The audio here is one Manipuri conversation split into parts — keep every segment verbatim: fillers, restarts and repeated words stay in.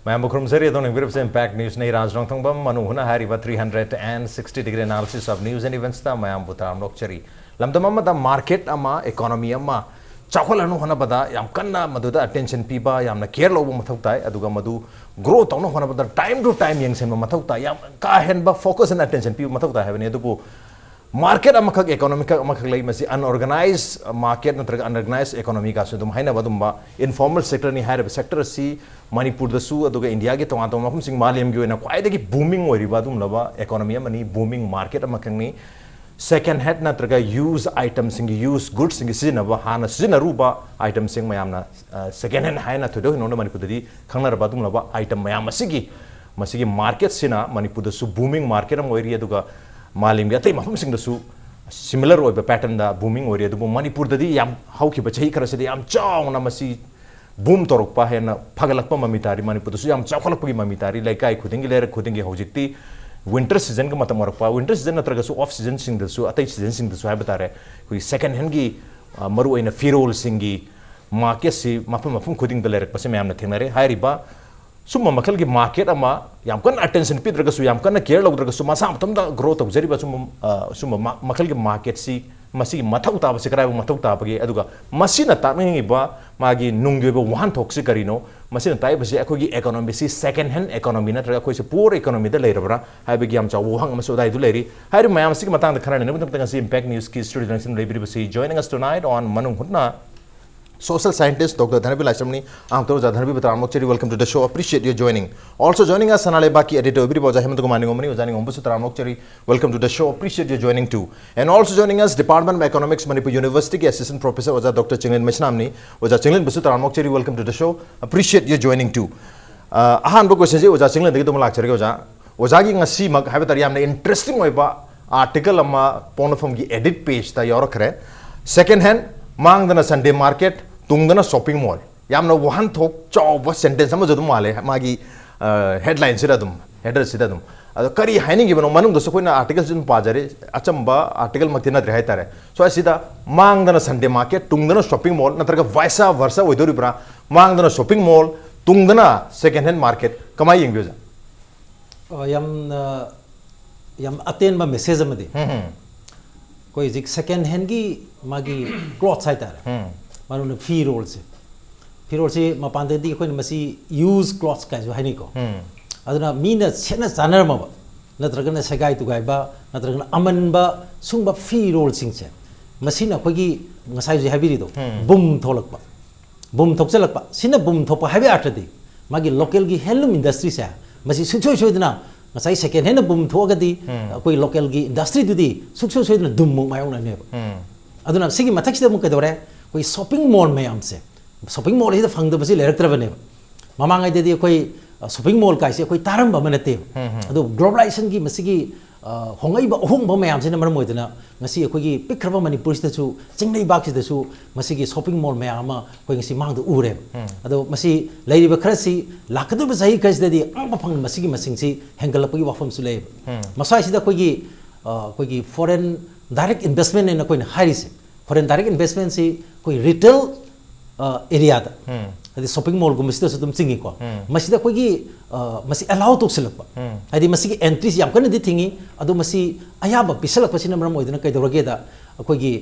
ꯃꯌꯥꯝꯕꯨ ꯈꯨꯔꯨꯝꯖꯔꯤ꯫ ꯑꯗꯣꯝꯅ ꯌꯦꯡꯕꯤꯔꯤꯕꯁꯦ Impact News꯫ ꯑꯩ ꯔꯥꯖ ꯔꯣꯡꯊꯣꯡꯕꯝ꯫ ꯃꯅꯨꯡ ꯍꯨꯠꯅ ꯍꯥꯏꯔꯤꯕ three hundred and sixty degree analysis of news and eventsꯇ ꯃꯌꯥꯝꯕꯨ ꯇꯔꯥꯝꯅ ꯑꯣꯛꯆꯔꯤ꯫ ꯂꯝꯗꯝ ꯑꯃꯗ market ꯑꯃ, economy ꯑꯃ ꯆꯥꯎꯈꯠꯍꯟꯅꯕ ꯍꯣꯠꯅꯕꯗ ꯌꯥꯝ ꯀꯟꯅ ꯃꯗꯨꯗ attention ꯄꯤꯕ, ꯌꯥꯝꯅ care ꯂꯧꯕ ꯃꯊꯧ ꯇꯥꯏ꯫ ꯑꯗꯨꯒ ꯃꯗꯨ grow ꯇꯧꯅꯕ ꯍꯣꯠꯅꯕꯗ time to time ꯌꯦꯡꯁꯤꯟꯕ ꯃꯊꯧ ꯇꯥꯏ꯫ ꯌꯥꯝ ꯀꯥ ꯍꯦꯟꯕ focus and attention ꯄꯤꯕ ꯃꯊꯧ ꯇꯥꯏ ꯍꯥꯏꯕꯅꯤ꯫ ꯑꯗꯨꯕꯨ market ꯑꯃꯈꯛ, economy ꯈꯛ ꯑꯃꯈꯛ ꯂꯩ꯫ ꯃꯁꯤ unorganized market ꯅꯠꯇ꯭ꯔꯒ unorganized economy ꯒꯁꯨ ꯑꯗꯨꯝ ꯍꯥꯏꯅꯕ ꯑꯗꯨꯝꯕ informal sectorꯅꯤ꯫ ꯍꯥꯏꯔꯤꯕ sector ꯑꯁꯤ ꯃꯅꯤꯄꯨꯔꯗꯁꯨ ꯑꯗꯨꯒ ꯏꯟꯗꯤꯌꯥꯒꯤ ꯇꯣꯉꯥꯟ ꯇꯣꯉꯥꯟꯕ ꯃꯐꯝꯁꯤꯡ, ꯃꯥꯂꯦꯝꯒꯤ ꯑꯣꯏꯅ ꯈ꯭ꯋꯥꯏꯗꯒꯤ booming ꯑꯣꯏꯔꯤꯕ ꯑꯗꯨꯒꯨꯝꯂꯕ economy ꯑꯃꯅꯤ, booming market ꯑꯃꯈꯛꯅꯤ꯫ Second hand ꯅꯠꯇ꯭ꯔꯒ use itemꯁꯤꯡꯒꯤ, use goodsꯁꯤꯡꯒꯤ ꯁꯤꯖꯤꯟꯅꯕ, ꯍꯥꯟꯅ ꯁꯤꯖꯤꯟꯅꯔꯨꯕ itemꯁꯤꯡ, ꯃꯌꯥꯝꯅ second hand ꯍꯥꯏꯅ ꯊꯣꯏꯗꯣꯛ ꯍꯦꯟꯗꯣꯛꯅ ꯃꯅꯤꯄꯨꯔꯗꯗꯤ ꯈꯪꯅꯔꯕ ꯑꯗꯨꯒꯨꯝꯂꯕ item ꯃꯌꯥꯝ ꯑꯁꯤꯒꯤ, ꯃꯁꯤꯒꯤ marketꯁꯤꯅ ꯃꯅꯤꯄꯨꯔꯗꯁꯨ booming market ꯑꯃ ꯑꯣꯏꯔꯤ꯫ ꯑꯗꯨꯒ ꯃꯥꯂꯦꯝꯒꯤ ꯑꯇꯩ ꯃꯐꯝꯁꯤꯡꯗꯁꯨ similar ꯑꯣꯏꯕ patternꯗ booming ꯑꯣꯏꯔꯤ꯫ ꯑꯗꯨꯕꯨ ꯃꯅꯤꯄꯨꯔꯗꯗꯤ ꯌꯥꯝ, ꯍꯧꯈꯤꯕ ꯆꯍꯤ ꯈꯔꯁꯤꯗ ꯌꯥꯝ ꯆꯥꯎꯅ ꯃꯁꯤ boom ꯇꯧꯔꯛꯄ, ꯍꯦꯟꯅ ꯐꯒꯠꯂꯛꯄ ꯃꯃꯤ ꯇꯥꯔꯤ꯫ ꯃꯅꯤꯄꯨꯔꯗꯁꯨ ꯌꯥꯝ ꯆꯥꯎꯈꯠꯂꯛꯄꯒꯤ ꯃꯃꯤ ꯇꯥꯔꯤ꯫ ꯂꯩꯀꯥꯏ ꯈꯨꯗꯤꯡꯒꯤ, ꯂꯩꯔꯛ ꯈꯨꯗꯤꯡꯒꯤ ꯍꯧꯖꯤꯛꯇꯤ winter seasonꯒ ꯃꯇꯝ ꯑꯣꯏꯔꯛꯄ, winter season ꯅꯠꯇ꯭ꯔꯒꯁꯨ off seasonꯁꯤꯡꯗꯁꯨ, ꯑꯇꯩ seasonꯁꯤꯡꯗꯁꯨ ꯍꯥꯏꯕ ꯇꯥꯔꯦ, ꯑꯩꯈꯣꯏꯒꯤ second handꯒꯤ, ꯑ, ꯃꯔꯨꯑꯣꯏꯅ ꯐꯤꯔꯣꯜꯁꯤꯡꯒꯤ marketꯁꯤ ꯃꯐꯝ ꯃꯐꯝ ꯈꯨꯗꯤꯡꯗ ꯂꯩꯔꯛꯄꯁꯤ ꯃꯌꯥꯝꯅ ꯊꯦꯡꯅꯔꯦ꯫ ꯍꯥꯏꯔꯤꯕ ꯁꯨꯝꯕ ꯃꯈꯜꯒꯤ market ꯑꯃ, ꯌꯥꯝ ꯀꯟꯅ attention ꯄꯤꯗ꯭ꯔꯒꯁꯨ, ꯌꯥꯝ ꯀꯟꯅ care ꯂꯧꯗ꯭ꯔꯒꯁꯨ, ꯃꯁꯥ ꯃꯊꯟꯇ grow ꯇꯧꯖꯔꯤꯕ ꯁꯨꯝꯕ, ꯑ, ꯁꯨꯝꯕ ꯃ-, ꯃꯈꯜꯒꯤ marketꯁꯤ, ꯃꯁꯤꯒꯤ ꯃꯊꯧ ꯇꯥꯕꯁꯤ ꯀꯗꯥꯏꯕꯨ ꯃꯊꯧ ꯇꯥꯕꯒꯦ? ꯑꯗꯨꯒ ꯃꯁꯤꯅ ꯇꯥꯛꯅꯤꯡꯉꯤꯕ ꯃꯥꯒꯤ ꯅꯨꯡꯒꯤ ꯑꯣꯏꯕ ꯋꯥꯍꯟꯊꯣꯛꯁꯤ ꯀꯔꯤꯅꯣ? ꯃꯁꯤꯅ ꯇꯥꯛꯏꯕꯁꯤ ꯑꯩꯈꯣꯏꯒꯤ economyꯁꯤ second hand economy ꯅꯠꯇ꯭ꯔꯒ ꯑꯩꯈꯣꯏꯁꯦ poor economyꯗ ꯂꯩꯔꯕ꯭ꯔꯥ ꯍꯥꯏꯕꯒꯤ ꯌꯥꯝ ꯆꯥꯎꯕ ꯋꯥꯍꯪ ꯑꯃꯁꯨ ꯑꯗꯥꯏꯗꯨ ꯂꯩꯔꯤ꯫ ꯍꯥꯏꯔꯤꯕ ꯃꯌꯥꯝ ꯑꯁꯤꯒꯤ ꯃꯇꯥꯡꯗ ꯈꯟꯅ ꯅꯩꯅꯕꯒꯤꯗꯃꯛꯇ ꯉꯁꯤ Impact Newsꯀꯤ studio ꯂꯦꯡꯁꯤꯟ ꯂꯩꯕꯤꯔꯤꯕꯁꯤ, joining us tonight on ꯃꯅꯨꯡ ꯍꯨꯠꯅ social scientist Doctor ꯙꯅꯕꯤ ꯂꯥꯏꯁ꯭ꯔꯝꯅꯤ꯫ ꯑꯍꯥꯟꯕꯗ ꯑꯣꯖꯥ ꯙꯅꯕꯤꯕꯨ ꯇꯔꯥꯝꯅ ꯑꯣꯛꯆꯔꯤ, welcome to the show, appreciate your joining. Also joining us ꯁꯅꯥ ꯂꯩꯕꯥꯛꯀꯤ editor ꯑꯣꯏꯕꯤꯔꯤꯕ ꯑꯣꯖꯥ ꯍꯦꯃꯟꯇ ꯀꯨꯃꯥꯔ ꯅꯤꯉꯣꯝꯕꯅꯤ꯫ ꯑꯣꯖꯥ ꯅꯤꯉꯣꯝꯕꯁꯨ ꯇꯔꯥꯝꯅ ꯑꯣꯛꯆꯔꯤ, welcome to the show, appreciate your joining too. And also joining us, Department of Economics, Manipur Universityꯒꯤ assistant professor ꯑꯣꯖꯥ Doctor ꯆꯤꯡꯂꯦꯟ ꯃꯩꯁꯅꯥꯝꯅꯤ꯫ ꯑꯣꯖꯥ ꯆꯤꯡꯂꯦꯟꯕꯨꯁꯨ ꯇꯔꯥꯝꯅ ꯑꯣꯛꯆꯔꯤ, welcome to the show, appreciate your joining too. ꯑ, ꯑꯍꯥꯟꯕ questionꯁꯤ ꯑꯣꯖꯥ ꯆꯤꯡꯂꯦꯟꯗꯒꯤ ꯑꯗꯨꯝ ꯂꯥꯛꯆꯔꯒꯦ ꯑꯣꯖꯥ꯫ ꯑꯣꯖꯥꯒꯤ ꯉꯁꯤꯃꯛ ꯍꯥꯏꯕ ꯇꯥꯔꯦ, ꯌꯥꯝꯅ interesting ꯑꯣꯏꯕ article ꯑꯃ ꯄꯣꯛꯅꯐꯝꯒꯤ edit pageꯇ ꯌꯥꯎꯔꯛꯈ꯭ꯔꯦ꯫ Second hand, ꯃꯥꯡꯗꯅ Sunday market, ꯇꯨꯡꯗꯅ shopping mall꯫ ꯌꯥꯝꯅ ꯋꯥꯍꯟꯊꯣꯛ ꯆꯥꯎꯕ sentence ꯑꯃꯁꯨ ꯑꯗꯨꯝ ꯃꯥꯜꯂꯦ ꯃꯥꯒꯤ, ꯑ, headlineꯁꯤꯗ ꯑꯗꯨꯝ, headerꯁꯤꯗ ꯑꯗꯨꯝ꯫ ꯑꯗꯣ ꯀꯔꯤ ꯍꯥꯏꯅꯤꯡꯉꯤꯕꯅꯣ? ꯃꯅꯨꯡꯗꯁꯨ ꯑꯩꯈꯣꯏꯅ articleꯁꯤ ꯑꯗꯨꯝ ꯄꯥꯖꯔꯦ, ꯑꯆꯝꯕ articleꯃꯛꯇꯤ ꯅꯠꯇ꯭ꯔꯦ ꯍꯥꯏꯇꯥꯔꯦ꯫ So ꯑꯁꯤꯗ ꯃꯥꯡꯗꯅ Sunday market, ꯇꯨꯡꯗꯅ shopping mall, ꯅꯠꯇ꯭ꯔꯒ vice versa ꯑꯣꯏꯗꯣꯔꯤꯕ꯭ꯔꯥ? ꯃꯥꯡꯗꯅ shopping mall, ꯇꯨꯡꯗꯅ second hand market ꯀꯃꯥꯏꯅ ꯌꯦꯡꯗꯣꯏꯁꯦ? ꯑ, ꯌꯥꯝꯅ ꯌꯥꯝ ꯑꯇꯦꯟꯕ ꯃꯦꯁꯦꯖ ꯑꯃꯗꯤ, ꯎꯝ, ꯎꯝ, ꯑꯩꯈꯣꯏ ꯍꯧꯖꯤꯛ ꯁꯦꯀꯦꯟ ꯍꯦꯟꯒꯤ ꯃꯥꯒꯤ ꯀ꯭ꯂꯣꯠꯁ ꯍꯥꯏꯇꯥꯔꯦ, ꯎꯝ, ꯃꯔꯨ ꯑꯣꯏꯅ ꯐꯤꯔꯣꯜꯁꯦ, ꯐꯤꯔꯣꯜꯁꯤ ꯃꯄꯥꯟꯗꯗꯤ ꯑꯩꯈꯣꯏꯅ ꯃꯁꯤ ꯌꯨꯁ ꯀ꯭ꯂꯣꯠꯁ ꯀꯥꯏꯁꯨ ꯍꯥꯏꯅꯩꯀꯣ. ꯎꯝ, ꯑꯗꯨꯅ ꯃꯤꯅ ꯁꯦꯠꯅ ꯆꯥꯅꯔꯝꯃꯕ ꯅꯠꯇ꯭ꯔꯒꯅ ꯁꯦꯒꯥꯏ ꯇꯨꯒꯥꯏꯕ ꯅꯠꯇ꯭ꯔꯒꯅ ꯑꯃꯟꯕ ꯁꯨꯝꯕ ꯐꯤꯔꯣꯜꯁꯤꯡꯁꯦ, ꯃꯁꯤꯅ ꯑꯩꯈꯣꯏꯒꯤ ꯉꯁꯥꯏ ꯍꯧꯖꯤꯛ ꯍꯥꯏꯕꯤꯔꯤꯗꯣ, ꯎꯝ. ꯕꯨꯝ ꯊꯣꯛꯂꯛꯄ, ꯕꯨꯝ ꯊꯣꯛꯆꯜꯂꯛꯄ. ꯁꯤꯅ ꯕꯨꯝ ꯊꯣꯛꯄ ꯍꯥꯏꯕꯒꯤ ꯑꯥꯔꯊꯗꯤ ꯃꯥꯒꯤ ꯂꯣꯀꯦꯜꯒꯤ ꯍꯦꯟꯂꯨꯝ ꯏꯟꯗꯁꯇ꯭ꯔꯤꯁꯦ ꯃꯁꯤ ꯁꯨꯡꯁꯣꯏ ꯁꯣꯏꯗꯅ, ꯉꯁꯥꯏ ꯁꯦꯀꯦꯟ ꯍꯦꯟꯅ ꯕꯨꯝ ꯊꯣꯛꯑꯒꯗꯤ ꯎꯝ. ꯑꯩꯈꯣꯏ ꯂꯣꯀꯦꯜꯒꯤ ꯏꯟꯗꯁꯇ꯭ꯔꯤꯗꯨꯗꯤ ꯁꯨꯡꯁꯣꯏ ꯁꯣꯏꯗꯅ ꯗꯨꯝꯃꯨꯛ ꯃꯥꯌꯣꯛꯅꯅꯦꯕ. ꯎꯝ, ꯑꯗꯨꯅ ꯁꯤꯒꯤ ꯃꯊꯛꯁꯤꯗ ꯑꯃꯨꯛ ꯀꯩꯗꯧꯔꯦ? ꯑꯩꯈꯣꯏ ꯁꯣꯞꯄꯤꯡ ꯃꯣꯜ ꯃꯌꯥꯝꯁꯦ, ꯁꯣꯞꯄꯤꯡ ꯃꯣꯜꯁꯤꯗ ꯐꯪꯗꯕꯁꯤ ꯂꯩꯔꯛꯇ꯭ꯔꯕꯅꯦꯕ. ꯃꯃꯥꯡꯉꯩꯗꯗꯤ ꯑꯩꯈꯣꯏ ꯁꯣꯞꯄꯤꯡ ꯃꯣꯜ ꯀꯥꯏꯁꯦ ꯑꯩꯈꯣꯏ ꯇꯥꯔꯝꯕ ꯑꯃ ꯅꯠꯇꯦꯕ. ꯎꯝ, ꯎꯝ. ꯑꯗꯨ ꯒ꯭ꯂꯣꯕꯦꯂꯥꯏꯖꯦꯁꯟꯒꯤ ꯃꯁꯤꯒꯤ ꯑ, ꯍꯣꯡꯉꯛꯏꯕ ꯑꯍꯣꯡꯕ ꯃꯌꯥꯝꯁꯤꯅ ꯃꯔꯝ ꯑꯣꯏꯗꯅ ꯉꯁꯤ ꯑꯩꯈꯣꯏꯒꯤ ꯄꯤꯛꯈ꯭ꯔꯕ ꯃꯅꯤꯄꯨꯔꯁꯤꯗꯁꯨ, ꯆꯤꯡꯂꯩꯕꯥꯛꯁꯤꯗꯁꯨ ꯃꯁꯤꯒꯤ ꯁꯣꯞꯄꯤꯡ ꯃꯣꯜ ꯃꯌꯥꯝ ꯑꯃ ꯑꯩꯈꯣꯏ ꯉꯁꯤ ꯃꯥꯡꯗ ꯎꯔꯦꯕ. ꯎꯝ. ꯑꯗꯣ ꯃꯁꯤ ꯂꯩꯔꯤꯕ ꯈꯔꯁꯤ ꯂꯥꯛꯀꯗꯧꯔꯤꯕ ꯆꯍꯤ ꯈꯔꯁꯤꯗꯗꯤ ꯑꯉꯛꯄ ꯐꯪꯅ ꯃꯁꯤꯒꯤ ꯃꯁꯤꯡꯁꯤ ꯍꯦꯟꯒꯠꯂꯛꯄꯒꯤ ꯋꯥꯐꯝꯁꯨ ꯂꯩꯌꯦꯕ. ꯎꯝ. ꯃꯁꯥꯏꯁꯤꯗ ꯑꯩꯈꯣꯏꯒꯤ, ꯑ, ꯑꯩꯈꯣꯏꯒꯤ ꯐꯣꯔꯦꯟ ꯗꯥꯏꯔꯦꯛ ꯏꯟꯚꯦꯁꯃꯦꯟ ꯍꯥꯏꯅ ꯑꯩꯈꯣꯏꯅ ꯍꯥꯏꯔꯤꯁꯦ, ꯐꯣꯔꯦꯟ ꯗꯥꯏꯔꯦꯛ ꯏꯟꯚꯦꯁꯃꯦꯟꯁꯤ ꯑꯩꯈꯣꯏ ꯔꯤꯇꯦꯜ ꯑꯦꯔꯤꯌꯥꯗ, ꯎꯝ. ꯍꯥꯏꯗꯤ ꯁꯣꯞꯄꯤꯡ ꯃꯣꯜꯒꯨꯝꯕꯁꯤꯗꯁꯨ ꯑꯗꯨꯝ ꯆꯤꯡꯉꯤꯀꯣ. ꯎꯝ. ꯃꯁꯤꯗ ꯑꯩꯈꯣꯏꯒꯤ, ꯑ, ꯃꯁꯤ ꯑꯦꯂꯥꯎ ꯇꯧꯁꯤꯜꯂꯛꯄ, ꯎꯝ. ꯍꯥꯏꯗꯤ ꯃꯁꯤꯒꯤ ꯑꯦꯟꯇ꯭ꯔꯤꯁꯤ ꯌꯥꯝ ꯀꯟꯅꯗꯤ ꯊꯤꯡꯉꯤ, ꯑꯗꯣ ꯃꯁꯤ ꯑꯌꯥꯕ ꯄꯤꯁꯜꯂꯛꯄꯁꯤꯅ ꯃꯔꯝ ꯑꯣꯏꯗꯨꯅ ꯀꯩꯗꯧꯔꯒꯦꯗ, ꯑꯩꯈꯣꯏꯒꯤ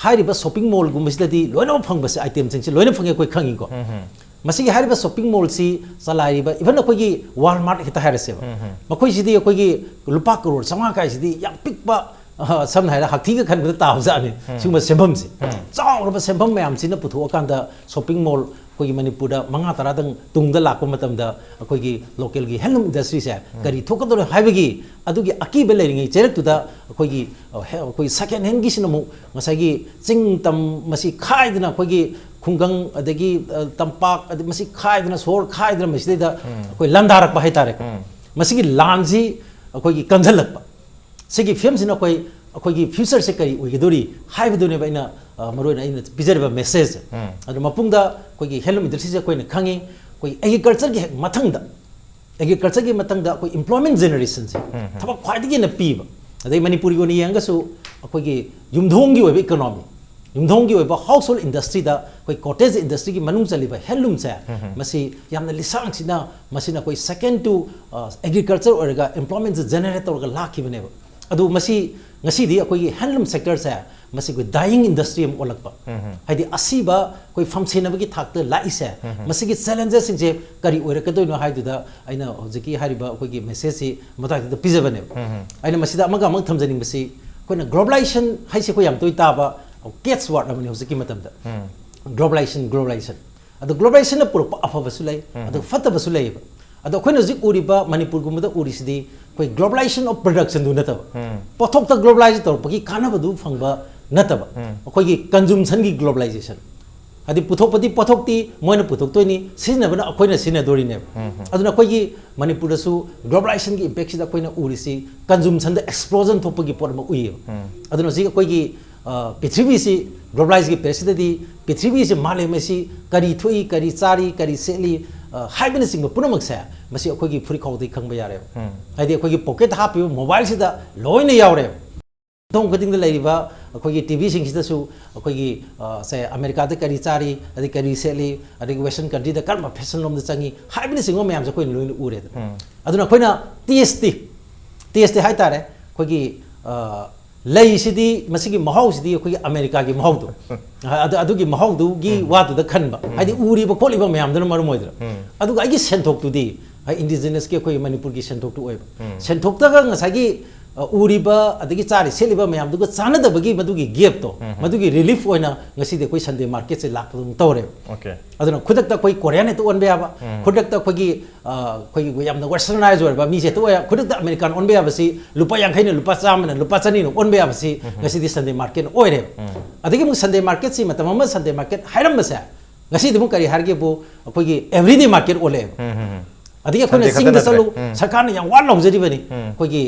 ꯍꯥꯏꯔꯤꯕ ꯁꯣꯞꯄꯤꯡ ꯃꯣꯜꯒꯨꯝꯕꯁꯤꯗꯗꯤ ꯂꯣꯏꯅꯃꯛ ꯐꯪꯕꯁꯦ, ꯑꯥꯏꯇꯦꯝꯁꯤꯡꯁꯦ ꯂꯣꯏꯅ ꯐꯪꯉꯦ ꯑꯩꯈꯣꯏ ꯈꯪꯉꯤꯀꯣ. ꯎꯝ, ꯎꯝ. ꯃꯁꯤꯒꯤ ꯍꯥꯏꯔꯤꯕ ꯁꯣꯞꯄꯤꯡ ꯃꯣꯜꯁꯤ ꯆꯂꯥꯏꯔꯤꯕ, ꯏꯚꯟ ꯑꯩꯈꯣꯏꯒꯤ ꯋꯥꯜꯃꯥꯔꯠ ꯍꯦꯛꯇ ꯍꯥꯏꯔꯁꯦꯕ, ꯎꯝ, ꯎꯝ. ꯃꯈꯣꯏꯁꯤꯗꯤ ꯑꯩꯈꯣꯏꯒꯤ ꯂꯨꯄꯥ ꯀꯔꯣꯔ ꯆꯥꯝꯃꯉꯥ ꯀꯥꯏꯁꯤꯗꯤ ꯌꯥꯝ ꯄꯤꯛꯄ, ꯑ, ꯁꯝꯅ ꯍꯥꯏꯔꯕꯗ ꯍꯛꯊꯤꯒ ꯈꯟꯕꯗ ꯇꯥꯕꯖꯥꯠꯅꯤ, ꯁꯤꯒꯨꯝꯕ ꯁꯦꯝꯐꯝꯁꯦ. ꯎꯝ. ꯆꯥꯎꯔꯕ ꯁꯦꯝꯐꯝ ꯃꯌꯥꯝꯁꯤꯅ ꯄꯨꯊꯣꯛꯑꯀꯥꯟꯗ ꯁꯣꯞꯄꯤꯡ ꯃꯣꯜ ꯑꯩꯈꯣꯏꯒꯤ ꯃꯅꯤꯄꯨꯔꯗ ꯃꯉꯥ ꯇꯔꯥꯗꯪ ꯇꯨꯡꯗ ꯂꯥꯛꯄ ꯃꯇꯝꯗ ꯑꯩꯈꯣꯏꯒꯤ ꯂꯣꯀꯦꯜꯒꯤ ꯍꯦꯟꯂꯨꯝ ꯏꯟꯗꯁꯇ꯭ꯔꯤꯁꯦ ꯀꯔꯤ ꯊꯣꯛꯀꯗꯧꯔꯦ ꯍꯥꯏꯕꯒꯤ ꯑꯗꯨꯒꯤ ꯑꯀꯤꯕ ꯂꯩꯔꯤꯉꯩ ꯆꯩꯔꯛꯇꯨꯗ ꯑꯩꯈꯣꯏꯒꯤ, ꯑ, ꯍꯦ-, ꯑꯩꯈꯣꯏ ꯁꯦꯀꯦꯟ ꯍꯦꯟꯒꯤꯁꯤꯅ ꯑꯃꯨꯛ ꯉꯁꯥꯏꯒꯤ ꯆꯤꯡ ꯇꯝ ꯃꯁꯤ ꯈꯥꯏꯗꯅ ꯑꯩꯈꯣꯏꯒꯤ ꯈꯨꯡꯒꯪ ꯑꯗꯒꯤ, ꯑ, ꯇꯝꯄꯥꯛ ꯑꯗꯩ ꯃꯁꯤ ꯈꯥꯏꯗꯅ ꯁꯣꯍꯣꯔ ꯈꯥꯏꯗꯅ ꯃꯁꯤꯗꯩꯗ ꯑꯩꯈꯣꯏ ꯂꯥꯟꯗꯥꯔꯛꯄ ꯍꯥꯏꯇꯥꯔꯦꯀꯣ. ꯎꯝ. ꯃꯁꯤꯒꯤ ꯂꯥꯟꯁꯤ ꯑꯩꯈꯣꯏꯒꯤ ꯀꯟꯁꯤꯜꯂꯛꯄ, ꯁꯤꯒꯤ ꯐꯤꯕꯝꯁꯤꯅ ꯑꯩꯈꯣꯏ, ꯑꯩꯈꯣꯏꯒꯤ ꯐ꯭ꯌꯨꯆꯔꯁꯦ ꯀꯔꯤ ꯑꯣꯏꯒꯗꯧꯔꯤ ꯍꯥꯏꯕꯗꯨꯅꯦꯕ ꯑꯩꯅ, ꯑ, ꯃꯔꯨꯑꯣꯏꯅ ꯑꯩꯅ ꯄꯤꯖꯔꯤꯕ ꯃꯦꯁꯦꯖꯁꯦ. ꯎꯝ. ꯑꯗꯨ ꯃꯄꯨꯡꯗ ꯑꯩꯈꯣꯏꯒꯤ ꯍꯦꯟꯂꯨꯝ ꯏꯟꯗꯁꯇ꯭ꯔꯤꯁꯦ ꯑꯩꯈꯣꯏꯅ ꯈꯪꯉꯤ, ꯑꯩꯈꯣꯏ ꯑꯦꯒ꯭ꯔꯤꯀꯜꯆꯔꯒꯤ ꯍꯦꯛ ꯃꯊꯪꯗ, ꯑꯦꯒ꯭ꯔꯤꯀꯜꯆꯔꯒꯤ ꯃꯊꯪꯗ ꯑꯩꯈꯣꯏ ꯏꯝꯄ꯭ꯂꯣꯏꯃꯦꯟ ꯖꯦꯅꯦꯔꯦꯁꯟꯁꯦ, ꯎꯝ, ꯎꯝ. ꯊꯕꯛ ꯈ꯭ꯋꯥꯏꯗꯒꯤ ꯍꯦꯟꯅ ꯄꯤꯕ, ꯑꯗꯩ ꯃꯅꯤꯄꯨꯔꯒꯤ ꯑꯣꯏꯅ ꯌꯦꯡꯉꯒꯁꯨ ꯑꯩꯈꯣꯏꯒꯤ ꯌꯨꯝꯊꯣꯡꯒꯤ ꯑꯣꯏꯕ ꯏꯀꯣꯅꯣꯃꯤ, ꯌꯨꯝꯊꯣꯡꯒꯤ ꯑꯣꯏꯕ ꯍꯥꯎꯁ ꯍꯣꯜ ꯏꯟꯗꯁꯇ꯭ꯔꯤꯗ, ꯑꯩꯈꯣꯏ ꯀꯣꯇꯦꯖ ꯏꯟꯗꯁꯇ꯭ꯔꯤꯒꯤ ꯃꯅꯨꯡ ꯆꯜꯂꯤꯕ ꯍꯦꯟꯂꯨꯝꯁꯦ, ꯃꯁꯤ ꯌꯥꯝꯅ ꯂꯤꯁꯥꯡ ꯁꯤꯠꯅ, ꯃꯁꯤꯅ ꯑꯩꯈꯣꯏ ꯁꯦꯀꯦꯟ ꯇꯨ ꯑꯦꯒ꯭ꯔꯤꯀꯜꯆꯔ ꯑꯣꯏꯔꯒ ꯑꯦꯝꯄ꯭ꯂꯣꯏꯃꯦꯟꯁꯦ ꯖꯦꯅꯦꯔꯦꯠ ꯇꯧꯔꯒ ꯂꯥꯛꯈꯤꯕꯅꯦꯕ꯫ ꯑꯗꯨ ꯃꯁꯤ ꯉꯁꯤꯗꯤ ꯑꯩꯈꯣꯏꯒꯤ ꯍꯦꯟꯂꯨꯝ ꯁꯦꯛꯇꯔꯁꯦ, ꯃꯁꯤ ꯑꯩꯈꯣꯏ ꯗꯥꯏꯌꯤꯡ ꯏꯟꯗꯁꯇ꯭ꯔꯤ ꯑꯃ ꯑꯣꯜꯂꯛꯄ, ꯍꯥꯏꯗꯤ ꯑꯁꯤꯕ ꯑꯩꯈꯣꯏ ꯐꯝ ꯁꯦꯟꯅꯕꯒꯤ ꯊꯥꯛꯇ ꯂꯥꯛꯏꯁꯦ, ꯃꯁꯤꯒꯤ ꯆꯦꯂꯦꯟꯖꯦꯁꯁꯤꯡꯁꯦ ꯀꯔꯤ ꯑꯣꯏꯔꯛꯀꯗꯣꯏꯅꯣ ꯍꯥꯏꯗꯨꯗ ꯑꯩꯅ ꯍꯧꯖꯤꯛꯀꯤ ꯍꯥꯏꯔꯤꯕ ꯑꯩꯈꯣꯏꯒꯤ ꯃꯦꯁꯦꯖꯁꯤ ꯃꯇꯥꯡꯁꯤꯗ ꯄꯤꯖꯕꯅꯦꯕ꯫ ꯑꯩꯅ ꯃꯁꯤꯗ ꯑꯃꯒ ꯑꯃꯒ ꯊꯝꯖꯅꯤꯡꯕꯁꯤ, ꯑꯩꯈꯣꯏꯅ ꯒ꯭ꯂꯣꯕꯂꯥꯏꯖꯦꯁꯟ ꯍꯥꯏꯁꯦ ꯑꯩꯈꯣꯏ ꯌꯥꯝ ꯇꯣꯏ ꯇꯥꯕ, ꯀꯦꯠꯁ ꯋꯥꯔꯗ ꯑꯃꯅꯤ ꯍꯧꯖꯤꯛꯀꯤ ꯃꯇꯝꯗ꯫ ꯒ꯭ꯂꯣꯕꯂꯥꯏꯖꯦꯁꯟ, ꯒ꯭ꯂꯣꯕꯂꯥꯏꯖꯦꯁꯟ꯫ ꯑꯗꯣ ꯒ꯭ꯂꯣꯕꯂꯥꯏꯖꯦꯁꯟꯅ ꯄꯨꯔꯛꯄ ꯑꯐꯕꯁꯨ ꯂꯩ, ꯑꯗꯨꯒ ꯐꯠꯇꯕꯁꯨ ꯂꯩꯌꯦꯕ꯫ ꯑꯗꯣ ꯑꯩꯈꯣꯏꯅ ꯍꯧꯖꯤꯛ ꯎꯔꯤꯕ, ꯃꯅꯤꯄꯨꯔꯒꯨꯝꯕꯗ ꯎꯔꯤꯁꯤꯗꯤ ꯑꯩꯈꯣꯏ ꯒ꯭ꯂꯣꯕꯂꯥꯏꯖꯦꯁꯟ ꯑꯣꯐ ꯄ꯭ꯔꯗꯛꯁꯟꯗꯨ ꯅꯠꯇꯕ, ꯄꯣꯠꯊꯣꯛꯇ ꯒ꯭ꯂꯣꯕꯂꯥꯏꯖ ꯇꯧꯔꯛꯄꯒꯤ ꯀꯥꯟꯅꯕꯗꯨ ꯐꯪꯕ ꯅꯠꯇꯕ, ꯑꯩꯈꯣꯏꯒꯤ ꯀꯟꯖꯨꯝꯁꯟꯒꯤ ꯒ꯭ꯂꯣꯕꯂꯥꯏꯖꯦꯁꯟ꯫ ꯍꯥꯏꯗꯤ ꯄꯨꯊꯣꯛꯄꯗꯤ ꯄꯣꯠꯊꯣꯛꯇꯤ ꯃꯣꯏꯅ ꯄꯨꯊꯣꯛꯇꯣꯏꯅꯤ, ꯁꯤꯖꯤꯟꯅꯕꯅ ꯑꯩꯈꯣꯏꯅ ꯁꯤꯖꯤꯟꯅꯗꯣꯔꯤꯅꯦꯕ꯫ ꯑꯗꯨꯅ ꯑꯩꯈꯣꯏꯒꯤ ꯃꯅꯤꯄꯨꯔꯗꯁꯨ ꯒ꯭ꯂꯣꯕꯂꯥꯏꯖꯦꯁꯟꯒꯤ ꯏꯝꯄꯦꯛꯁꯤꯗ ꯑꯩꯈꯣꯏꯅ ꯎꯔꯤꯁꯤ ꯀꯟꯖꯨꯝꯁꯟꯗ ꯑꯦꯛꯁꯄ꯭ꯂꯣꯖꯟ ꯊꯣꯛꯄꯒꯤ ꯄꯣꯠ ꯑꯃ ꯎꯏꯌꯦꯕ꯫ ꯑꯗꯨꯅ ꯍꯧꯖꯤꯛ ꯑꯩꯈꯣꯏꯒꯤ, ꯑ, ꯄ꯭ꯔꯤꯊꯤꯕꯤꯁꯤ ꯒ꯭ꯂꯣꯕꯂꯥꯏꯖꯀꯤ ꯄꯦꯖꯁꯤꯗꯗꯤ ꯄ꯭ꯔꯤꯊꯤꯕꯤꯁꯤ, ꯃꯥꯂꯦꯝ ꯑꯁꯤ ꯀꯔꯤ ꯊꯣꯛꯏ, ꯀꯔꯤ ꯆꯥꯔꯤ, ꯀꯔꯤ ꯁꯦꯠꯂꯤ, ꯑ, ꯍꯥꯏꯕꯅꯆꯤꯡꯕ ꯄꯨꯝꯅꯃꯛꯁꯦ, ꯃꯁꯤ ꯑꯩꯈꯣꯏꯒꯤ ꯐꯨꯔꯤꯠꯈꯥꯎꯗꯒꯤ ꯈꯪꯕ ꯌꯥꯔꯦꯕ꯫ ꯍꯥꯏꯗꯤ ꯑꯩꯈꯣꯏꯒꯤ ꯄꯣꯀꯦꯠꯇ ꯍꯥꯞꯄꯤꯕ ꯃꯣꯕꯥꯏꯜꯁꯤꯗ ꯂꯣꯏꯅ ꯌꯥꯎꯔꯦꯕ꯫ ꯌꯨꯝꯊꯣꯡ ꯈꯨꯗꯤꯡꯗ ꯂꯩꯔꯤꯕ ꯑꯩꯈꯣꯏꯒꯤ ꯇꯤ ꯚꯤꯁꯤꯡꯁꯤꯗꯁꯨ ꯑꯩꯈꯣꯏꯒꯤ, ꯑ, ꯁꯦ, ꯑꯃꯦꯔꯤꯀꯥꯗ ꯀꯔꯤ ꯆꯥꯔꯤ, ꯑꯗꯩ ꯀꯔꯤ ꯁꯦꯠꯂꯤ, ꯑꯗꯒꯤ ꯋꯦꯁꯇꯔꯟ ꯀꯟꯇ꯭ꯔꯤꯗ ꯀꯔꯝꯕ ꯐꯦꯁꯟ ꯂꯣꯝꯗ ꯆꯪꯉꯤ ꯍꯥꯏꯕꯅꯆꯤꯡꯕ ꯃꯌꯥꯝꯁꯦ ꯑꯩꯈꯣꯏꯅ ꯂꯣꯏꯅ ꯎꯔꯦꯗꯅ꯫ ꯑꯗꯨꯅ ꯑꯩꯈꯣꯏꯅ ꯇꯦꯁꯇꯤ, ꯇꯦꯁꯇꯤ ꯍꯥꯏꯇꯥꯔꯦ, ꯑꯩꯈꯣꯏꯒꯤ, ꯑ, ꯂꯩꯁꯤꯗꯤ, ꯃꯁꯤꯒꯤ ꯃꯍꯥꯎꯁꯤꯗꯤ ꯑꯩꯈꯣꯏꯒꯤ ꯑꯃꯦꯔꯤꯀꯥꯒꯤ ꯃꯍꯥꯎꯗꯣ, ꯑꯗꯨ, ꯑꯗꯨꯒꯤ ꯃꯍꯥꯎꯗꯨꯒꯤ ꯋꯥꯗꯨꯗ ꯈꯟꯕ, ꯍꯥꯏꯗꯤ ꯎꯔꯤꯕ ꯈꯣꯠꯂꯤꯕ ꯃꯌꯥꯝꯗꯨꯅ ꯃꯔꯝ ꯑꯣꯏꯗꯅ꯫ ꯑꯗꯨꯒ ꯑꯩꯒꯤ ꯁꯦꯟꯊꯣꯛꯇꯨꯗꯤ, ꯍꯥꯏ, ꯏꯟꯗꯤꯖꯤꯅꯁꯀꯤ ꯑꯩꯈꯣꯏꯒꯤ ꯃꯅꯤꯄꯨꯔꯒꯤ ꯁꯦꯟꯊꯣꯛꯇꯨ ꯑꯣꯏꯕ꯫ ꯁꯦꯟꯊꯣꯛꯇꯒ ꯉꯁꯥꯏꯒꯤ, ꯑ, ꯎꯔꯤꯕ ꯑꯗꯒꯤ ꯆꯥꯔꯤ ꯁꯦꯠꯂꯤꯕ ꯃꯌꯥꯝꯗꯨꯒ ꯆꯥꯟꯅꯗꯕꯒꯤ ꯃꯗꯨꯒꯤ ꯒꯦꯞꯇꯣ, ꯃꯗꯨꯒꯤ ꯔꯤꯂꯤꯐ ꯑꯣꯏꯅ ꯉꯁꯤꯗꯤ ꯑꯩꯈꯣꯏ ꯁꯟꯗꯦ ꯃꯥꯔꯀꯦꯠꯁꯦ ꯂꯥꯛꯄꯗꯧꯅ ꯇꯧꯔꯦꯕ꯫ ꯑꯣꯀꯦ꯫ ꯑꯗꯨꯅ ꯈꯨꯗꯛꯇ ꯑꯩꯈꯣꯏ ꯀꯣꯔꯤꯌꯟ ꯍꯦꯛꯇ ꯑꯣꯟꯕ ꯌꯥꯕ, ꯈꯨꯗꯛꯇ ꯑꯩꯈꯣꯏꯒꯤ, ꯑ, ꯑꯩꯈꯣꯏꯒꯤ ꯌꯥꯝꯅ ꯋꯦꯁꯇꯔꯅꯥꯏꯖ ꯑꯣꯏꯔꯕ ꯃꯤꯁꯦ ꯍꯦꯛꯇ ꯑꯣꯏ-, ꯈꯨꯗꯛꯇ ꯑꯃꯦꯔꯤꯀꯥꯟ ꯑꯣꯟꯕ ꯌꯥꯕꯁꯤ, ꯂꯨꯄꯥ ꯌꯥꯡꯈꯩꯅ ꯂꯨꯄꯥ ꯆꯥꯝꯃꯅ ꯂꯨꯄꯥ ꯆꯅꯤꯅ ꯑꯣꯟꯕ ꯌꯥꯕꯁꯤ ꯉꯁꯤꯗꯤ ꯁꯟꯗꯦ ꯃꯥꯔꯀꯦꯠꯅ ꯑꯣꯏꯔꯦꯕ꯫ ꯑꯗꯒꯤ ꯑꯃꯨꯛ ꯁꯟꯗꯦ ꯃꯥꯔꯀꯦꯠꯁꯤ, ꯃꯇꯝ ꯑꯃ ꯁꯟꯗꯦ ꯃꯥꯔꯀꯦꯠ ꯍꯥꯏꯔꯝꯕꯁꯦ, ꯉꯁꯤꯗꯤ ꯑꯃꯨꯛ ꯀꯔꯤ ꯍꯥꯏꯔꯒꯦꯕꯨ, ꯑꯩꯈꯣꯏꯒꯤ ꯑꯦꯚ꯭ꯔꯤꯗꯦ ꯃꯥꯔꯀꯦꯠ ꯑꯣꯜꯂꯛꯑꯦꯕ꯫ ꯑꯗꯒꯤ ꯑꯩꯈꯣꯏꯅ ꯁꯟꯗꯦ ꯈꯛꯇ ꯆꯤꯡꯗ ꯅꯠꯇ꯭ꯔꯦ꯫ ꯆꯠꯂꯨ, ꯁꯔꯀꯥꯔꯅ ꯌꯥꯝ ꯋꯥꯅ ꯂꯥꯎꯖꯔꯤꯕꯅꯤ꯫ ꯑꯩꯈꯣꯏꯒꯤ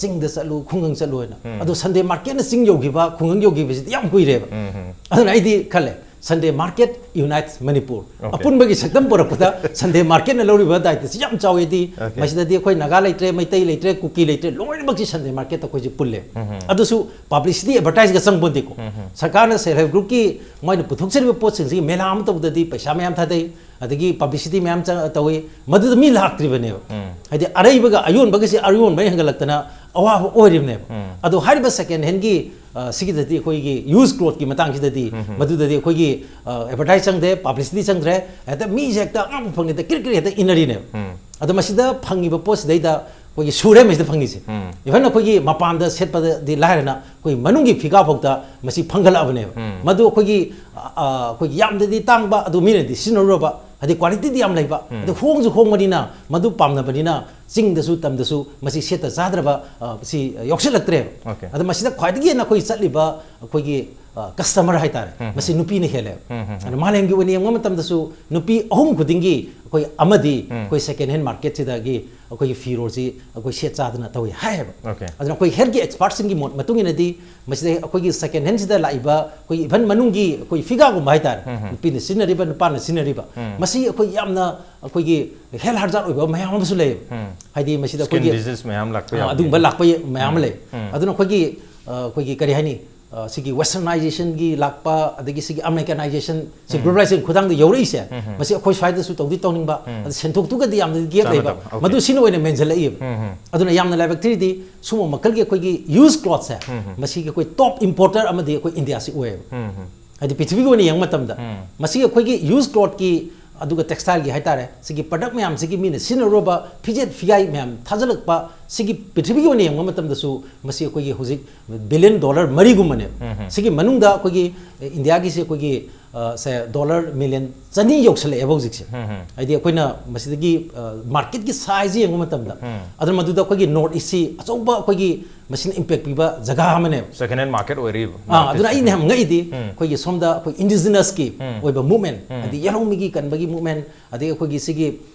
ꯆꯤꯡꯗ ꯆꯠꯂꯨ, ꯈꯨꯡꯒꯪ ꯆꯠꯂꯨ ꯍꯥꯏꯅ꯫ ꯑꯗꯣ ꯁꯟꯗꯦ ꯃꯥꯔꯀꯦꯠꯅ ꯆꯤꯡ ꯌꯧꯈꯤꯕ, ꯈꯨꯡꯒꯪ ꯌꯧꯈꯤꯕꯁꯤꯗꯤ ꯌꯥꯝ ꯀꯨꯏꯔꯦꯕ꯫ ꯑꯗꯨꯅ ꯑꯩꯗꯤ ꯈꯜꯂꯦ, Sunday Market Unites Manipur, Okay. ꯑꯄꯨꯟꯕꯒꯤ ꯁꯛꯇꯝ ꯄꯨꯔꯛꯄꯗ Sunday Marketꯅ ꯂꯧꯔꯤꯕ ꯗꯥꯏꯇꯁꯤ ꯌꯥꯝ ꯆꯥꯎꯋꯦꯗꯤ, Okay. ꯃꯁꯤꯗꯗꯤ ꯑꯩꯈꯣꯏ ꯅꯥꯒꯥ ꯂꯩꯇ꯭ꯔꯦ, ꯃꯩꯇꯩ ꯂꯩꯇ꯭ꯔꯦ, ꯀꯨꯀꯤ ꯂꯩꯇ꯭ꯔꯦ, ꯂꯣꯏꯅꯃꯛꯁꯤ Sunday Marketꯇ ꯑꯩꯈꯣꯏꯁꯦ ꯄꯨꯜꯂꯦ꯫ ꯑꯗꯨꯁꯨ publicity advertiseꯒ ꯆꯪꯕꯣꯟꯗꯦꯀꯣ꯫ ꯁꯔꯀꯥꯔꯅ self help groupꯀꯤ ꯃꯣꯏꯅ ꯄꯨꯊꯣꯛꯆꯔꯤꯕ ꯄꯣꯠꯁꯤꯡꯁꯤꯒꯤ ꯃꯦꯂꯥ ꯑꯃ ꯇꯧꯕꯗꯗꯤ ꯄꯩꯁꯥ ꯃꯌꯥꯝ ꯊꯥꯗꯩ, ꯑꯗꯒꯤ publicity ꯃꯌꯥꯝ ꯆꯪ- ꯇꯧꯏ, ꯃꯗꯨꯗ ꯃꯤ ꯂꯥꯛꯇ꯭ꯔꯤꯕꯅꯦꯕ꯫ ꯍꯥꯏꯗꯤ ꯑꯔꯩꯕꯒ ꯑꯌꯣꯟꯕꯒꯁꯤ ꯑꯌꯣꯟꯕ ꯍꯦꯟꯒꯠꯂꯛꯇꯅ ꯑꯋꯥꯕ ꯑꯣꯏꯔꯤꯕꯅꯦꯕ꯫ ꯑꯗꯣ ꯍꯥꯏꯔꯤꯕ second handꯒꯤ, ꯑ, ꯁꯤꯒꯤꯗꯗꯤ ꯑꯩꯈꯣꯏꯒꯤ used clothꯀꯤ ꯃꯇꯥꯡꯁꯤꯗꯗꯤ ꯃꯗꯨꯗꯗꯤ ꯑꯩꯈꯣꯏꯒꯤ, ꯑ, advertise ꯆꯪꯗ꯭ꯔꯦ, publicity ꯆꯪꯗ꯭ꯔꯦ, ꯍꯦꯛꯇ ꯃꯤꯁꯦ ꯍꯦꯛꯇ ꯑꯉꯥꯡꯕ ꯐꯪꯉꯦꯗ ꯀ꯭ꯔꯤꯛ ꯀ꯭ꯔꯤꯛ ꯍꯦꯛꯇ ꯏꯟꯅꯔꯤꯅꯦꯕ꯫ ꯑꯗꯣ ꯃꯁꯤꯗ ꯐꯪꯉꯤꯕ ꯄꯣꯠꯁꯤꯗꯩꯗ ꯑꯩꯈꯣꯏꯒꯤ ꯁꯨꯔꯦ ꯃꯁꯤꯗ ꯐꯪꯉꯤꯁꯦ꯫ Even ꯑꯩꯈꯣꯏꯒꯤ ꯃꯄꯥꯟꯗ ꯁꯦꯠꯄꯗꯗꯤ ꯂꯥꯏꯔꯅ ꯑꯩꯈꯣꯏ ꯃꯅꯨꯡꯒꯤ ꯐꯤꯒꯥ ꯐꯥꯎꯗ ꯃꯁꯤ ꯐꯪꯒꯠꯂꯛꯑꯕꯅꯦꯕ꯫ ꯃꯗꯨ ꯑꯩꯈꯣꯏꯒꯤ, ꯑ, ꯑ, ꯑꯩꯈꯣꯏꯒꯤ ꯌꯥꯝꯗꯗꯤ ꯇꯥꯡꯕ, ꯑꯗꯨ ꯃꯤꯅꯗꯤ ꯁꯤꯖꯤꯟꯅꯔꯨꯔꯕ, ꯍꯥꯏꯗꯤ qualityꯗꯤ ꯌꯥꯝ ꯂꯩꯕ, ꯑꯗꯨ ꯍꯣꯡꯁꯨ ꯍꯣꯡꯕꯅꯤꯅ ꯃꯗꯨ ꯄꯥꯝꯅꯕꯅꯤꯅ ꯆꯤꯡꯗꯁꯨ ꯇꯝꯗꯁꯨ ꯃꯁꯤ ꯁꯦꯠꯇ ꯆꯥꯗ꯭ꯔꯕ, ꯑ, ꯁꯤ ꯌꯥꯎꯁꯤꯜꯂꯛꯇ꯭ꯔꯦꯕ꯫ Okay. ꯑꯗꯣ ꯃꯁꯤꯗ ꯈ꯭ꯋꯥꯏꯗꯒꯤ ꯍꯦꯟꯅ ꯑꯩꯈꯣꯏ ꯆꯠꯂꯤꯕ ꯑꯩꯈꯣꯏꯒꯤ, ꯑ, customer ꯍꯥꯏꯇꯥꯔꯦ, ꯃꯁꯤ ꯅꯨꯄꯤꯅ ꯍꯦꯜꯂꯦꯕ꯫ ꯑꯗꯣ ꯃꯥꯂꯦꯝꯒꯤ ꯑꯣꯏꯅ ꯌꯦꯡꯕ ꯃꯇꯝꯗꯁꯨ ꯅꯨꯄꯤ ꯑꯍꯨꯝ ꯈꯨꯗꯤꯡꯒꯤ ꯑꯩꯈꯣꯏ ꯑꯃꯗꯤ ꯑꯩꯈꯣꯏ second hand marketꯁꯤꯗꯒꯤ ꯑꯩꯈꯣꯏꯒꯤ ꯐꯤꯔꯣꯜꯁꯤ ꯑꯩꯈꯣꯏ ꯁꯦꯠ ꯆꯥꯗꯅ ꯇꯧꯏ ꯍꯥꯏꯌꯦꯕ꯫ Okay. ꯑꯗꯨꯅ ꯑꯩꯈꯣꯏ healthꯀꯤ expertꯁꯤꯡꯒꯤ ꯃꯣꯠ ꯃꯇꯨꯡ ꯏꯟꯅꯗꯤ ꯃꯁꯤꯗ ꯑꯩꯈꯣꯏꯒꯤ second handꯁꯤꯗ ꯂꯥꯛꯏꯕ ꯑꯩꯈꯣꯏꯒꯤ even ꯃꯅꯨꯡꯒꯤ ꯑꯩꯈꯣꯏ ꯐꯤꯒꯥꯒꯨꯝꯕ ꯍꯥꯏꯇꯥꯔꯦ, ꯅꯨꯄꯤꯅ ꯁꯤꯖꯤꯟꯅꯔꯤꯕ, ꯅꯨꯄꯥꯅ ꯁꯤꯖꯤꯟꯅꯔꯤꯕ, ꯃꯁꯤ ꯑꯩꯈꯣꯏ ꯌꯥꯝꯅ ꯑꯩꯈꯣꯏꯒꯤ health hazard ꯑꯣꯏꯕ ꯃꯌꯥꯝ ꯑꯃꯁꯨ ꯂꯩꯌꯦꯕ꯫ ꯍꯥꯏꯗꯤ ꯃꯁꯤꯗ Skin ꯑꯩꯈꯣꯏꯒꯤ, disease ꯃꯌꯥꯝ ꯂꯥꯛꯄ ꯑ, ꯌꯥꯕ꯫ ꯑꯗꯨꯒꯨꯝꯕ ꯂꯥꯛꯄ ꯃꯌꯥꯝ ꯑꯃ ꯂꯩ꯫ ꯑꯗꯨꯅ ꯑꯩꯈꯣꯏꯒꯤ, ꯑ, ꯑꯩꯈꯣꯏꯒꯤ ꯀꯔꯤ ꯍꯥꯏꯅꯤ, ꯑ, ꯁꯤꯒꯤ westernizationꯒꯤ ꯂꯥꯛꯄ, ꯑꯗꯒꯤ ꯁꯤꯒꯤ Americanization, ꯁꯤ globalization ꯈꯨꯊꯥꯡꯗ ꯌꯧꯔꯛꯏꯁꯦ, ꯃꯁꯤ ꯑꯩꯈꯣꯏ ꯁ꯭ꯋꯥꯏꯗꯁꯨ ꯇꯧꯗꯤ ꯇꯧꯅꯤꯡꯕ, ꯑꯗ ꯁꯦꯟꯊꯣꯛꯇꯨꯒꯗꯤ ꯌꯥꯝꯅ gap ꯆꯥꯅ ꯂꯩꯕ, ꯇꯧ-, okay. ꯃꯗꯨ ꯁꯤꯅ ꯑꯣꯏꯅ ꯃꯦꯟꯁꯤꯜꯂꯛꯏꯕ꯫ ꯑꯗꯨꯅ ꯌꯥꯝꯅ ꯂꯥꯏꯕꯛ ꯊꯤꯔꯤꯗꯤ ꯁꯨꯝꯕ ꯃꯈꯜꯒꯤ ꯑꯩꯈꯣꯏꯒꯤ used clothꯁꯦ, ꯃꯁꯤꯒꯤ ꯑꯩꯈꯣꯏ top importer ꯑꯃꯗꯤ ꯑꯩꯈꯣꯏ ꯏꯟꯗꯤꯌꯥꯁꯤ ꯑꯣꯏꯌꯦꯕ꯫ ꯍꯥꯏꯗꯤ ꯄ꯭ꯔꯤꯊꯤꯕꯤꯒꯤ ꯑꯣꯏꯅ ꯌꯦꯡꯕ ꯃꯇꯝꯗ, ꯃꯁꯤꯒꯤ ꯑꯩꯈꯣꯏꯒꯤ used clothꯀꯤ ꯑꯗꯨꯒ textileꯒꯤ ꯍꯥꯏꯇꯥꯔꯦ, ꯁꯤꯒꯤ product ꯃꯌꯥꯝꯁꯤꯒꯤ ꯃꯤꯅ ꯁꯤꯖꯤꯟꯅꯔꯨꯔꯕ ꯐꯤꯖꯦꯠ ꯐꯤꯒꯥꯏ ꯃꯌꯥꯝ ꯊꯥꯖꯤꯜꯂꯛꯄ, ꯁꯤꯒꯤ ꯄ꯭ꯔꯤꯊꯤꯕꯤꯒꯤ ꯑꯣꯏꯅ ꯌꯦꯡꯕ ꯃꯇꯝꯗꯁꯨ ꯃꯁꯤ ꯑꯩꯈꯣꯏꯒꯤ ꯍꯧꯖꯤꯛ billion dollar ꯃꯔꯤꯒꯨꯝꯕꯅꯦꯕ꯫ ꯁꯤꯒꯤ ꯃꯅꯨꯡꯗ ꯑꯩꯈꯣꯏꯒꯤ, ꯑꯦ, ꯏꯟꯗꯤꯌꯥꯒꯤꯁꯤ ꯑꯩꯈꯣꯏꯒꯤ, ꯑ, ꯁꯦ dollar million ꯆꯅꯤ ꯌꯧꯁꯜꯂꯛꯑꯦꯕ ꯍꯧꯖꯤꯛꯁꯦ꯫ ꯍꯥꯏꯗꯤ ꯑꯩꯈꯣꯏꯅ ꯃꯁꯤꯗꯒꯤ, ꯑ, marketꯀꯤ size ꯌꯦꯡꯕ ꯃꯇꯝꯗ, ꯑꯗꯨꯅ ꯃꯗꯨꯗ ꯑꯩꯈꯣꯏꯒꯤ North Eastꯁꯤ ꯑꯆꯧꯕ ꯑꯩꯈꯣꯏꯒꯤ ꯃꯁꯤꯅ ꯏꯝꯄꯦꯛ ꯄꯤꯕ ꯖꯒꯥ ꯑꯃꯅꯦꯕ꯫ ꯁꯦꯀꯦꯟ ꯍꯦꯟ ꯃꯥꯔꯀꯦꯠ ꯑꯣꯏꯔꯤꯕ ꯑꯥ, ꯑꯗꯨꯅ ꯑꯩꯅ ꯌꯥꯝ ꯉꯛꯏꯗꯤ ꯑꯩꯈꯣꯏꯒꯤ ꯁꯣꯝꯗ ꯑꯩꯈꯣꯏ ꯏꯟꯗꯤꯖꯤꯅꯁꯀꯤ ꯑꯣꯏꯕ ꯃꯨꯞꯃꯦꯟ, ꯑꯗꯒꯤ ꯌꯦꯜꯍꯧꯃꯤꯒꯤ ꯀꯟꯕꯒꯤ ꯃꯨꯞꯃꯦꯟ, ꯑꯗꯒꯤ ꯑꯩꯈꯣꯏꯒꯤ ꯁꯤꯒꯤ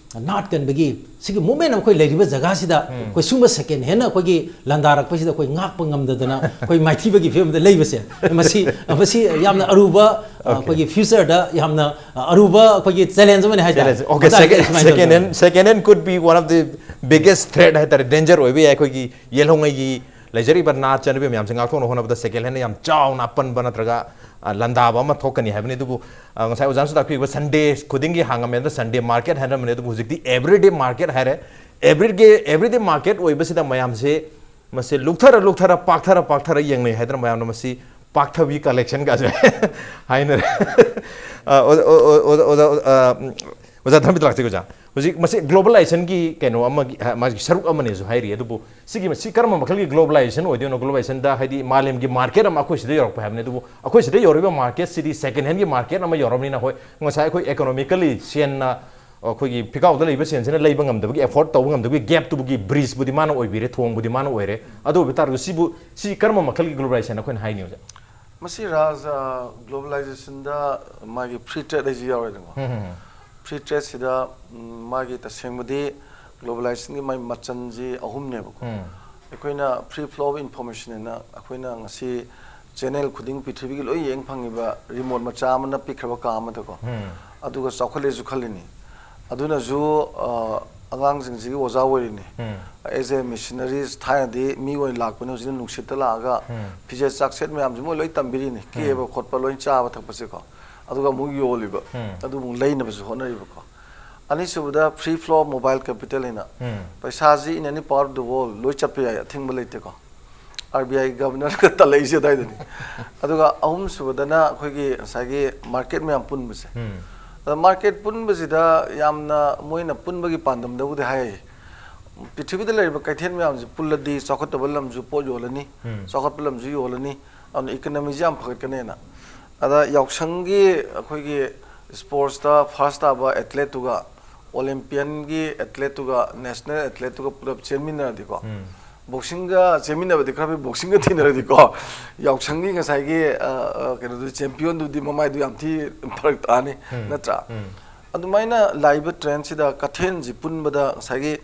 ꯅꯥꯠ ꯀꯟꯕꯒꯤ ꯁꯤꯒꯤ ꯃꯨꯞꯃꯦꯟ ꯑꯃ ꯑꯩꯈꯣꯏ ꯂꯩꯔꯤꯕ ꯖꯒꯥꯁꯤꯗ ꯑꯩꯈꯣꯏ ꯁꯨꯝꯕ ꯁꯦꯀꯦꯟ ꯍꯦꯟꯅ ꯑꯩꯈꯣꯏꯒꯤ ꯂꯥꯟꯗꯥꯔꯛꯄꯁꯤꯗ ꯑꯩꯈꯣꯏ ꯉꯥꯛꯄ ꯉꯝꯗꯗꯅ ꯑꯩꯈꯣꯏ ꯃꯥꯏꯊꯤꯕꯒꯤ ꯐꯤꯕꯝꯗ ꯂꯩꯕꯁꯦ, ꯃꯁꯤ ꯃꯁꯤ ꯌꯥꯝꯅ ꯑꯔꯨꯕ ꯑ, ꯑꯩꯈꯣꯏꯒꯤ ꯐ꯭ꯌꯨꯆꯔꯗ ꯌꯥꯝꯅ ꯑ, ꯑꯔꯨꯕ ꯑꯩꯈꯣꯏꯒꯤ ꯆꯦꯂꯦꯟꯖ ꯑꯃꯅꯤ ꯍꯥꯏꯇꯥꯔꯦ꯫ Okay, second, second hand, second hand could be one of the biggest threat ꯍꯥꯏꯇꯥꯔꯦ, ꯗꯦꯟꯖꯔ ꯑꯣꯏꯕ ꯌꯥꯏ ꯑꯩꯈꯣꯏꯒꯤ ꯌꯦꯜꯍꯧꯉꯩꯒꯤ ꯂꯩꯖꯔꯤꯕ ꯅꯥꯠ ꯆꯠꯅꯕꯤ ꯃꯌꯥꯝꯁꯦ ꯉꯥꯛꯊꯣꯛꯅ ꯍꯣꯠꯅꯕꯗ ꯁꯦꯀꯦꯟ ꯍꯦꯟꯅ ꯌꯥꯝ ꯆꯥꯎꯅ ꯑꯄꯟꯕ ꯅꯠꯇ꯭ꯔꯒ ꯑ, ꯂꯥꯟꯗꯥꯕ ꯑꯃ ꯊꯣꯛꯀꯅꯤ ꯍꯥꯏꯕꯅꯤ꯫ ꯑꯗꯨꯕꯨ ꯑ, ꯉꯁꯥꯏ ꯑꯣꯖꯥꯅꯁꯨ ꯇꯥꯛꯄꯤꯕ ꯁꯟꯗꯦ ꯈꯨꯗꯤꯡꯒꯤ ꯍꯥꯡꯉꯝꯃꯦ, ꯑꯗ ꯁꯟꯗꯦ ꯃꯥꯔꯀꯦꯠ ꯍꯥꯏꯔꯝꯕꯅꯤ꯫ ꯑꯗꯨꯕꯨ ꯍꯧꯖꯤꯛꯇꯤ ꯑꯦꯕ꯭ꯔꯤꯗꯦ ꯃꯥꯔꯀꯦꯠ ꯍꯥꯏꯔꯦ꯫ ꯑꯦꯕ꯭ꯔꯤꯗꯦ ꯑꯦꯕ꯭ꯔꯤꯗꯦ ꯃꯥꯔꯀꯦꯠ ꯑꯣꯏꯕꯁꯤꯗ ꯃꯌꯥꯝꯁꯦ ꯃꯁꯤ ꯂꯨꯞꯊꯔ ꯂꯨꯞꯊꯔ ꯄꯥꯛꯊꯔ ꯄꯥꯛꯊꯔ ꯌꯦꯡꯅꯩ ꯍꯥꯏꯗꯅ ꯃꯌꯥꯝꯅ ꯃꯁꯤ ꯄꯥꯛꯊꯕꯤ ꯀꯂꯦꯛꯁꯟꯒꯁꯦ ꯍꯥꯏꯅꯔꯦ꯫ ꯑ, ꯑꯣꯖꯥ, ꯑꯣꯖꯥ, ꯑꯣꯖꯥ, ꯑꯣꯖꯥ, ꯑ, ꯑꯣꯖꯥ ꯙꯔꯃꯤꯇꯥ ꯂꯥꯛꯆꯒꯦ ꯑꯣꯖꯥ꯫ ꯍꯧꯖꯤꯛ ꯃꯁꯤ ꯒ꯭ꯂꯣꯕꯦꯂꯥꯏꯖꯦꯁꯟꯒꯤ ꯀꯩꯅꯣ ꯑꯃꯒꯤ, ꯍꯥ, ꯃꯥꯒꯤ ꯁꯔꯨꯛ ꯑꯃꯅꯦꯁꯨ ꯍꯥꯏꯔꯤ꯫ ꯑꯗꯨꯕꯨ ꯁꯤꯒꯤ, ꯁꯤ ꯀꯔꯝꯕ ꯃꯈꯜꯒꯤ ꯒ꯭ꯂꯣꯕꯦꯂꯥꯏꯖꯦꯁꯟ ꯑꯣꯏꯗꯣꯏꯅꯣ? ꯒ꯭ꯂꯣꯕꯦꯂꯥꯏꯖꯦꯁꯟꯗ ꯍꯥꯏꯗꯤ ꯃꯥꯂꯦꯝꯒꯤ ꯃꯥꯔꯀꯦꯠ ꯑꯃ ꯑꯩꯈꯣꯏ ꯁꯤꯗ ꯌꯧꯔꯛꯄ ꯍꯥꯏꯕꯅꯤ꯫ ꯑꯗꯨꯕꯨ ꯑꯩꯈꯣꯏ ꯁꯤꯗ ꯌꯧꯔꯤꯕ ꯃꯥꯔꯀꯦꯠꯁꯤꯗꯤ ꯁꯦꯀꯦꯟ ꯍꯦꯟꯒꯤ ꯃꯥꯔꯀꯦꯠ ꯑꯃ ꯌꯧꯔꯕꯅꯤꯅ, ꯍꯣꯏ, ꯉꯁꯥꯏ ꯑꯩꯈꯣꯏ ꯏꯀꯣꯅꯣꯃꯤꯀꯦꯜꯂꯤ ꯁꯦꯟꯅ ꯑꯩꯈꯣꯏꯒꯤ ꯐꯤꯀꯥꯎꯗ ꯂꯩꯕ ꯁꯦꯟꯁꯤꯅ ꯂꯩꯕ ꯉꯝꯗꯕꯒꯤ, ꯑꯦꯐꯣꯔꯗ ꯇꯧꯕ ꯉꯝꯗꯕꯒꯤ ꯒꯦꯞꯇꯨꯒꯤ ꯕ꯭ꯔꯤꯖꯄꯨꯗꯤ ꯃꯥꯅ ꯑꯣꯏꯕꯤꯔꯦ, ꯊꯣꯡꯕꯨꯗꯤ ꯃꯥꯅ ꯑꯣꯏꯔꯦ꯫ ꯑꯗꯨ ꯑꯣꯏꯕ ꯇꯥꯔꯒꯁꯨ ꯁꯤꯕꯨ, ꯁꯤ ꯀꯔꯝꯕ ꯃꯈꯜꯒꯤ ꯒ꯭ꯂꯣꯕꯦꯂꯥꯏꯖꯦꯁꯟ ꯑꯩꯈꯣꯏꯅ ꯍꯥꯏꯅꯤ ꯑꯣꯖꯥ? ꯃꯁꯤ ꯔꯥꯖ, ꯑ, ꯒ꯭ꯂꯣꯕꯦꯂꯥꯏꯖꯦꯁꯟꯗ ꯃꯥꯒꯤ ꯐ꯭ꯔꯤ ꯇ꯭ꯔꯦꯗ ꯍꯥꯏꯁꯤ ꯌꯥꯎꯔꯦꯗꯅꯀꯣ꯫ ꯐ꯭ꯔꯤ ꯇ꯭ꯔꯦꯗꯁꯤꯗ, ꯎꯝ, ꯃꯥꯒꯤ ꯇꯁꯦꯡꯕꯗꯤ ꯒ꯭ꯂꯣꯕꯦꯂꯥꯏꯖꯦꯁꯟꯒꯤ ꯃꯥꯒꯤ ꯃꯆꯜꯁꯤ ꯑꯍꯨꯝꯅꯦꯕꯀꯣ꯫ ꯑꯩꯈꯣꯏꯅ free flow of information ꯍꯥꯏꯅ ꯑꯩꯈꯣꯏꯅ ꯉꯁꯤ ꯆꯦꯅꯦꯜ ꯈꯨꯗꯤꯡ ꯄ꯭ꯔꯤꯊꯤꯕꯤꯒꯤ ꯂꯣꯏ ꯌꯦꯡ ꯐꯪꯉꯤꯕ ꯔꯤꯃꯣꯠ ꯃꯆꯥ ꯑꯃꯅ ꯄꯤꯛꯈ꯭ꯔꯕ ꯀꯥ ꯑꯃꯗꯀꯣ꯫ ꯑꯗꯨꯒ ꯆꯥꯎꯈꯠꯂꯦꯁꯨ ꯈꯜꯂꯤꯅꯤ꯫ ꯑꯗꯨꯅꯁꯨ, ꯑ, ꯑꯉꯥꯡꯁꯤꯡꯁꯤꯒꯤ ꯑꯣꯖꯥ ꯑꯣꯏꯔꯤꯅꯤ꯫ As a missionaries, ꯊꯥꯏꯅꯗꯤ ꯃꯤ ꯑꯣꯏꯅ ꯂꯥꯛꯄꯅꯤ, ꯍꯧꯖꯤꯛꯅ ꯅꯨꯡꯁꯤꯠꯇ ꯂꯥꯛꯑꯒ ꯐꯤꯖꯦꯠ ꯆꯥꯛꯁꯦꯠ ꯃꯌꯥꯝꯁꯦ ꯃꯣꯏ ꯂꯣꯏ ꯇꯝꯕꯤꯔꯤꯅꯤ꯫ ꯀꯦꯕ ꯈꯣꯠꯄ ꯂꯣꯏ ꯆꯥꯕ ꯊꯛꯄꯁꯦꯀꯣ꯫ ꯑꯗꯨꯒ ꯑꯃꯨꯛ ꯌꯣꯜꯂꯤꯕ꯫ ꯑꯗꯨ ꯑꯃꯨꯛ ꯂꯩꯅꯕꯁꯨ ꯍꯣꯠꯅꯔꯤꯕꯀꯣ꯫ ꯑꯅꯤꯁꯨꯕꯗ free flow of mobile capital ꯍꯥꯏꯅ ꯄꯩꯁꯥꯁꯤ in any part of the world ꯂꯣꯏ ꯆꯠꯄ ꯌꯥꯏ, ꯑꯊꯤꯡꯕ ꯂꯩꯇꯦꯀꯣ꯫ ꯑꯥꯔ ꯕꯤ ꯑꯥꯏ ꯒꯕꯅꯔꯒ ꯇꯜꯂꯛꯏꯁꯦ ꯑꯗꯨꯋꯥꯏꯗꯅꯤ꯫ ꯑꯗꯨꯒ ꯑꯍꯨꯝꯁꯨꯕꯗꯅ ꯑꯩꯈꯣꯏꯒꯤ ꯉꯁꯥꯏꯒꯤ ꯃꯥꯔꯀꯦꯠ ꯃꯌꯥꯝ ꯄꯨꯟꯕꯁꯦ꯫ ꯑꯗ ꯃꯥꯔꯀꯦꯠ ꯄꯨꯟꯕꯁꯤꯗ ꯌꯥꯝꯅ ꯃꯣꯏꯅ ꯄꯨꯟꯕꯒꯤ ꯄꯥꯟꯗꯝꯗꯕꯨꯗꯤ ꯍꯥꯏ, ꯄ꯭ꯔꯤꯊꯤꯕꯤꯗ ꯂꯩꯔꯤꯕ ꯀꯩꯊꯦꯜ ꯃꯌꯥꯝꯁꯦ ꯄꯨꯜꯂꯗꯤ ꯆꯥꯎꯈꯠꯇꯕ ꯂꯝꯁꯨ ꯄꯣꯠ ꯌꯣꯜꯂꯅꯤ, ꯆꯥꯎꯈꯠꯄ ꯂꯝꯁꯨ ꯌꯣꯜꯂꯅꯤ, ꯑꯗꯨꯅ ꯏꯀꯅꯃꯤꯁꯦ ꯌꯥꯝ ꯐꯒꯠꯀꯅꯦꯅ꯫ ꯑꯗ ꯌꯥꯎꯁꯪꯒꯤ ꯑꯩꯈꯣꯏꯒꯤ ꯁ꯭ꯄꯣꯔꯠꯁꯇ ꯐꯥꯔꯁ ꯇꯥꯕ ꯑꯦꯊ꯭ꯂꯦꯠꯇꯨꯒ ꯑꯣꯂꯦꯝꯄꯤꯌꯟꯒꯤ ꯑꯦꯊ꯭ꯂꯦꯠꯇꯨꯒ ꯅꯦꯁꯅꯦꯜ ꯑꯦꯊ꯭ꯂꯦꯠꯇꯨꯒ ꯄꯨꯂꯞ ꯆꯦꯟꯃꯤꯟꯅꯔꯗꯤꯀꯣ, ꯕꯣꯛꯁꯤꯡꯒ ꯆꯦꯟꯃꯤꯟꯅꯕꯗꯤ ꯈꯔ ꯐꯩ, ꯕꯣꯛꯁꯤꯡꯒ ꯊꯤꯅꯔꯗꯤꯀꯣ, ꯌꯥꯎꯁꯪꯒꯤ ꯉꯁꯥꯏꯒꯤ, ꯑ, ꯑ, ꯀꯩꯅꯣꯗꯨ, ꯆꯦꯝꯄꯤꯌꯣꯟꯗꯨꯗꯤ ꯃꯃꯥꯏꯗꯨ ꯌꯥꯝ ꯊꯤ ꯐꯔꯛ ꯇꯥꯅꯤ, ꯎꯝ, ꯅꯠꯇ꯭ꯔꯥ? ꯎꯝ꯫ ꯑꯗꯨꯃꯥꯏꯅ ꯂꯥꯛꯏꯕ ꯇ꯭ꯔꯦꯟꯁꯤꯗ ꯀꯩꯊꯦꯜꯁꯤ ꯄꯨꯟꯕꯗ ꯉꯁꯥꯏꯒꯤ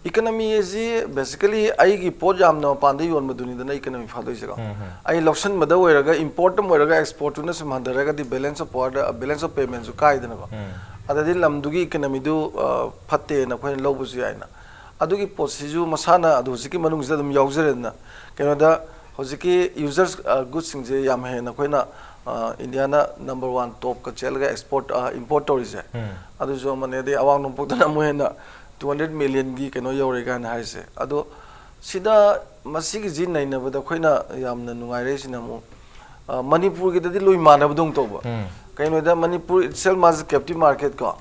ꯏꯀꯅꯃꯤ ꯑꯁꯤ basically ꯑꯩꯒꯤ ꯄꯣꯠ ꯌꯥꯝꯅ ꯃꯄꯥꯟꯗ ꯌꯣꯟꯕꯗꯨꯅꯤꯗꯅ ꯏꯀꯅꯃꯤ ꯐꯥꯗꯣꯏꯁꯤꯀꯣ꯫ ꯎꯝ, ꯎꯝ꯫ ꯑꯩ ꯂꯧꯁꯟꯕꯗ ꯑꯣꯏꯔꯒ, import ꯑꯃ ꯑꯣꯏꯔꯒ exportꯇꯨꯅ ꯁꯨꯝ ꯍꯟꯊꯔꯒꯗꯤ balance of powerꯗ, balance of paymentꯁꯨ ꯀꯥꯏꯗꯅꯀꯣ꯫ ꯎꯝ꯫ ꯑꯗꯩꯗꯤ ꯂꯝꯗꯨꯒꯤ economyꯗꯨ, ꯑ, ꯐꯠꯇꯦꯅ ꯑꯩꯈꯣꯏꯅ ꯂꯧꯕꯁꯨ ꯌꯥꯏꯅ꯫ ꯑꯗꯨꯒꯤ ꯄꯣꯠꯁꯤꯁꯨ ꯃꯁꯥꯅ ꯑꯗꯨ ꯍꯧꯖꯤꯛꯀꯤ ꯃꯅꯨꯡꯁꯤꯗ ꯑꯗꯨꯝ ꯌꯥꯎꯖꯔꯦꯗꯅ꯫ ꯀꯩꯅꯣꯗ ꯍꯧꯖꯤꯛꯀꯤ users, ꯑ, goodsꯁꯤꯡꯁꯦ ꯌꯥꯝ ꯍꯦꯟꯅ ꯑꯩꯈꯣꯏꯅ, ꯑ, ꯏꯟꯗꯤꯌꯥꯅ number one topꯀ ꯆꯦꯜꯂꯒ export, ꯑ, import ꯇꯧꯔꯤꯁꯦ꯫ ꯎꯝ꯫ ꯑꯗꯨꯁꯨ ꯑꯃꯅꯦ꯫ ꯑꯗꯩ ꯑꯋꯥꯡ ꯅꯣꯡꯄꯣꯛꯇꯅ ꯑꯃꯨꯛ ꯍꯦꯟꯅ two hundred millionꯒꯤ ꯀꯩꯅꯣ ꯌꯧꯔꯦ ꯀꯥꯏꯅ ꯍꯥꯏꯔꯤꯁꯦ꯫ ꯑꯗꯣ ꯁꯤꯗ ꯃꯁꯤꯒꯤꯁꯤ ꯅꯩꯅꯕꯗ ꯑꯩꯈꯣꯏꯅ ꯌꯥꯝꯅ ꯅꯨꯡꯉꯥꯏꯔꯛꯏꯁꯤꯅ ꯑꯃꯨꯛ, ꯑ, ꯃꯅꯤꯄꯨꯔꯒꯤꯗꯗꯤ ꯂꯣꯏ ꯃꯥꯟꯅꯕꯗꯧꯅ ꯇꯧꯕ꯫ ꯎꯝ꯫ ꯀꯩꯅꯣꯗ ꯃꯅꯤꯄꯨꯔ itself ꯃꯥꯁꯦ captive market ꯀꯣ꯫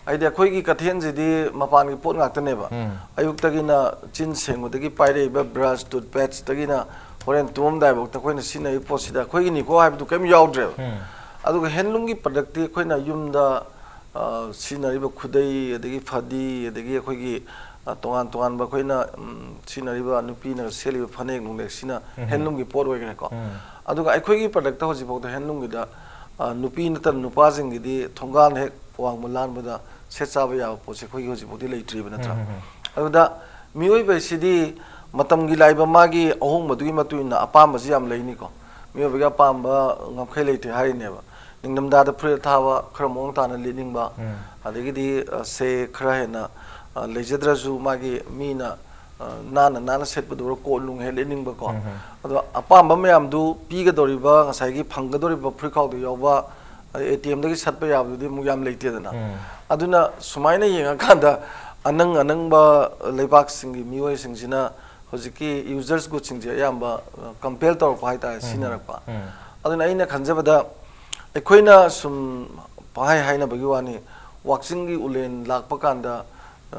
ꯍꯥꯏꯗꯤ ꯑꯩꯈꯣꯏꯒꯤ ꯀꯩꯊꯦꯜꯁꯤꯗꯤ ꯃꯄꯥꯟꯒꯤ ꯄꯣꯠ ꯉꯥꯛꯇꯅꯦꯕ꯫ ꯎꯝ꯫ ꯑꯌꯨꯛꯇꯒꯤꯅ ꯆꯤꯟ ꯁꯦꯡꯕꯗꯒꯤ ꯄꯥꯏꯔꯛꯏꯕ brush, toothpasteꯇꯒꯤꯅ ꯍꯣꯔꯦꯟ ꯇꯨꯝꯃꯝꯗꯥꯏꯐꯥꯎꯗ ꯑꯩꯈꯣꯏꯅ ꯁꯤꯖꯤꯟꯅꯔꯤꯕ ꯄꯣꯠꯁꯤꯗ ꯑꯩꯈꯣꯏꯒꯤꯅꯤꯀꯣ ꯍꯥꯏꯕꯗꯨ ꯀꯔꯤꯝ ꯌꯥꯎꯗ꯭ꯔꯦꯕ꯫ ꯎꯝ꯫ ꯑꯗꯨꯒ handloomꯒꯤ productꯇꯤ ꯑꯩꯈꯣꯏꯅ ꯌꯨꯝꯗ, ꯑ, ꯁꯤꯖꯤꯟꯅꯔꯤꯕ ꯈꯨꯗꯩ, ꯑꯗꯒꯤ ꯐꯗꯤ, ꯑꯗꯒꯤ ꯑꯩꯈꯣꯏꯒꯤ, ꯑ, ꯇꯣꯉꯥꯟ ꯇꯣꯉꯥꯟꯕ ꯑꯩꯈꯣꯏꯅ, ꯎꯝ, ꯁꯤꯖꯤꯟꯅꯔꯤꯕ ꯅꯨꯄꯤꯅ ꯁꯦꯠꯂꯤꯕ ꯐꯅꯦꯛ ꯅꯨꯡꯂꯦꯛꯁꯤꯅ ꯎꯝ꯫ Handloomꯒꯤ ꯄꯣꯠ ꯑꯣꯏꯈ꯭ꯔꯦꯀꯣ꯫ ꯎꯝ꯫ ꯑꯗꯨꯒ ꯑꯩꯈꯣꯏꯒꯤ productꯇ ꯍꯧꯖꯤꯛꯐꯥꯎꯗ handloomꯒꯤꯗ, ꯑ, ꯅꯨꯄꯤ ꯅꯠꯇꯅ ꯅꯨꯄꯥꯁꯤꯡꯒꯤꯗꯤ ꯊꯣꯡꯒꯥꯟ ꯍꯦꯛ ꯋꯥꯡꯃ ꯂꯥꯟꯕꯗ ꯁꯦꯠ ꯆꯥꯕ ꯌꯥꯕ ꯄꯣꯠꯁꯦ ꯑꯩꯈꯣꯏꯒꯤ ꯍꯧꯖꯤꯛꯐꯥꯎꯗꯤ ꯂꯩꯇ꯭ꯔꯤꯕ, ꯅꯠꯇ꯭ꯔꯥ? ꯎꯝ, ꯎꯝ, ꯎꯝ꯫ ꯑꯗꯨꯗ ꯃꯤꯑꯣꯏꯕ ꯍꯥꯏꯁꯤꯗꯤ ꯃꯇꯝꯒꯤ ꯂꯥꯛꯏꯕ ꯃꯥꯒꯤ ꯑꯍꯣꯡꯕꯗꯨꯒꯤ ꯃꯇꯨꯡ ꯏꯟꯅ ꯑꯄꯥꯝꯕꯁꯤ ꯌꯥꯝ ꯂꯩꯅꯤꯀꯣ꯫ ꯃꯤꯑꯣꯏꯕꯒꯤ ꯑꯄꯥꯝꯕ ꯉꯝꯈꯩ ꯂꯩꯇꯦ ꯍꯥꯏꯔꯤꯅꯦꯕ꯫ ꯅꯤꯡꯊꯝꯊꯥꯗ ꯐꯨꯔꯤꯠ ꯑꯊꯥꯕ ꯈꯔ ꯃꯑꯣꯡ ꯇꯥꯅ ꯂꯤꯠꯅꯤꯡꯕ, ꯎꯝ꯫ ꯑꯗꯒꯤꯗꯤ, ꯑ, ꯁꯦ ꯈꯔ ꯍꯦꯟꯅ, ꯑ, ꯂꯩꯖꯗ꯭ꯔꯁꯨ ꯃꯥꯒꯤ ꯃꯤꯅ, ꯑ, ꯅꯥꯟꯅ ꯅꯥꯟꯅ ꯁꯦꯠꯄꯗꯨ ꯑꯣꯏꯔꯣ, ꯀꯣꯠ ꯅꯨꯡ ꯍꯦꯛ ꯂꯤꯠꯅꯤꯡꯕꯀꯣ꯫ ꯎꯝ, ꯎꯝ꯫ ꯑꯗꯣ ꯑꯄꯥꯝꯕ ꯃꯌꯥꯝꯗꯨ ꯄꯤꯒꯗꯧꯔꯤꯕ, ꯉꯁꯥꯏꯒꯤ ꯐꯪꯒꯗꯧꯔꯤꯕ ꯐꯨꯔꯤꯠꯈꯥꯎꯗ ꯌꯥꯎꯕ, ꯑꯗꯩ ATMꯗꯒꯤ ꯁꯠꯄ ꯌꯥꯕꯗꯨꯗꯤ ꯑꯃꯨꯛ ꯌꯥꯝ ꯂꯩꯇꯦꯗꯅ꯫ ꯎꯝ꯫ ꯑꯗꯨꯅ ꯁꯨꯃꯥꯏꯅ ꯌꯦꯡꯉꯀꯥꯟꯗ ꯑꯅꯪ ꯑꯅꯪꯕ ꯂꯩꯕꯥꯛꯁꯤꯡꯒꯤ ꯃꯤꯑꯣꯏꯁꯤꯡꯁꯤꯅ ꯍꯧꯖꯤꯛꯀꯤ users goodꯁꯤꯡꯁꯦ ꯑꯌꯥꯝꯕ, ꯑ, compel ꯇꯧꯔꯛꯄ ꯍꯥꯏꯇꯥꯔꯦ, ꯎꯝ, ꯁꯤꯖꯤꯟꯅꯔꯛꯄ꯫ ꯎꯝ꯫ ꯑꯗꯨꯅ ꯑꯩꯅ ꯈꯟꯖꯕꯗ ꯑꯩꯈꯣꯏꯅ ꯁꯨꯝ ꯄꯪꯍꯥꯏ ꯍꯥꯏꯅꯕꯒꯤ ꯋꯥꯅꯤ, ꯋꯥꯛꯆꯤꯡꯒꯤ ꯎꯂꯦꯟ ꯂꯥꯛꯄ ꯀꯥꯟꯗ, ꯑ,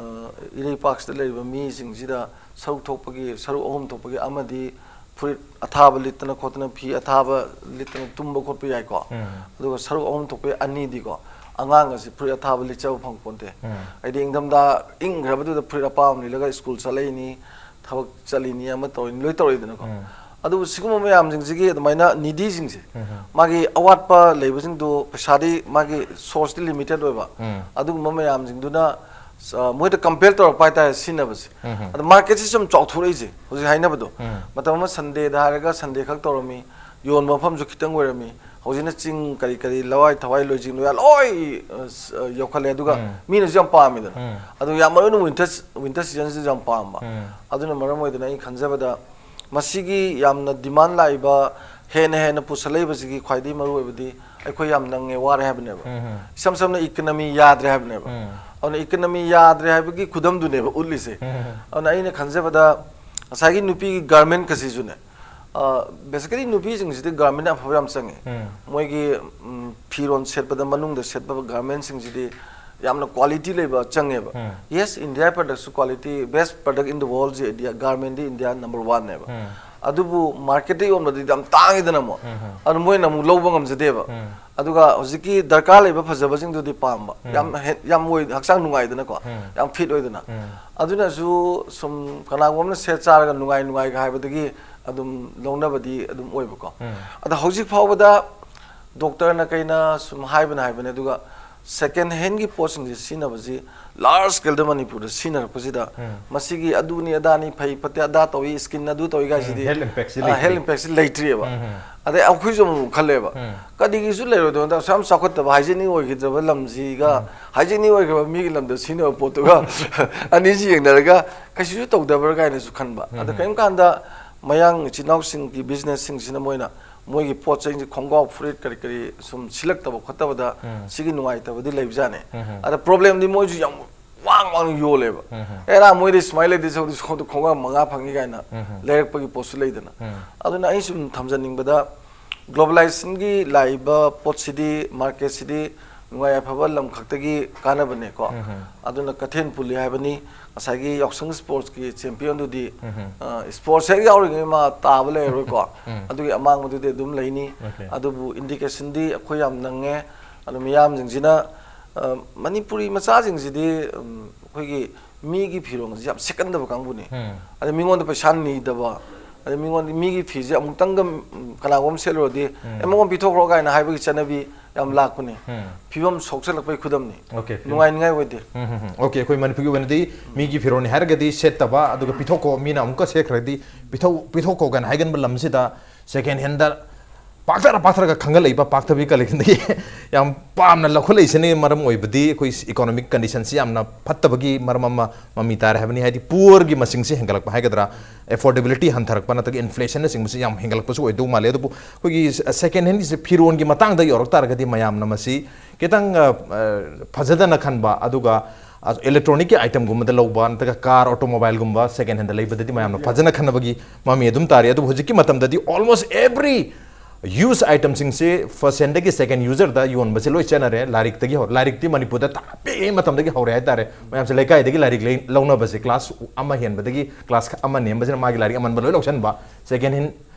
ꯏꯔꯩꯄꯥꯛꯁꯤꯗ ꯂꯩꯔꯤꯕ ꯃꯤꯁꯤꯡꯁꯤꯗ ꯁꯔꯨꯛ ꯊꯣꯛꯄꯒꯤ, ꯁꯔꯨꯛ ꯑꯍꯨꯝ ꯊꯣꯛꯄꯒꯤ ꯑꯃꯗꯤ ꯐꯨꯔꯤꯠ ꯑꯊꯥꯕ ꯂꯤꯠꯇꯅ ꯈꯣꯠꯇꯅ, ꯐꯤ ꯑꯊꯥꯕ ꯂꯤꯠꯇꯅ ꯇꯨꯝꯕ ꯈꯣꯠꯄ ꯌꯥꯏꯀꯣ꯫ ꯎꯝ꯫ ꯑꯗꯨꯒ ꯁꯔꯨꯛ ꯑꯍꯨꯝ ꯊꯣꯛꯄꯒꯤ ꯑꯅꯤꯗꯤꯀꯣ, ꯑꯉꯥꯡ ꯑꯁꯤ ꯐꯨꯔꯤꯠ ꯑꯊꯥꯕ ꯂꯤꯠꯆꯕ ꯐꯪꯄꯣꯟꯇꯦ꯫ ꯎꯝ꯫ ꯍꯥꯏꯗꯤ ꯏꯪꯊꯝꯊꯥ ꯏꯪꯈ꯭ꯔꯕꯗꯨꯗ ꯐꯨꯔꯤꯠ ꯑꯄꯥꯕ ꯑꯃ ꯂꯤꯠꯂꯒ ꯁ꯭ꯀꯨꯜ ꯆꯠꯂꯛꯏꯅꯤ, ꯊꯕꯛ ꯆꯠꯂꯤꯅꯤ, ꯑꯃ ꯇꯧꯔꯤꯅꯤ, ꯂꯣꯏ ꯇꯧꯔꯤꯗꯅꯀꯣ꯫ ꯎꯝ꯫ ꯑꯗꯨꯕꯨ ꯁꯤꯒꯨꯝꯕ ꯃꯌꯥꯝꯁꯤꯡꯁꯤꯒꯤ ꯑꯗꯨꯃꯥꯏꯅ ꯅꯤꯗꯤꯁꯤꯡꯁꯦ, ꯎꯝ꯫ ꯃꯥꯒꯤ ꯑꯋꯥꯠꯄ ꯂꯩꯕꯁꯤꯡꯗꯣ, ꯄꯩꯁꯥꯗꯤ ꯃꯥꯒꯤ ꯁꯣꯔꯁꯇꯤ ꯂꯤꯃꯤꯇꯦꯠ ꯑꯣꯏꯕ, ꯎꯝ꯫ ꯑꯗꯨꯒꯨꯝꯕ ꯃꯌꯥꯝꯁꯤꯡꯗꯨꯅ, ꯑ, ꯃꯣꯏꯗ ꯀꯝꯄꯦꯜ ꯇꯧꯔꯛꯄ ꯍꯥꯏꯇꯥꯔꯦ, ꯁꯤꯖꯤꯟꯅꯕꯁꯦ꯫ ꯎꯝ꯫ ꯑꯗ ꯃꯥꯔꯀꯦꯠꯁꯤ ꯁꯨꯝ ꯆꯥꯎꯊꯣꯔꯛꯏꯁꯦ, ꯍꯧꯖꯤꯛ ꯍꯥꯏꯅꯕꯗꯣ꯫ ꯎꯝ꯫ ꯃꯇꯝ ꯑꯃ ꯁꯟꯗꯦꯗ ꯍꯥꯏꯔꯒ ꯁꯟꯗꯦ ꯈꯛ ꯇꯧꯔꯝꯃꯤ, ꯌꯣꯟꯕ ꯃꯐꯝꯁꯨ ꯈꯤꯇꯪ ꯑꯣꯏꯔꯝꯃꯤ꯫ ꯍꯧꯖꯤꯛꯅ ꯆꯤꯡ ꯀꯔꯤ ꯀꯔꯤ, ꯂꯋꯥꯏ ꯊꯋꯥꯏ, ꯂꯣꯏꯖꯤꯡ ꯂꯣꯌꯥ ꯂꯣꯏ, ꯑ, ꯁ-, ꯑ, ꯌꯣꯛꯈꯠꯂꯦ꯫ ꯑꯗꯨꯒ, ꯎꯝ꯫ ꯃꯤꯅꯁꯨ ꯌꯥꯝ ꯄꯥꯝꯃꯤꯗꯅ꯫ ꯎꯝ꯫ ꯑꯗꯨ ꯌꯥꯝ ꯃꯔꯨ ꯑꯣꯏꯅ ꯋꯤꯟꯇꯔ, ꯋꯤꯟꯇꯔ ꯁꯤꯖꯟꯁꯤꯁꯨ ꯌꯥꯝ ꯄꯥꯝꯕ꯫ ꯎꯝ꯫ ꯑꯗꯨꯅ ꯃꯔꯝ ꯑꯣꯏꯗꯅ ꯑꯩ ꯈꯟꯖꯕꯗ ꯃꯁꯤꯒꯤ ꯌꯥꯝꯅ ꯗꯤꯃꯥꯟ ꯂꯥꯛꯏꯕ, ꯍꯦꯟꯅ ꯍꯦꯟꯅ ꯄꯨꯁꯜꯂꯛꯏꯕꯁꯤꯒꯤ ꯈ꯭ꯋꯥꯏꯗꯒꯤ ꯃꯔꯨ ꯑꯣꯏꯕꯗꯤ ꯑꯩꯈꯣꯏ ꯌꯥꯝ ꯅꯪꯉꯦ, ꯋꯥꯔꯦ ꯍꯥꯏꯕꯅꯦꯕ꯫ ꯎꯝ꯫ ꯏꯁꯝ ꯁꯝꯅ ꯏꯀꯅꯃꯤ ꯌꯥꯗ꯭ꯔꯦ ꯍꯥꯏꯕꯅꯦꯕ꯫ ꯎꯝ꯫ ꯑꯗꯨꯅ ꯏꯀꯅꯃꯤ ꯌꯥꯗ꯭ꯔꯦ ꯍꯥꯏꯕꯒꯤ ꯈꯨꯗꯝꯗꯨꯅꯦꯕ ꯎꯠꯂꯤꯁꯦ꯫ ꯎꯝ꯫ ꯑꯗꯨꯅ ꯑꯩꯅ ꯈꯟꯖꯕꯗ ꯉꯁꯥꯏꯒꯤ ꯅꯨꯄꯤꯒꯤ ꯒꯥꯔꯃꯦꯟ ꯀꯁꯤꯁꯨꯅꯦ, ꯑ, basically ꯅꯨꯄꯤꯁꯤꯡꯁꯤꯗꯤ ꯒꯥꯔꯃꯦꯟ ꯑꯐꯕ ꯌꯥꯝ ꯆꯪꯉꯦ꯫ ꯎꯝ꯫ ꯃꯣꯏꯒꯤ, ꯎꯝ, ꯐꯤꯔꯣꯟ ꯁꯦꯠꯄꯗ ꯃꯅꯨꯡꯗ ꯁꯦꯠꯄ ꯒꯥꯔꯃꯦꯟꯁꯤꯡꯁꯤꯗꯤ ꯌꯥꯝꯅ ꯀ꯭ꯋꯥꯂꯤꯇꯤ ꯂꯩꯕ ꯆꯪꯉꯦꯕ꯫ ꯎꯝ꯫ Yes, India productꯁꯨ quality, best product in the worldꯁꯦ India, ꯒꯥꯔꯃꯦꯟꯗꯤ India number oneꯅꯦꯕ꯫ ꯎꯝ꯫ ꯑꯗꯨꯕꯨ ꯃꯥꯔꯀꯦꯠꯇ ꯌꯣꯟꯕꯗꯤ ꯌꯥꯝ ꯇꯥꯡꯉꯤꯗꯅ ꯑꯃꯨꯛ꯫ ꯎꯝ, ꯎꯝ꯫ ꯑꯗꯨ ꯃꯣꯏꯅ ꯑꯃꯨꯛ ꯂꯧꯕ ꯉꯝꯖꯗꯦꯕ꯫ ꯎꯝ꯫ ꯑꯗꯨꯒ ꯍꯧꯖꯤꯛꯀꯤ ꯗꯔꯀꯥꯔ ꯂꯩꯕ ꯐꯖꯕꯁꯤꯡꯗꯨꯗꯤ ꯄꯥꯝꯕ꯫ ꯎꯝ꯫ ꯌꯥꯝ ꯍꯦ-, ꯌꯥꯝ ꯑꯣꯏ, ꯍꯛꯆꯥꯡ ꯅꯨꯡꯉꯥꯏꯗꯅꯀꯣ꯫ ꯎꯝ꯫ ꯌꯥꯝ ꯐꯤꯠ ꯑꯣꯏꯗꯅ꯫ ꯎꯝ꯫ ꯑꯗꯨꯅꯁꯨ ꯁꯨꯝ ꯀꯅꯥꯒꯨꯝꯕ ꯑꯃꯅ ꯁꯦꯠ ꯆꯥꯔꯒ ꯅꯨꯡꯉꯥꯏ ꯅꯨꯡꯉꯥꯏꯒ ꯍꯥꯏꯕꯗꯒꯤ ꯑꯗꯨꯝ ꯂꯧꯅꯕꯗꯤ ꯑꯗꯨꯝ ꯑꯣꯏꯕꯀꯣ꯫ ꯎꯝ꯫ ꯑꯗ ꯍꯧꯖꯤꯛ ꯐꯥꯎꯕꯗ ꯗꯣꯛꯇꯔꯅ ꯀꯩꯅ ꯁꯨꯝ ꯍꯥꯏꯕꯅ ꯍꯥꯏꯕꯅꯦ, ꯑꯗꯨꯒ second handꯒꯤ ꯄꯣꯠꯁꯤꯡꯁꯦ ꯁꯤꯖꯤꯟꯅꯕꯁꯤ large scaleꯗ ꯃꯅꯤꯄꯨꯔꯗ ꯁꯤꯖꯤꯟꯅꯔꯛꯄꯁꯤꯗ ꯎꯝ꯫ ꯃꯁꯤꯒꯤ ꯑꯗꯨꯅꯤ ꯑꯗꯥꯅꯤ, ꯐꯩ ꯐꯠꯇꯦ, ꯑꯗꯥ ꯇꯧꯏ, skin ꯑꯗꯨ ꯇꯧꯏ ꯀꯥꯏꯁꯤꯗꯤ, ꯎꯝ, health impactꯁꯤ ꯑ, health ꯂꯩꯇ꯭ꯔꯤ꯫ Impactꯁꯤ ꯂꯩꯇ꯭ꯔꯤꯑꯕ꯫ ꯎꯝ, ꯎꯝ꯫ ꯑꯗꯩ ꯑꯩꯈꯣꯏꯁꯨ ꯑꯃꯨꯛ ꯈꯜꯂꯦꯕ, ꯎꯝ꯫ ꯀꯔꯤꯒꯤꯁꯨ ꯂꯩꯔꯣꯏꯗꯕꯅꯣ, ꯑꯁꯨꯛ ꯌꯥꯝ ꯆꯥꯎꯈꯠꯇꯕ hygienic ꯑꯣꯏꯈꯤꯗ꯭ꯔꯕ ꯂꯝꯁꯤꯒ, ꯎꯝ꯫ Hygienic ꯑꯣꯏꯈ꯭ꯔꯕ ꯃꯤꯒꯤ ꯂꯝꯗ ꯁꯤꯖꯤꯟꯅꯕ ꯄꯣꯠꯇꯨꯒ ꯑꯅꯤꯁꯤ ꯌꯦꯡꯅꯔꯒ ꯀꯩꯁꯨꯁꯨ ꯇꯧꯗꯕ꯭ꯔꯥ ꯀꯥꯏꯅꯁꯨ ꯈꯟꯕ꯫ ꯑꯗ ꯎꯝ꯫ ꯀꯔꯤꯒꯨꯝꯕ ꯀꯥꯟꯗ ꯃꯌꯥꯡ ꯏꯆꯤꯜ ꯏꯅꯥꯎꯁꯤꯡꯒꯤ businessꯁꯤꯡꯁꯤꯅ ꯃꯣꯏꯅ ꯃꯣꯏꯒꯤ ꯄꯣꯠ ꯆꯩꯁꯦ, ꯈꯣꯡꯒ꯭ꯔꯥꯎ ꯐꯨꯔꯤꯠ ꯀꯔꯤ ꯀꯔꯤ ꯁꯨꯝ ꯁꯤꯜꯂꯛꯇꯕ ꯈꯣꯠꯇꯕꯗ ꯎꯝ꯫ ꯁꯤꯒꯤ ꯅꯨꯡꯉꯥꯏꯇꯕꯗꯤ ꯂꯩꯕꯖꯥꯠꯅꯤ꯫ ꯎꯝ꯫ ꯑꯗ problemꯗꯤ ꯃꯣꯏꯁꯨ ꯌꯥꯝ ꯋꯥꯡ ꯋꯥꯡꯅ ꯌꯣꯜꯂꯦꯕ꯫ ꯎꯝ꯫ ꯑꯦꯔꯥ, ꯃꯣꯏꯗꯤ ꯁꯨꯃꯥꯏꯅ ꯂꯩꯗꯤ ꯁꯣꯝꯗ ꯈꯣꯡꯒ꯭ꯔꯥꯎ ꯃꯉꯥ ꯐꯪꯉꯤ ꯀꯥꯏꯅ ꯎꯝ꯫ ꯂꯩꯔꯛꯄꯒꯤ ꯄꯣꯠꯁꯨ ꯂꯩꯗꯅ꯫ ꯎꯝ꯫ ꯑꯗꯨꯅ ꯑꯩ ꯁꯨꯝ ꯊꯝꯖꯅꯤꯡꯕꯗ, globalizationꯒꯤ ꯂꯥꯛꯏꯕ ꯄꯣꯠꯁꯤꯗꯤ marketꯁꯤꯗꯤ ꯅꯨꯡꯉꯥꯏ ꯌꯥꯏꯐꯕ ꯂꯝ ꯈꯛꯇꯒꯤ ꯀꯥꯟꯅꯕꯅꯦꯀꯣ꯫ ꯎꯝ꯫ ꯑꯗꯨꯅ ꯀꯩꯊꯦꯜ ꯄꯨꯜꯂꯤ ꯍꯥꯏꯕꯅꯤ, ꯉꯁꯥꯏꯒꯤ ꯌꯥꯎꯁꯪ sportsꯀꯤ championꯗꯨꯗꯤ, ꯎꯝ꯫ ꯑ, sports ꯍꯦꯛ ꯌꯥꯎꯔꯤꯉꯩ ꯃꯥ ꯇꯥꯕ ꯂꯩꯔꯔꯣꯏꯀꯣ꯫ ꯎꯝ꯫ ꯑꯗꯨꯒꯤ ꯑꯃꯥꯡꯕꯗꯨꯗꯤ ꯑꯗꯨꯝ ꯂꯩꯅꯤ꯫ Okay꯫ ꯑꯗꯨꯕꯨ indicationꯗꯤ ꯑꯩꯈꯣꯏ ꯌꯥꯝ ꯅꯪꯉꯦ꯫ ꯑꯗꯨ ꯃꯤꯌꯥꯝꯁꯤꯡꯁꯤꯅ, ꯑ, ꯃꯅꯤꯄꯨꯔꯤ ꯃꯆꯥꯁꯤꯡꯁꯤꯗꯤ, ꯎꯝ, ꯑꯩꯈꯣꯏꯒꯤ ꯃꯤꯒꯤ ꯐꯤꯔꯣꯜꯁꯦ ꯌꯥꯝ ꯁꯦꯠꯀꯟꯗꯕ ꯀꯥꯡꯕꯨꯅꯤ꯫ ꯑꯗꯩ ꯃꯤꯉꯣꯟꯗ ꯄꯩꯁꯥ ꯅꯤꯗꯕ, ꯑꯗꯩ ꯃꯤꯉꯣꯟꯗ, ꯃꯤꯒꯤ ꯐꯤꯁꯦ ꯑꯃꯨꯛꯇꯪꯒ, ꯎꯝ, ꯀꯅꯥꯒꯨꯝꯕ ꯁꯦꯠꯂꯨꯔꯗꯤ, "ꯑꯦ, ꯃꯉꯣꯟ ꯄꯤꯊꯣꯛꯈ꯭ꯔꯣ" ꯀꯥꯏꯅ ꯍꯥꯏꯕꯒꯤ ꯆꯠꯅꯕꯤ ꯌꯥꯝ ꯂꯥꯛꯄꯅꯤ꯫ ꯐꯤꯕꯝ ꯁꯣꯛꯆꯜꯂꯛꯄꯒꯤ ꯈꯨꯗꯝꯅꯤ꯫ Okay, ꯐꯤꯕꯝ ꯅꯨꯡꯉꯥꯏꯅꯤꯡꯉꯥꯏ ꯑꯣꯏꯗꯦ꯫ ꯎꯝ, ꯎꯝ, ꯎꯝ꯫ Okay, ꯑꯩꯈꯣꯏ ꯃꯅꯤꯄꯨꯔꯒꯤ ꯑꯣꯏꯅꯗꯤ ꯃꯤꯒꯤ ꯐꯤꯔꯣꯜꯅꯤ ꯍꯥꯏꯔꯒꯗꯤ ꯁꯦꯠꯇꯕ, ꯑꯗꯨꯒ ꯄꯤꯊꯣꯛꯈꯣ, ꯃꯤꯅ ꯑꯃꯨꯛꯀ ꯁꯦꯠꯈ꯭ꯔꯗꯤ ꯄꯤꯊꯣꯛ-, ꯄꯤꯊꯣꯛꯈꯣ ꯀꯥꯏꯅ ꯍꯥꯏꯒꯟꯕ ꯂꯝꯁꯤꯗ second handꯗ ꯄꯥꯛꯊꯔ ꯄꯥꯛꯊꯔꯒ ꯈꯪꯒꯠꯂꯛꯏꯕ ꯄꯥꯛꯊꯕꯤ collectionꯗꯒꯤ ꯌꯥꯝ ꯄꯥꯝꯅ ꯂꯧꯈꯠꯂꯛꯏꯁꯤꯅ ꯃꯔꯝ ꯑꯣꯏꯕꯗꯤ ꯑꯩꯈꯣꯏ economic conditionꯁꯤ ꯌꯥꯝꯅ ꯐꯠꯇꯕꯒꯤ ꯃꯔꯝ ꯑꯃ ꯃꯃꯤ ꯇꯥꯔꯦ ꯍꯥꯏꯕꯅꯤ꯫ ꯍꯥꯏꯗꯤ poorꯒꯤ ꯃꯁꯤꯡꯁꯤ ꯍꯦꯟꯒꯠꯂꯛꯄ ꯍꯥꯏꯒꯗ꯭ꯔꯥ, affordability ꯍꯟꯊꯔꯛꯄ ꯅꯠꯇ꯭ꯔꯒ inflationꯅꯆꯤꯡꯕꯁꯤ ꯌꯥꯝ ꯍꯦꯟꯒꯠꯂꯛꯄꯁꯨ ꯑꯣꯏꯗꯧ ꯃꯥꯜꯂꯦ꯫ ꯑꯗꯨꯕꯨ ꯑꯩꯈꯣꯏꯒꯤ second handꯒꯤꯁꯦ ꯐꯤꯔꯣꯟꯒꯤ ꯃꯇꯥꯡꯗ ꯌꯧꯔꯛ ꯇꯥꯔꯒꯗꯤ ꯃꯌꯥꯝꯅ ꯃꯁꯤ ꯈꯤꯇꯪ, ꯑ, ꯑ, ꯐꯖꯗꯅ ꯈꯟꯕ, ꯑꯗꯨꯒ, ꯑ, electronicꯀꯤ itemꯒꯨꯝꯕꯗ ꯂꯧꯕ ꯅꯠꯇ꯭ꯔꯒ car, automobileꯒꯨꯝꯕ second handꯗ ꯂꯩꯕꯗꯗꯤ ꯃꯌꯥꯝꯅ ꯐꯖꯅ ꯈꯟꯅꯕꯒꯤ ꯃꯃꯤ ꯑꯗꯨꯝ ꯇꯥꯔꯤ꯫ ꯑꯗꯨꯕꯨ ꯍꯧꯖꯤꯛꯀꯤ ꯃꯇꯝꯗꯗꯤ almost every used itemꯁꯤꯡꯁꯦ first handꯗꯒꯤ second userꯗ ꯌꯣꯟꯕꯁꯦ ꯂꯣꯏ ꯆꯠꯅꯔꯦ꯫ ꯂꯥꯏꯔꯤꯛꯇꯒꯤ ꯍꯧ-, ꯂꯥꯏꯔꯤꯛꯇꯤ ꯃꯅꯤꯄꯨꯔꯗ ꯊꯥ-, ꯄꯤꯛꯏꯉꯩ ꯃꯇꯝꯗꯒꯤ ꯍꯧꯔꯦ ꯍꯥꯏꯇꯥꯔꯦ꯫ ꯃꯌꯥꯝꯁꯦ ꯂꯩꯀꯥꯏꯗꯒꯤ ꯂꯥꯏꯔꯤꯛ ꯂꯩ-, ꯂꯧꯅꯕꯁꯦ class ꯑꯃ ꯍꯦꯟꯕꯗꯒꯤ class ꯑꯃ ꯅꯦꯝꯕꯁꯤꯅ ꯃꯥꯒꯤ ꯂꯥꯏꯔꯤꯛ ꯑꯃꯟꯕ ꯂꯣꯏ ꯂꯧꯁꯤꯟꯕ꯫ Second hand,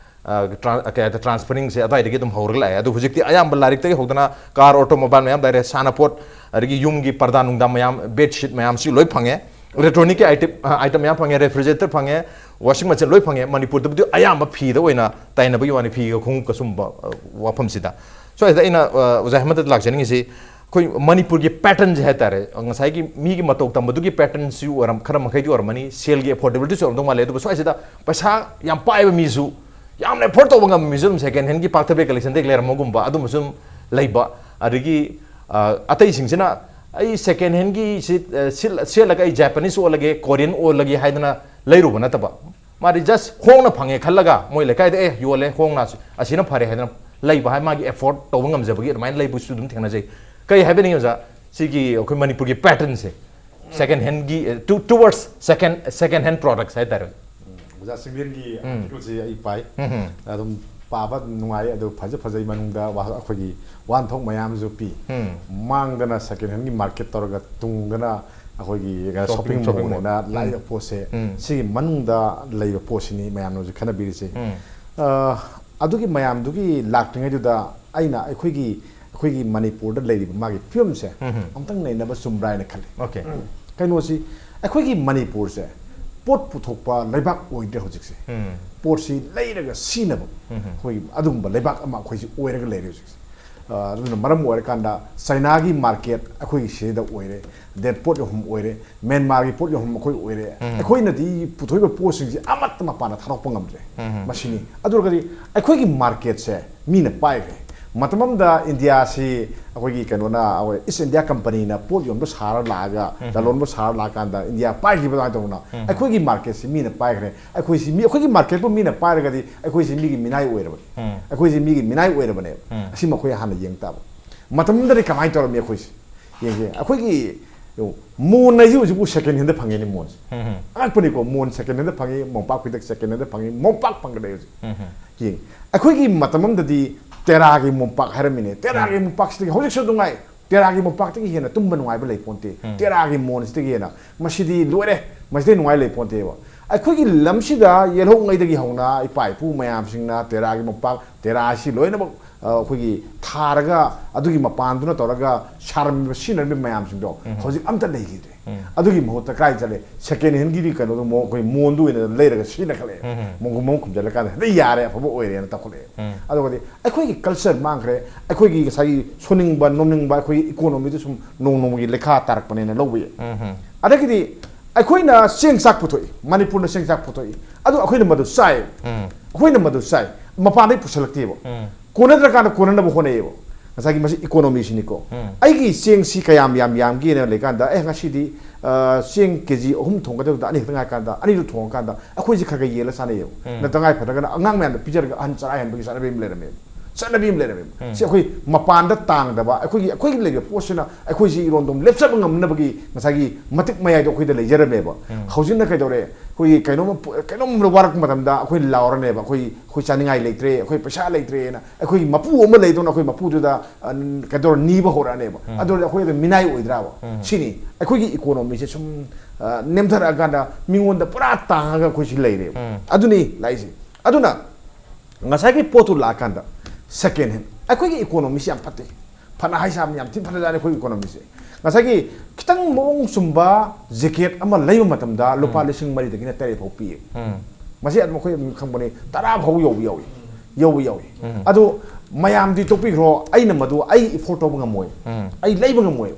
ꯑ, ꯇ꯭ꯔꯥꯟ-, ꯑ, ꯀꯩ ꯍꯥꯏꯇꯥꯔꯦ, transferringꯁꯦ ꯑꯗꯨꯋꯥꯏꯗꯒꯤ ꯑꯗꯨꯝ ꯍꯧꯔꯒ ꯂꯥꯛꯑꯦ꯫ ꯑꯗꯨ ꯍꯧꯖꯤꯛꯇꯤ ꯑꯌꯥꯝꯕ ꯂꯥꯏꯔꯤꯛꯇꯒꯤ ꯍꯧꯗꯅ car, automobile ꯃꯌꯥꯝ ꯂꯩꯔꯦ, ꯁꯥꯟꯅꯄꯣꯠ, ꯑꯗꯒꯤ ꯌꯨꯝꯒꯤ ꯄꯔꯗꯥ ꯅꯨꯡꯗꯥ ꯃꯌꯥꯝ, bedsheet ꯃꯌꯥꯝꯁꯤ ꯂꯣꯏ ꯐꯪꯉꯦ꯫ Electronicꯀꯤ item, ꯑ, item ꯃꯌꯥꯝ ꯐꯪꯉꯦ, refrigerator ꯐꯪꯉꯦ, washing machine ꯂꯣꯏ ꯐꯪꯉꯦ꯫ ꯃꯅꯤꯄꯨꯔꯗꯕꯨꯗꯤ ꯑꯌꯥꯝꯕ ꯐꯤꯗ ꯑꯣꯏꯅ ꯇꯥꯏꯅꯕꯒꯤ ꯋꯥꯅꯤ, ꯐꯤꯒ ꯈꯣꯡꯎꯞꯀ ꯁꯨꯝꯕ, ꯑ, ꯋꯥꯐꯝꯁꯤꯗ꯫ ꯁ꯭ꯋꯥꯏꯁꯤꯗ ꯑꯩꯅ, ꯑ, ꯑꯣꯖꯥ ꯍꯦꯃꯟꯇꯗ ꯂꯥꯛꯆꯅꯤꯡꯉꯤꯁꯤ, ꯑꯩꯈꯣꯏ ꯃꯅꯤꯄꯨꯔꯒꯤ patternꯁꯦ ꯍꯥꯏꯇꯥꯔꯦ, ꯉꯁꯥꯏꯒꯤ ꯃꯤꯒꯤ ꯃꯇꯧ ꯇꯝꯕꯗꯨꯒꯤ patternꯁꯨ ꯑꯣꯏꯔꯝ-, ꯈꯔ ꯃꯈꯩꯗꯤ ꯑꯣꯏꯔꯝꯃꯅꯤ, saleꯒꯤ affordabilityꯁꯨ ꯑꯣꯏꯔꯝꯗꯧ ꯃꯥꯜꯂꯦ꯫ ꯑꯗꯨꯕꯨ ꯁ꯭ꯋꯥꯏꯁꯤꯗ ꯄꯩꯁꯥ ꯌꯥꯝ ꯄꯥꯏꯕ ꯃꯤꯁꯨ, ꯌꯥꯝꯅ afford ꯇꯧꯕ ꯉꯝꯕ ꯃꯤꯁꯨ ꯑꯗꯨꯝ second handꯒꯤ ꯄꯥꯛꯊꯕꯤ collectionꯗꯒꯤ ꯂꯩꯔꯝꯕꯒꯨꯝꯕ ꯑꯗꯨꯝꯕꯁꯨ ꯑꯗꯨꯝ ꯂꯩꯕ꯫ ꯑꯗꯒꯤ, ꯑ, ꯑꯇꯩꯁꯤꯡꯁꯤꯅ "ꯑꯩ second handꯒꯤ ꯁꯤ, ꯑ, ꯁꯤꯠ-, ꯁꯦꯠꯂꯒ ꯑꯩ Japanese ꯑꯣꯜꯂꯒꯦ, Korean ꯑꯣꯜꯂꯒꯦ" ꯍꯥꯏꯗꯅ ꯂꯩꯔꯨꯕ ꯅꯠꯇꯕ, ꯃꯥꯗꯤ just ꯍꯣꯡꯅ ꯐꯪꯉꯦ ꯈꯜꯂꯒ ꯃꯣꯏ ꯂꯩꯀꯥꯏꯗ, "ꯑꯦ, ꯌꯣꯜꯂꯦ, ꯍꯣꯡꯅ ꯑꯁꯤ-, ꯑꯁꯤꯅ ꯐꯔꯦ" ꯍꯥꯏꯗꯅ ꯂꯩꯕ ꯍꯥꯏ, ꯃꯥꯒꯤ afford ꯇꯧꯕ ꯉꯝꯖꯕꯒꯤ ꯑꯗꯨꯃꯥꯏꯅ ꯂꯩꯕꯁꯨ ꯑꯗꯨꯝ ꯊꯦꯡꯅꯖꯩ꯫ ꯀꯩ ꯍꯥꯏꯕꯅꯤ ꯑꯣꯖꯥ, ꯁꯤꯒꯤ ꯑꯩꯈꯣꯏ ꯃꯅꯤꯄꯨꯔꯒꯤ patternꯁꯦ, second handꯒꯤ, ꯑ, to-, towards second, second hand products ꯍꯥꯏꯇꯥꯔꯦ꯫ ꯑꯣꯖꯥ ꯆꯤꯡꯂꯦꯟꯒꯤ ꯎꯝ꯫ Articleꯁꯤ ꯑꯩ ꯄꯥꯏ꯫ ꯎꯝ ꯍꯝ꯫ ꯑꯗꯨꯝ ꯄꯥꯕ ꯅꯨꯡꯉꯥꯏ, ꯑꯗꯨ ꯐꯖ ꯐꯖꯩ ꯃꯅꯨꯡꯗ ꯋꯥ-, ꯑꯩꯈꯣꯏꯒꯤ ꯋꯥꯍꯟꯊꯣꯛ ꯃꯌꯥꯝꯁꯨ ꯄꯤ꯫ ꯎꯝ꯫ ꯃꯥꯡꯗꯅ second handꯒꯤ market ꯇꯧꯔꯒ ꯇꯨꯡꯗꯅ ꯑꯩꯈꯣꯏꯒꯤ shopping, shopping mall ꯍꯥꯏꯅ ꯎꯝ꯫ ꯂꯥꯛꯏꯕ ꯄꯣꯠꯁꯦ, ꯎꯝ꯫ ꯁꯤꯒꯤ ꯃꯅꯨꯡꯗ ꯂꯩꯕ ꯄꯣꯠꯁꯤꯅꯤ ꯃꯌꯥꯝꯅ ꯍꯧꯖꯤꯛ ꯈꯟꯅꯕꯤꯔꯤꯁꯦ꯫ ꯎꯝ꯫ ꯑ, ꯑꯗꯨꯒꯤ ꯃꯌꯥꯝꯗꯨꯒꯤ ꯂꯥꯛꯇ꯭ꯔꯤꯉꯩꯗꯨꯗ ꯑꯩꯅ ꯑꯩꯈꯣꯏꯒꯤ, ꯑꯩꯈꯣꯏꯒꯤ ꯃꯅꯤꯄꯨꯔꯗ ꯂꯩꯔꯤꯕ ꯃꯥꯒꯤ ꯐꯤꯕꯝꯁꯦ ꯎꯝ ꯍꯝ꯫ ꯑꯃꯨꯛꯇꯪ ꯅꯩꯅꯕ ꯆꯨꯝꯕ꯭ꯔꯥ ꯍꯥꯏꯅ ꯈꯜꯂꯤ꯫ Okay꯫ ꯀꯩꯅꯣꯁꯤ, ꯑꯩꯈꯣꯏꯒꯤ ꯃꯅꯤꯄꯨꯔꯁꯦ ꯄꯣꯠ ꯄꯨꯊꯣꯛꯄ ꯂꯩꯕꯥꯛ ꯑꯣꯏꯗ꯭ꯔꯦ ꯍꯧꯖꯤꯛꯁꯦ꯫ ꯄꯣꯠꯁꯤ ꯂꯩꯔꯒ ꯁꯤꯖꯤꯟꯅꯕ, ꯑꯩꯈꯣꯏ ꯑꯗꯨꯒꯨꯝꯕ ꯂꯩꯕꯥꯛ ꯑꯃ ꯑꯩꯈꯣꯏꯁꯤ ꯑꯣꯏꯔꯒ ꯂꯩꯔꯦ ꯍꯧꯖꯤꯛꯁꯦ꯫ ꯑ, ꯑꯗꯨꯅ ꯃꯔꯝ ꯑꯣꯏꯔꯀꯥꯟꯗ ꯆꯥꯏꯅꯥꯒꯤ ꯃꯥꯔꯀꯦꯠ ꯑꯩꯈꯣꯏꯒꯤ ꯁꯤꯗ ꯑꯣꯏꯔꯦ, ꯗꯦꯟ ꯄꯣꯠ ꯌꯣꯟꯐꯝ ꯑꯣꯏꯔꯦ, ꯃ꯭ꯌꯥꯟꯃꯥꯔꯒꯤ ꯄꯣꯠ ꯌꯣꯟꯐꯝ ꯑꯩꯈꯣꯏ ꯑꯣꯏꯔꯦ꯫ ꯑꯩꯈꯣꯏꯅꯗꯤ ꯄꯨꯊꯣꯛꯏꯕ ꯄꯣꯠꯁꯤꯡꯁꯤ ꯑꯃꯠꯇ ꯃꯄꯥꯟꯗ ꯊꯥꯗꯣꯛꯄ ꯉꯝꯗ꯭ꯔꯦ꯫ ꯃꯁꯤꯅꯤ꯫ ꯑꯗꯨ ꯑꯣꯏꯔꯒꯗꯤ ꯑꯩꯈꯣꯏꯒꯤ ꯃꯥꯔꯀꯦꯠꯁꯦ ꯃꯤꯅ ꯄꯥꯏꯈ꯭ꯔꯦ꯫ ꯃꯇꯝ ꯑꯃꯗ ꯏꯟꯗꯤꯌꯥꯁꯤ ꯑꯩꯈꯣꯏꯒꯤ ꯀꯩꯅꯣꯅ, ꯑꯩꯈꯣꯏ ꯏꯁ ꯏꯟꯗꯤꯌꯥ ꯀꯝꯄꯅꯤꯅ ꯄꯣꯠ ꯌꯣꯟꯕ ꯁꯍꯔ ꯂꯥꯛꯑꯒ, ꯂꯂꯣꯟꯕ ꯁꯍꯔ ꯂꯥꯛꯑꯀꯥꯟꯗ ꯏꯟꯗꯤꯌꯥ ꯄꯥꯏꯈꯤꯕ ꯑꯗꯨꯃꯥꯏꯅ ꯇꯧꯗꯅ ꯑꯩꯈꯣꯏꯒꯤ ꯃꯥꯔꯀꯦꯠꯁꯤ ꯃꯤꯅ ꯄꯥꯏꯈ꯭ꯔꯦ꯫ ꯑꯩꯈꯣꯏꯁꯤ ꯃꯤ, ꯑꯩꯈꯣꯏꯒꯤ ꯃꯥꯔꯀꯦꯠꯄꯨ ꯃꯤꯅ ꯄꯥꯏꯔꯒꯗꯤ ꯑꯩꯈꯣꯏꯁꯤ ꯃꯤꯒꯤ ꯃꯤꯅꯥꯏ ꯑꯣꯏꯔꯕꯅꯤ꯫ ꯑꯩꯈꯣꯏꯁꯤ ꯃꯤꯒꯤ ꯃꯤꯅꯥꯏ ꯑꯣꯏꯔꯕꯅꯦꯕ꯫ ꯑꯁꯤꯃ ꯑꯩꯈꯣꯏ ꯍꯥꯟꯅ ꯌꯦꯡ ꯇꯥꯕ꯫ ꯃꯇꯝ ꯑꯃꯗꯗꯤ ꯀꯃꯥꯏꯅ ꯇꯧꯔꯝꯃꯤ ꯑꯩꯈꯣꯏꯁꯤ? ꯌꯦꯡꯁꯦ, ꯑꯩꯈꯣꯏꯒꯤ, ꯌꯦꯡꯉꯨ, ꯃꯣꯟ ꯍꯥꯏꯁꯤ ꯍꯧꯖꯤꯛꯄꯨ ꯁꯦꯀꯦꯟ ꯍꯦꯟꯗ ꯐꯪꯉꯦꯅꯦ, ꯃꯣꯟꯁꯦ꯫ ꯑꯉꯛꯄꯅꯤꯀꯣ, ꯃꯣꯟ ꯁꯦꯀꯦꯟ ꯍꯦꯟꯗ ꯐꯪꯉꯤ, ꯃꯣꯝꯄꯥꯛ ꯐꯤꯗꯛ ꯁꯦꯀꯦꯟ ꯍꯦꯟꯗ ꯐꯪꯉꯤ, ꯃꯣꯝꯄꯥꯛ ꯐꯪꯒꯗ꯭ꯔꯦ ꯍꯧꯖꯤꯛ꯫ ꯌꯦꯡ, ꯑꯩꯈꯣꯏꯒꯤ ꯃꯇꯝ ꯑꯃꯗꯗꯤ ꯇꯦꯔꯥꯒꯤ ꯃꯣꯝꯄꯥꯛ ꯍꯥꯏꯔꯝꯃꯤꯅꯦ꯫ ꯇꯦꯔꯥꯒꯤ ꯃꯣꯝꯄꯥꯛꯁꯤꯗꯒꯤ ꯍꯧꯖꯤꯛꯁꯨ ꯑꯗꯨꯝ ꯉꯥꯏ꯫ ꯇꯦꯔꯥꯒꯤ ꯃꯣꯝꯄꯥꯛꯇꯒꯤ ꯍꯦꯟꯅ ꯇꯨꯝꯕ ꯅꯨꯡꯉꯥꯏꯕ ꯂꯩ ꯄꯣꯟꯇꯦ꯫ ꯇꯦꯔꯥꯒꯤ ꯃꯣꯟꯁꯤꯗꯒꯤ ꯍꯦꯟꯅ ꯃꯁꯤꯗꯤ ꯂꯣꯏꯔꯦ, ꯃꯁꯤꯗꯩ ꯅꯨꯡꯉꯥꯏ ꯂꯩ ꯄꯣꯟꯇꯦꯕ꯫ ꯑꯩꯈꯣꯏꯒꯤ ꯂꯝꯁꯤꯗ ꯌꯦꯜꯍꯧꯉꯩꯗꯒꯤ ꯍꯧꯅ ꯏꯄꯥ ꯏꯄꯨ ꯃꯌꯥꯝꯁꯤꯡꯅ ꯇꯦꯔꯥꯒꯤ ꯃꯣꯝꯄꯥꯛ, ꯇꯦꯔꯥ ꯑꯁꯤ ꯂꯣꯏꯅꯃꯛ, ꯑ, ꯑꯩꯈꯣꯏꯒꯤ ꯊꯥꯔꯒ, ꯑꯗꯨꯒꯤ ꯃꯄꯥꯟꯗꯨꯅ ꯇꯧꯔꯒ ꯁꯥꯔꯝꯃꯤꯕ, ꯁꯤꯖꯤꯟꯅꯔꯝꯃꯤꯕ ꯃꯌꯥꯝꯁꯤꯡꯗꯣ ꯍꯧꯖꯤꯛ ꯑꯝꯇ ꯂꯩꯈꯤꯗ꯭ꯔꯦ꯫ ꯑꯗꯨꯒꯤ ꯃꯍꯨꯠꯇ ꯀꯥꯏ ꯆꯠꯂꯦ? ꯁꯦꯀꯦꯟ ꯍꯦꯟꯒꯤꯗꯤ ꯀꯩꯅꯣꯗꯣ ꯑꯃꯨꯛ ꯑꯩꯈꯣꯏ ꯃꯣꯟꯗꯨ ꯑꯣꯏꯅ ꯂꯩꯔꯒ ꯁꯤꯖꯤꯟꯅꯈꯠꯂꯛꯑꯦ꯫ ꯃꯣꯟ ꯃꯣꯟ ꯈꯨꯝꯖꯤꯜꯂꯀꯥꯟꯗ ꯍꯦꯛꯇ ꯌꯥꯔꯦ, ꯑꯐꯕ ꯑꯣꯏꯔꯦꯅ ꯇꯧꯈꯠꯂꯛꯑꯦ꯫ ꯑꯗꯨꯒꯗꯤ ꯑꯩꯈꯣꯏꯒꯤ ꯀꯜꯆꯔ ꯃꯥꯡꯈ꯭ꯔꯦ꯫ ꯑꯩꯈꯣꯏꯒꯤ ꯉꯁꯥꯏꯒꯤ ꯁꯨꯅꯤꯡꯕ ꯅꯣꯝꯅꯤꯡꯕ, ꯑꯩꯈꯣꯏꯒꯤ ꯏꯀꯣꯅꯣꯃꯤꯗꯨ ꯁꯨꯝ ꯅꯣꯡ ꯅꯣꯡꯃꯒꯤ ꯂꯩꯈꯥ ꯇꯥꯔꯛꯄꯅꯦꯅ ꯂꯧꯕ ꯌꯥꯏ꯫ ꯑꯗꯒꯤꯗꯤ ꯑꯩꯈꯣꯏꯅ ꯆꯦꯡ ꯆꯥꯛ ꯄꯨꯊꯣꯛꯏ, ꯃꯅꯤꯄꯨꯔꯅ ꯆꯦꯡ ꯆꯥꯛ ꯄꯨꯊꯣꯛꯏ, ꯑꯗꯨ ꯑꯩꯈꯣꯏꯅ ꯃꯗꯨ ꯆꯥꯏ꯫ ꯑꯩꯈꯣꯏꯅ ꯃꯗꯨ ꯆꯥꯏ, ꯃꯄꯥꯟꯗꯩ ꯄꯨꯁꯜꯂꯛꯇꯦꯕ꯫ ꯀꯣꯟꯅꯗ꯭ꯔꯀꯥꯟꯗ ꯀꯣꯟꯅꯅꯕ ꯍꯣꯠꯅꯩꯌꯦꯕ꯫ ꯉꯁꯥꯏꯒꯤ ꯃꯁꯤ ꯏꯀꯣꯅꯣꯃꯤꯁꯤꯅꯤꯀꯣ꯫ ꯑꯩꯒꯤ ꯆꯦꯡꯁꯤ ꯀꯌꯥꯝ ꯌꯥꯝ ꯌꯥꯝꯒꯦꯅ ꯂꯩꯀꯥꯟꯗ, ꯑꯦ, ꯉꯁꯤꯗꯤ, ꯑ, ꯆꯦꯡ ꯀꯦ ꯖꯤ ꯑꯍꯨꯝ ꯊꯣꯡꯒꯗꯕꯗ ꯑꯅꯤ ꯈꯛꯇ ꯉꯥꯏꯀꯥꯟꯗ, ꯑꯅꯤꯗꯨ ꯊꯣꯡꯉꯀꯥꯟꯗ ꯑꯩꯈꯣꯏꯁꯦ ꯈꯔ ꯈꯔ ꯌꯦꯜꯂ ꯆꯥꯅꯩꯌꯦꯕ꯫ ꯅ ꯇꯉꯥꯏ ꯐꯗ꯭ꯔꯒꯅ ꯑꯉꯥꯡ ꯃꯌꯥꯝꯗ ꯄꯤꯖꯔꯒ ꯑꯍꯟ ꯆꯔꯥ ꯍꯦꯟꯕꯒꯤ ꯆꯠꯅꯕꯤ ꯑꯃ ꯂꯩꯔꯝꯃꯦꯕ꯫ ꯆꯠꯅꯕꯤ ꯑꯃ ꯂꯩꯔꯝꯃꯦꯕ꯫ ꯁꯤ ꯑꯩꯈꯣꯏ ꯃꯄꯥꯟꯗ ꯇꯥꯡꯗꯕ, ꯑꯩꯈꯣꯏꯒꯤ, ꯑꯩꯈꯣꯏꯒꯤ ꯂꯩꯔꯤꯕ ꯄꯣꯠꯁꯤꯅ ꯑꯩꯈꯣꯏꯁꯤ ꯏꯔꯣꯝꯗꯣꯝ ꯂꯦꯞꯆꯕ ꯉꯝꯅꯕꯒꯤ ꯉꯁꯥꯏꯒꯤ ꯃꯇꯤꯛ ꯃꯌꯥꯏꯗꯣ ꯑꯩꯈꯣꯏꯗ ꯂꯩꯖꯔꯝꯃꯦꯕ꯫ ꯍꯧꯖꯤꯛꯅ ꯀꯩꯗꯧꯔꯦ? ꯑꯩꯈꯣꯏꯒꯤ ꯀꯩꯅꯣꯝꯃ ꯄꯨ-, ꯀꯩꯅꯣꯝ ꯋꯥꯔꯛꯄ ꯃꯇꯝꯗ ꯑꯩꯈꯣꯏ ꯂꯥꯎꯔꯅꯦꯕ, "ꯑꯩꯈꯣꯏ, ꯑꯩꯈꯣꯏ ꯆꯥꯅꯤꯡꯉꯥꯏ ꯂꯩꯇ꯭ꯔꯦ, ꯑꯩꯈꯣꯏ ꯄꯩꯁꯥ ꯂꯩꯇ꯭ꯔꯦꯅ"꯫ ꯑꯩꯈꯣꯏꯒꯤ ꯃꯄꯨ ꯑꯃ ꯂꯩꯗꯧꯅ ꯑꯩꯈꯣꯏ ꯃꯄꯨꯗꯨꯗ, ꯑ, ꯀꯩꯗꯧꯔ ꯅꯤꯕ ꯍꯧꯔꯛꯑꯅꯦꯕ꯫ ꯑꯗꯨ ꯑꯣꯏꯔꯗꯤ ꯑꯩꯈꯣꯏꯗ ꯃꯤꯅꯥꯏ ꯑꯣꯏꯗ꯭ꯔꯥꯕ? ꯁꯤꯅꯤ꯫ ꯑꯩꯈꯣꯏꯒꯤ ꯏꯀꯣꯅꯣꯃꯤꯁꯦ ꯁꯨꯝ, ꯑ, ꯅꯦꯝꯊꯔꯛꯑꯀꯥꯟꯗ ꯃꯤꯉꯣꯟꯗ ꯄꯨꯔꯥ ꯇꯥꯡꯉꯒ ꯑꯩꯈꯣꯏꯁꯤ ꯂꯩꯔꯦꯕ꯫ ꯑꯗꯨꯅꯤ ꯂꯥꯛꯏꯁꯦ꯫ ꯑꯗꯨꯅ ꯉꯁꯥꯏꯒꯤ ꯄꯣꯠꯇꯨ ꯂꯥꯛꯑꯀꯥꯟꯗ ꯁꯦꯀꯦꯟ ꯍꯦꯟ, ꯑꯩꯈꯣꯏꯒꯤ ꯏꯀꯣꯅꯣꯃꯤꯁꯤ ꯌꯥꯝ ꯐꯠꯇꯦ꯫ ꯐꯅ ꯍꯥꯏ ꯁꯥꯕꯅꯤ, ꯌꯥꯝ ꯊꯤꯅ ꯐꯅꯖꯥꯠꯅꯤ ꯑꯩꯈꯣꯏꯒꯤ ꯏꯀꯣꯅꯣꯃꯤꯁꯦ꯫ ꯉꯁꯥꯏꯒꯤ ꯈꯤꯇꯪ ꯃꯑꯣꯡ ꯆꯨꯝꯕ ꯖꯦꯀꯦꯠ ꯑꯃ ꯂꯩꯕ ꯃꯇꯝꯗ ꯂꯨꯄꯥ ꯎꯝ꯫ ꯂꯤꯁꯤꯡ ꯃꯔꯤꯗꯒꯤꯅ ꯇꯔꯦꯠ ꯐꯥꯎ ꯄꯤꯌꯦ꯫ ꯎꯝ꯫ ꯃꯁꯤ ꯑꯗꯨꯝ ꯑꯩꯈꯣꯏ ꯑꯗꯨꯝ ꯈꯪꯕꯅꯤ, ꯇꯔꯥ ꯐꯥꯎ ꯌꯧꯕ ꯌꯥꯎꯏ, ꯌꯧꯕ ꯌꯥꯎꯏ꯫ ꯎꯝ꯫ ꯑꯗꯨ ꯃꯌꯥꯝꯗꯤ ꯇꯣꯛꯄꯤꯈ꯭ꯔꯣ, ꯑꯩꯅ ꯃꯗꯨ ꯑꯩ afford ꯇꯧꯕ ꯉꯝꯃꯣꯏ, ꯎꯝ꯫ ꯑꯩ ꯂꯩꯕ ꯉꯝꯃꯣꯏ꯫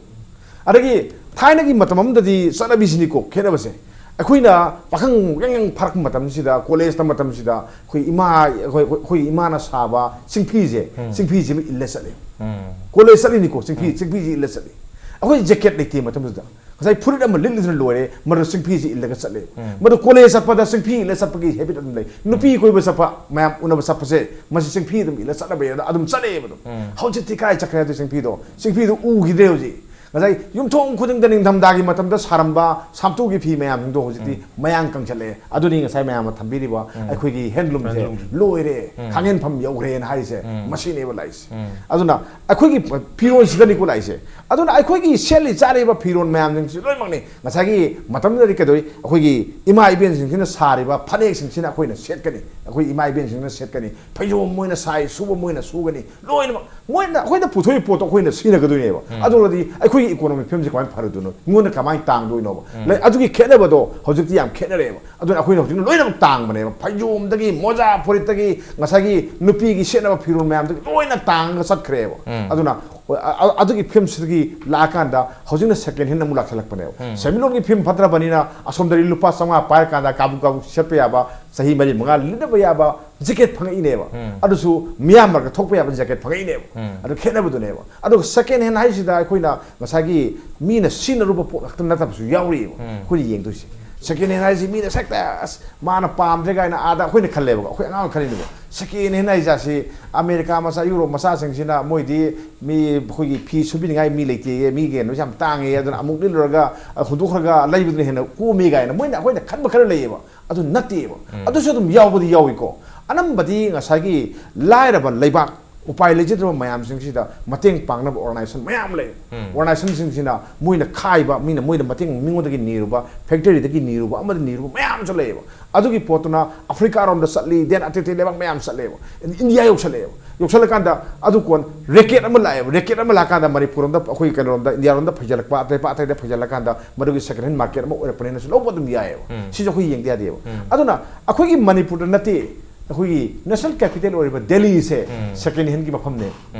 ꯑꯗꯒꯤ ꯊꯥꯏꯅꯒꯤ ꯃꯇꯝ ꯑꯃꯗꯗꯤ ꯆꯠꯅꯕꯤꯁꯤꯅꯤꯀꯣ ꯈꯦꯠꯅꯕꯁꯦ꯫ ꯑꯩꯈꯣꯏꯅ ꯄꯥꯈꯪ ꯌꯥꯡ ꯌꯥꯡ ꯐꯥꯔꯛꯄ ꯃꯇꯝꯁꯤꯗ, ꯀꯣꯂꯦꯖ ꯇꯝꯕ ꯃꯇꯝꯁꯤꯗ, ꯑꯩꯈꯣꯏ ꯏꯃꯥ, ꯑꯩꯈꯣꯏ, ꯑꯩꯈꯣꯏ ꯏꯃꯥꯅ ꯁꯥꯕ ꯆꯤꯡꯐꯤꯁꯦ, ꯎꯝ꯫ ꯆꯤꯡꯐꯤꯁꯤꯃ ꯏꯜꯂ ꯆꯠꯂꯦ꯫ ꯎꯝ꯫ ꯀꯣꯂꯦꯖ ꯆꯠꯂꯤꯅꯤꯀꯣ, ꯆꯤꯡꯐꯤ, ꯎꯝ꯫ ꯆꯤꯡꯐꯤꯁꯤ ꯏꯜꯂ ꯆꯠꯂꯤ꯫ ꯑꯩꯈꯣꯏ ꯖꯦꯀꯦꯠ ꯂꯩꯇꯦ ꯃꯇꯝꯗꯨꯗ꯫ ꯉꯁꯥꯏ ꯐꯨꯔꯤꯠ ꯑꯃ ꯂꯤꯠꯂꯤꯗꯨꯅ ꯂꯣꯏꯔꯦ, ꯃꯗꯨ ꯆꯤꯡꯐꯤꯁꯤ ꯏꯜꯂꯒ ꯆꯠꯂꯦ꯫ ꯎꯝ꯫ ꯃꯗꯨ ꯀꯣꯂꯦꯖ ꯆꯠꯄꯗ ꯆꯤꯡꯐꯤ ꯏꯜꯂ ꯆꯠꯄꯒꯤ ꯍꯦꯕꯤꯠ ꯑꯗꯨꯝ ꯂꯩ꯫ ꯅꯨꯄꯤ ꯎꯝ꯫ ꯀꯣꯏꯕ ꯆꯠꯄ, ꯃꯌꯥꯝ ꯎꯅꯕ ꯆꯠꯄꯁꯦ, ꯃꯁꯤ ꯆꯤꯡꯐꯤ ꯑꯗꯨꯝ ꯏꯜꯂ ꯆꯠꯅꯕ ꯌꯥꯏ꯫ ꯑꯗꯨꯝ ꯆꯠꯂꯛꯑꯦꯕ ꯑꯗꯨꯝ꯫ ꯎꯝ꯫ ꯍꯧꯖꯤꯛꯇꯤ ꯀꯥꯏ ꯆꯠꯈ꯭ꯔꯦ ꯑꯗꯨ ꯆꯤꯡꯐꯤꯗꯣ? ꯆꯤꯡꯐꯤꯗꯣ ꯎꯈꯤꯗ꯭ꯔꯦ ꯍꯧꯖꯤꯛ꯫ ꯉꯁꯥꯏ ꯌꯨꯝꯊꯣꯡ ꯈꯨꯗꯤꯡꯗ ꯅꯤꯡꯊꯝꯊꯥꯒꯤ ꯃꯇꯝꯗ ꯁꯥꯔꯝꯕ ꯁꯥꯝꯇꯨꯒꯤ ꯐꯤ ꯃꯌꯥꯝꯁꯤꯡꯗꯣ ꯍꯧꯖꯤꯛꯇꯤ ꯎꯝ꯫ ꯃꯌꯥꯡ ꯀꯪꯁꯤꯜꯂꯛꯑꯦ꯫ ꯑꯗꯨꯅꯤ ꯉꯁꯥꯏ ꯃꯌꯥꯝꯅ ꯊꯝꯕꯤꯔꯤꯕ ꯎꯝ꯫ ꯑꯩꯈꯣꯏꯒꯤ handloomꯁꯦ handloom꯫ ꯂꯣꯏꯔꯦ, ꯎꯝ꯫ ꯈꯥꯡꯍꯦꯟꯐꯝ ꯌꯧꯈ꯭ꯔꯦꯅ ꯍꯥꯏꯔꯤꯁꯦ ꯎꯝ꯫ ꯃꯁꯤꯅꯦꯕ ꯂꯥꯛꯏꯁꯦ꯫ ꯎꯝ꯫ ꯑꯗꯨꯅ ꯑꯩꯈꯣꯏꯒꯤ ꯐꯤꯔꯣꯜꯁꯤꯗꯅꯤꯀꯣ ꯂꯥꯛꯏꯁꯦ꯫ ꯑꯗꯨꯅ ꯑꯩꯈꯣꯏꯒꯤ ꯁꯦꯠꯂꯤ ꯆꯥꯔꯤꯕ ꯐꯤꯔꯣꯜ ꯃꯌꯥꯝꯁꯤꯡꯁꯤ ꯂꯣꯏꯅꯃꯛꯅꯤ ꯉꯁꯥꯏꯒꯤ ꯃꯇꯝꯗꯨꯗꯗꯤ ꯀꯩꯗꯧꯏ, ꯑꯩꯈꯣꯏꯒꯤ ꯏꯃꯥ ꯏꯕꯦꯟꯁꯤꯡꯁꯤꯅ ꯁꯥꯔꯤꯕ ꯐꯅꯦꯛꯁꯤꯡꯁꯤꯅ ꯑꯩꯈꯣꯏꯅ ꯁꯦꯠꯀꯅꯤ, ꯑꯩꯈꯣꯏ ꯏꯃꯥ ꯏꯕꯦꯟꯁꯤꯡꯁꯤꯅ ꯁꯦꯠꯀꯅꯤ, ꯐꯩꯖꯣꯝ ꯃꯣꯏꯅ ꯁꯥꯏ, ꯁꯨꯕ ꯃꯣꯏꯅ ꯁꯨꯒꯅꯤ, ꯂꯣꯏꯅꯃꯛ ꯃꯣꯏꯅ ꯑꯩꯈꯣꯏꯅ ꯄꯨꯊꯣꯛꯏ ꯄꯣꯠꯇꯣ ꯑꯩꯈꯣꯏꯅ ꯁꯤꯖꯤꯟꯅꯒꯗꯣꯏꯅꯦꯕ꯫ ꯎꯝ꯫ ꯑꯗꯨ ꯑꯣꯏꯔꯗꯤ ꯑꯩꯈꯣꯏꯒꯤ ꯏꯀꯣꯅꯣꯃꯤ ꯐꯤꯕꯝꯁꯦ ꯀꯃꯥꯏꯅ ꯐꯔꯣꯏꯗꯣꯏꯅꯣ? ꯃꯤꯉꯣꯟꯗ ꯀꯃꯥꯏꯅ ꯇꯥꯡꯗꯣꯏꯅꯣꯕ? ꯎꯝ꯫ ꯂꯩ-, ꯑꯗꯨꯒꯤ ꯈꯦꯠꯅꯕꯗꯣ ꯍꯧꯖꯤꯛꯇꯤ ꯌꯥꯝ ꯈꯦꯠꯅꯔꯦꯕ꯫ ꯑꯗꯨꯅ ꯑꯩꯈꯣꯏꯅ ꯍꯧꯖꯤꯛꯅ ꯂꯣꯏꯅꯃꯛ ꯇꯥꯡꯕꯅꯦꯕ꯫ ꯐꯩꯖꯣꯝꯗꯒꯤ, ꯃꯣꯖꯥ ꯐꯨꯔꯤꯠꯇꯒꯤ, ꯉꯁꯥꯏꯒꯤ ꯅꯨꯄꯤꯒꯤ ꯁꯦꯠꯅꯕ ꯐꯤꯔꯣꯜ ꯃꯌꯥꯝꯗꯒꯤ ꯂꯣꯏꯅ ꯇꯥꯡꯉꯒ ꯆꯠꯈ꯭ꯔꯦꯕ꯫ ꯎꯝ꯫ ꯑꯗꯨꯅ ꯑ-, ꯑ-, ꯑꯗꯨꯒꯤ ꯐꯤꯕꯝꯁꯤꯗꯒꯤ ꯂꯥꯛꯑꯀꯥꯟꯗ ꯍꯧꯖꯤꯛꯅ second hand ꯑꯃꯨꯛ ꯂꯥꯛꯁꯜꯂꯛꯄꯅꯦꯕ꯫ ꯎꯝ꯫ ꯁꯦꯟꯃꯤꯠꯂꯣꯟꯒꯤ ꯐꯤꯕꯝ ꯐꯠꯇ꯭ꯔꯕꯅꯤꯅ ꯑꯁꯣꯝꯗꯗꯤ ꯂꯨꯄꯥ ꯆꯥꯝꯃꯉꯥ ꯄꯥꯏꯔꯀꯥꯟꯗ ꯀꯥꯕꯨꯛ ꯀꯥꯕꯨꯛ ꯁꯦꯠꯄ ꯌꯥꯕ, ꯆꯍꯤ ꯃꯔꯤ ꯃꯉꯥ ꯂꯤꯠꯅꯕ ꯌꯥꯕ ꯖꯦꯀꯦꯠ ꯐꯪꯉꯛꯏꯅꯦꯕ꯫ ꯎꯝ꯫ ꯑꯗꯨꯁꯨ ꯃꯤꯌꯥꯝ ꯃꯔꯛꯇ ꯊꯣꯛꯄ ꯌꯥꯕ ꯖꯦꯀꯦꯠ ꯐꯪꯉꯛꯏꯅꯦꯕ꯫ ꯎꯝ꯫ ꯑꯗꯨ ꯈꯦꯠꯅꯕꯗꯨꯅꯦꯕ꯫ ꯑꯗꯨꯒ second hand ꯍꯥꯏꯁꯤꯗ ꯑꯩꯈꯣꯏꯅ ꯉꯁꯥꯏꯒꯤ ꯃꯤꯅ ꯁꯤꯖꯤꯟꯅꯔꯨꯕ ꯄꯣꯠ ꯈꯛꯇ ꯅꯠꯇꯕꯁꯨ ꯌꯥꯎꯔꯤꯑꯕ, ꯎꯝ꯫ ꯑꯩꯈꯣꯏꯅ ꯌꯦꯡꯗꯣꯏꯁꯦ꯫ Second hand ꯍꯥꯏꯁꯤ ꯃꯤꯅ ꯁꯦꯛꯇ ꯑꯁ ꯃꯥꯅ ꯄꯥꯝꯗ꯭ꯔꯦ ꯀꯥꯏꯅ ꯑꯥꯗ ꯑꯩꯈꯣꯏꯅ ꯈꯜꯂꯦꯕꯀꯣ, ꯑꯩꯈꯣꯏ ꯑꯉꯥꯡ ꯈꯜꯂꯤꯅꯦꯕ꯫ Second hand ꯍꯥꯏꯁꯦ ꯑꯃꯦꯔꯤꯀꯥ ꯃꯆꯥ, ꯌꯨꯔꯣꯞ ꯃꯆꯥꯁꯤꯡꯁꯤꯅ ꯃꯣꯏꯗꯤ ꯃꯤ ꯑꯩꯈꯣꯏꯒꯤ ꯐꯤ ꯁꯨꯕꯤꯅꯤꯡꯉꯥꯏ ꯃꯤ ꯂꯩꯇꯦꯌꯦ, ꯃꯤ ꯀꯩꯅꯣꯁꯦ ꯌꯥꯝ ꯇꯥꯡꯉꯦ, ꯑꯗꯨꯅ ꯑꯃꯨꯛ ꯂꯤꯠꯂꯨꯔꯒ ꯍꯨꯟꯗꯣꯛꯈ꯭ꯔꯒ ꯂꯩꯕꯗꯨꯅ ꯍꯦꯟꯅ ꯀꯣꯝꯃꯤ ꯀꯥꯏꯅ ꯃꯣꯏꯅ ꯑꯩꯈꯣꯏꯅ ꯈꯟꯕ ꯈꯔ ꯂꯩꯌꯦꯕ꯫ ꯑꯗꯨ ꯅꯠꯇꯦꯕ꯫ ꯎꯝ꯫ ꯑꯗꯨꯁꯨ ꯑꯗꯨꯝ ꯌꯥꯎꯕꯗꯤ ꯌꯥꯎꯏꯀꯣ꯫ ꯑꯅꯝꯕꯗꯤ ꯉꯁꯥꯏꯒꯤ ꯂꯥꯏꯔꯕ ꯂꯩꯕꯥꯛ, ꯎꯄꯥꯏ ꯂꯩꯖꯗ꯭ꯔꯕ ꯃꯌꯥꯝꯁꯤꯡꯁꯤꯗ ꯃꯇꯦꯡ ꯄꯥꯡꯅꯕ organization ꯃꯌꯥꯝ ꯂꯩ꯫ Organizationꯁꯤꯡꯁꯤꯅ ꯃꯣꯏꯅ ꯈꯥꯏꯕ, ꯃꯤꯅ ꯃꯣꯏꯗ ꯃꯇꯦꯡ, ꯃꯤꯉꯣꯟꯗꯒꯤ ꯅꯤꯔꯨꯕ, factoryꯗꯒꯤ ꯅꯤꯔꯨꯕ, ꯑꯃꯗ ꯅꯤꯔꯨꯕ ꯃꯌꯥꯝꯁꯨ ꯂꯩꯌꯦꯕ꯫ ꯑꯗꯨꯒꯤ ꯄꯣꯠꯇꯨꯅ ꯑꯐ꯭ꯔꯤꯀꯥꯔꯣꯝꯗ ꯆꯠꯂꯤ, then ꯑꯇꯩ ꯑꯇꯩ ꯂꯩꯕꯥꯛ ꯃꯌꯥꯝ ꯆꯠꯂꯦꯕ꯫ ꯏꯟꯗꯤꯌꯥ ꯌꯧꯁꯜꯂꯛꯑꯦꯕ꯫ ꯌꯧꯁꯜꯂꯀꯥꯟꯗ ꯑꯗꯨ ꯀꯣꯟ racket ꯑꯃ ꯂꯥꯛꯑꯦꯕ꯫ Racket ꯑꯃ ꯂꯥꯛꯀꯥꯟꯗ ꯃꯅꯤꯄꯨꯔ ꯔꯣꯝꯗ, ꯑꯩꯈꯣꯏ ꯀꯩꯅꯣꯔꯣꯝꯗ, ꯏꯟꯗꯤꯌꯥꯔꯣꯝꯗ ꯐꯩꯖꯜꯂꯛꯄ, ꯑꯇꯩ ꯑꯇꯩꯗ ꯐꯩꯖꯜꯂꯀꯥꯟꯗ ꯃꯗꯨꯒꯤ second hand market ꯑꯃ ꯑꯣꯏꯔꯛꯄꯅꯤꯅꯁꯨ ꯂꯧꯕ ꯑꯗꯨꯝ ꯌꯥꯏꯑꯕ꯫ ꯁꯤꯁꯨ ꯑꯩꯈꯣꯏ ꯌꯦꯡꯗ ꯌꯥꯗꯦꯕ꯫ ꯑꯗꯨꯅ ꯑꯩꯈꯣꯏꯒꯤ ꯃꯅꯤꯄꯨꯔꯗ ꯅꯠꯇꯦ, ꯑꯩꯈꯣꯏꯒꯤ national capital ꯑꯣꯏꯔꯤꯕ ꯗꯦꯜꯂꯤꯁꯦ second handꯒꯤ ꯃꯐꯝꯅꯦ꯫